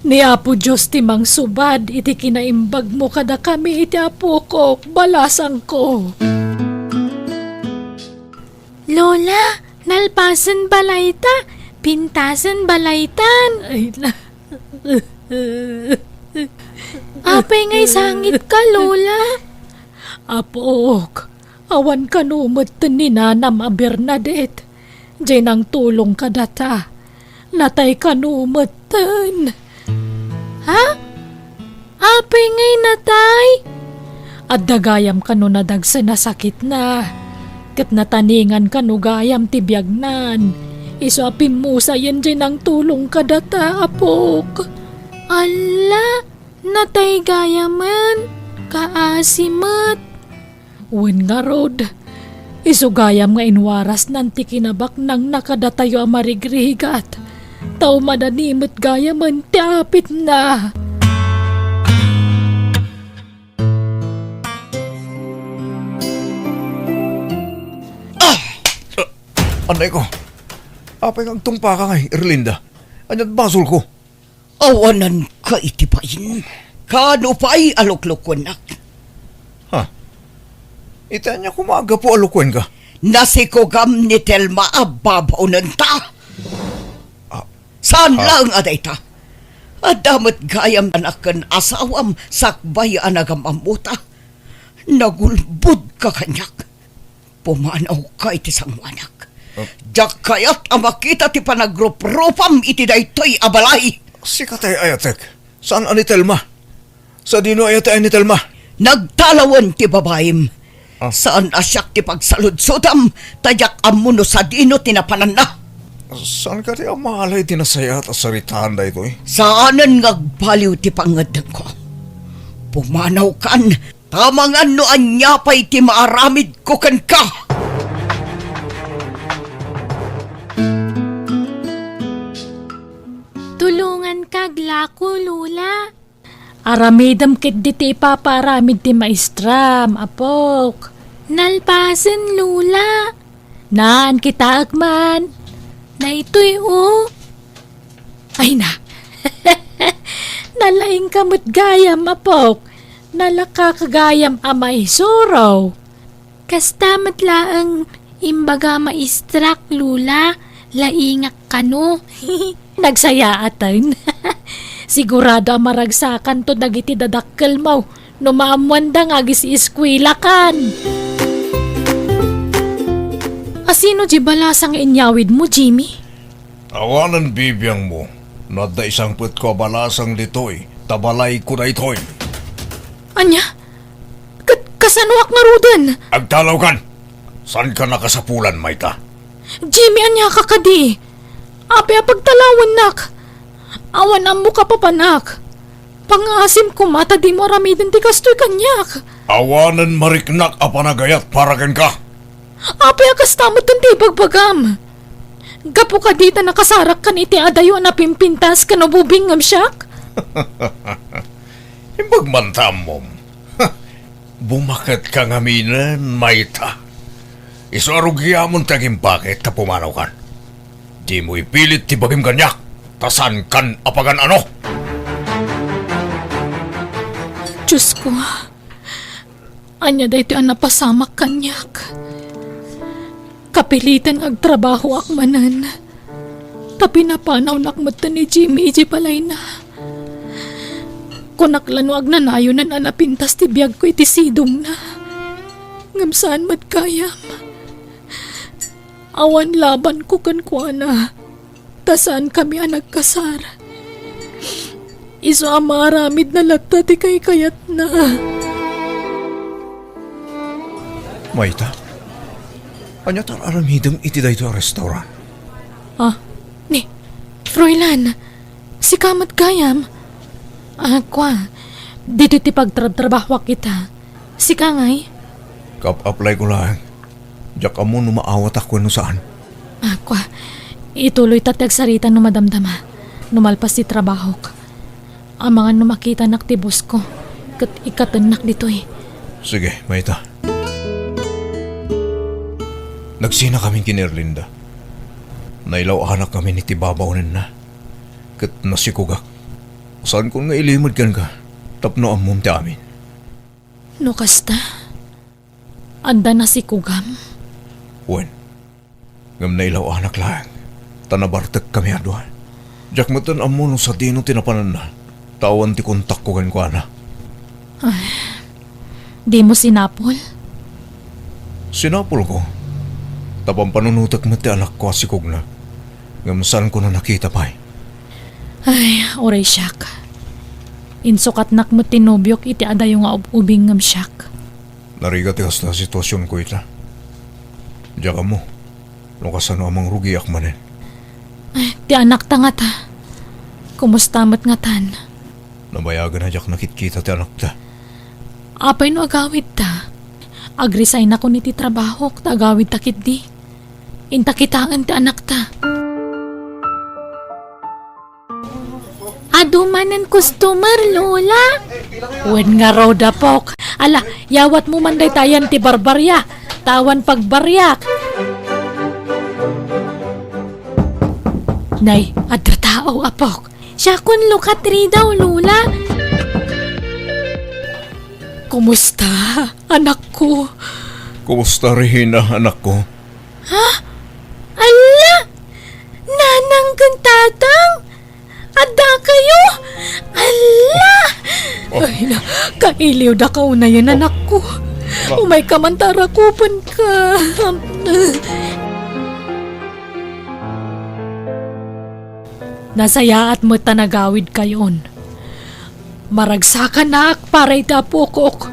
Ni Apo Dios ti mangsubad iti kinaimbagmo kadakami iti apokok, balasangko. Lola, nalpasen balayta, pintasen balaytan. Ay, na. Apay ngay sangitka, Lola? Apok, awan kano metten ni nanam a Bernadette. Diay nangtulong kadata. Natay kano metten. Ha? Apay ngay natay? Adda gayam kano nadagsen a sakitna. Ket nataningan kano gayam ti biagnan. Isu a pimmusayen diay nangtulong kadata, apok. Alla, natay gayamen. Kaasi met. Wen ngarud, isu gayam nga inwarasnan ti kinabaknangna kadatayo a marigrigat, ta umadani met gayamen ti apitna. Ah! Anay ko, apay nga agtungpaka ngay, Erlinda? Ania't basolko? Awananka iti bain. Kano pay a luklukuenak? Ha? Iti ania koma a gapu a lukuenka? Nasikugam ni Telma a babaonenta. Ah, saan ah. Laeng a dayta? Adda met gayam anak ken asawam sakbay a nagam-ammota. Nagulbodka kaniak. Pumanawka iti sangoanak. Diak kayat a makita ti panagruprupam iti daytoy a balay. Sika tay ayatek. Saan a ni Telma? Sadino aya ti ay ni Telma? Nagtalawen ti babaim. Ah. Saan a siak ti pagsaludsodam, ta diak ammo no sadino ti napananna. Saan kadi a malay ti nasayaat a saritaan daytoy? Saanen nga agbaliw ti pangngeddengko. Pumanawkan, ta amangan no ania pay ti maaramidko kenka. Tulonganka aglako, Lola. Aramidem ketdi ti ipapaaramid ti maestram, apok. Nalpasen, Lola. Naan, kitaek man. Daytoy, o. Ay na. Nalaingka met gayam, apok. Nalaka ka gayam a maisuro. Kasta met laeng imbaga maestrak, Lola, laingak kano. Nagsayaaten. Sigurado a maragsakanto dagiti dadakkelmo no maammoanda nga agis-eskuelakan. Asino di balasang inyawidmo, Jimmy? Awanen bibiangmo no adda isangpetko a balasang ditoy, ta balayko daytoy. Ania? Ket kasanoak ngaruden? Agtalawkan! Saanka nakasapulan, mayta? Jimmy, aniaka kadi? Apay a pagtalawennak? Awan ammoka papanak. Pangngaasim koma ta dimo aramiden ti kastoy kaniak. Awanen mariknak a panagayat para kenka. Apay a kasta metten ti ibagbagam? Gapu kadi ta nakasarak kan iti adayo a napimpintas ken ububing ngem siak? Imbag man ta ammom. Bumaketka ngaminen, mayta. Isu a rugiamon ti agimbaket ta pumanawkan. Dimo ipilit ti bagim kaniak, ta saankan a pagan-ano. Diosko, ania daytoy a napasamak kaniak? Kapiliten nga agtrabahoak manen, ta pinapanawnak metten ni Jimmy idiay balayna. Kunak la no agnanayonen a napintas ti biagko iti sidongna. Ngem saan met gayam. Awan labanko kenkuana, ta saankami a nagkasar. Isu a maaramidna latta ti kaykayatna. Mayta, ania ti ar-aramidem iti daytoy a restaurant? Ah, ni, Froilan, sika met gayam? Ah, kua, ditoy ti pagtrabtrabahoak ita. Sika ngay? Kap-applyko laeng. Diak ammo no maawatak wenno saan. Ah, kua, ituloyta ti agsarita no madamdama, no malpas ti trabahok. Amangan no makitanak ti bossko, ket ikkatennak ditoy. Sige, mayta. Nagsinakamin ken ni Erlinda. Nailaw-anak ngamin iti babaonenna, ket nasikogak. Saankon nga ilimed kenka tapno ammom ti amin. No kasta, adda nasikogam? Wen, ngem nailaw-anak laeng, ta nabartekkami a dua. Diak metten ammo no sadino ti napananna, ta awan ti kontakko kenkuana. Ay, dimo sinapol? Sinapolko, ta pampanunotek met ti anakko a sikogna, ngem saanko a nakita pay. Ay, uray siak. Insukatnak met ti nobiok iti adayo nga ub-ubing ngem siak. Narigat ti kasta a situasionko ita. Diak ammo no kasano a mangrugiak manen. Ay, ti anakta ngata? Kumusta met ngatan? Nabayagen a diak nakitkita ti anakta. Apay no agawidta? Agresign-akon iti trabahok ta agawidta ketdi. Inta kitaen ti anakta. Adu manen customer, Lola? Wen ngarud, apok. Ala, yawatmo man daytayan ti barbaria, ta awan pagbariak. Nay, adda tao, apok. Siakon lukat ridaw, Lola. Kumusta, anakko? Kumusta, Regina, anakko? Ha? Alla! Nanang ken tatang? Adda kayo? Iliwdaka unayen, anakko. Umayka man ta arakupenka. Nasayaat met ta nagawidkayon. Maragsakanak para iti apokok,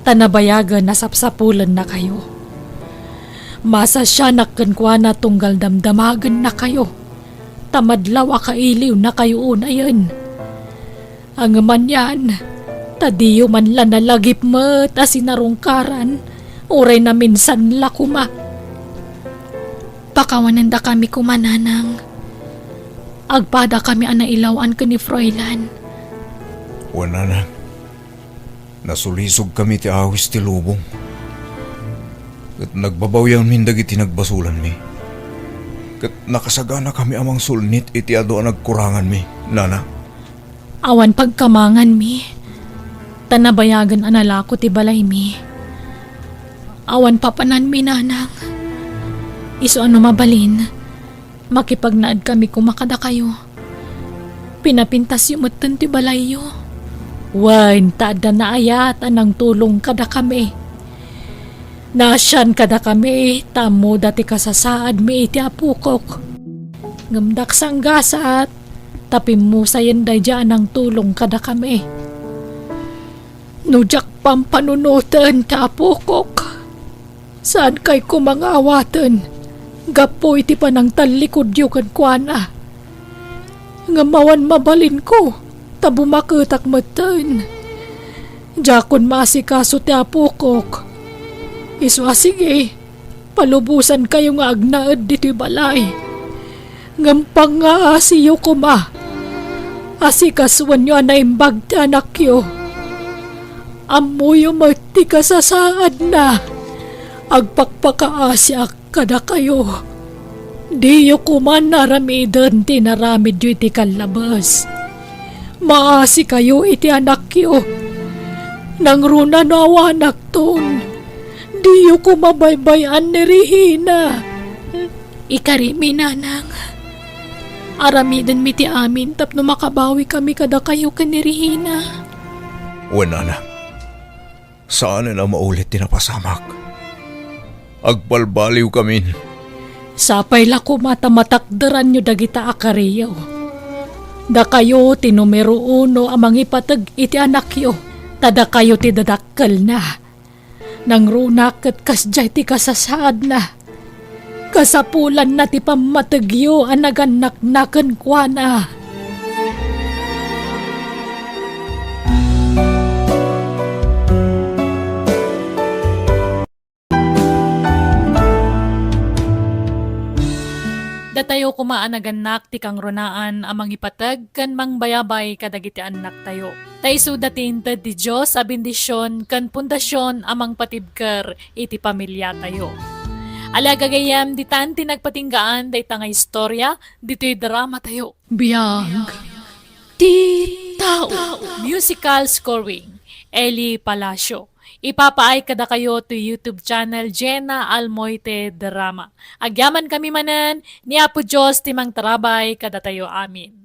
ta nabayagen a sapsapulennakayo. Masasianak kenkuana tunggal damdamagennakayo, ta madlaw a kailiwnakayo unayen. Ngem anian, ta diyo man la nalagip met a sinarungkaran, uray naminsan la koma. Pakawanendakami koma, nanang. Agpadakami a nailaw-an ken ni Froilan. Wen, nanang. Nasulisogkami ti awis ti lubong. Ket nagbabawianmin dagiti nagbasolanmi. Ket nakasaganakami a mangsulnit iti adu a nagkuranganmi, nana. Awan pagkamanganmi, ta nabayagen a nalako ti balaymi. Awan papananmi, nanang. Isu a no mabalin, makipagnaedkami koma kadakayo. Pinapintasyo metten ti balayyo. Wen, ta adda naayat a nangtulong kadakami. Naasian kadakami, ta ammoda ti kasasaadmi iti apokok. Ngem daksanggasat, ta pimmusayen daydiay a nangtulong kadakami. No diak pampanunoten ti apokok, saankay koma nga awaten gapu iti panangtallikudyo kenkuana. Ngem awan mabalinko, ta bumaketak metten. Diakon maasikaso ti apokok. Isu a sige, palubosankayo nga agnaed ditoy balay. Ngem pangngaasiyo koma. Asikasuenyo a naimbag ti anakyo. Ammoyo met ti kasasaadna. Agpakpakaasiak kadakayo. Diyo koma aramiden ti inaramidyo iti kallabes. Maasikayo iti anakyo. Nangruna no awanakton, diyo koma baybay-an ni Regina. Ikarimi, nanang. Aramidenmi ti amin tapno makabawikami kadakayo ken ni Regina. Wen, anak. Saanen a maulit ti napasamak. Agbalbaliwkamin. Sapay la koma ta matakderanyo dagita a kariyo. Dakayo ti numero uno a mangipateg iti anakyo, ta dakayo ti dadakkelna. Nangrunak ket kasdiay ti kasasaadna. Kasapulanna ti pammategyo a nagannakna kenkuana. Datayo koma a nagannak ti kangrunaan a mangipateg ken mangbayabay kadagiti annaktayo. Ta isuda ti inted ti Dios a bendision ken pundasion a mangpatibker iti pamiliatayo. Ala gagayyem, ditan ti nagpatinggaan dayta nga istorya ditoy dramatayo. Biag ti tao. Musical scoring, Eli Palacio. Ipapaay kadakayo ti YouTube channel Jenna Almoite Drama. Agyamankami manen, ni Apo Dios ti mangtarabay kadatayo amin.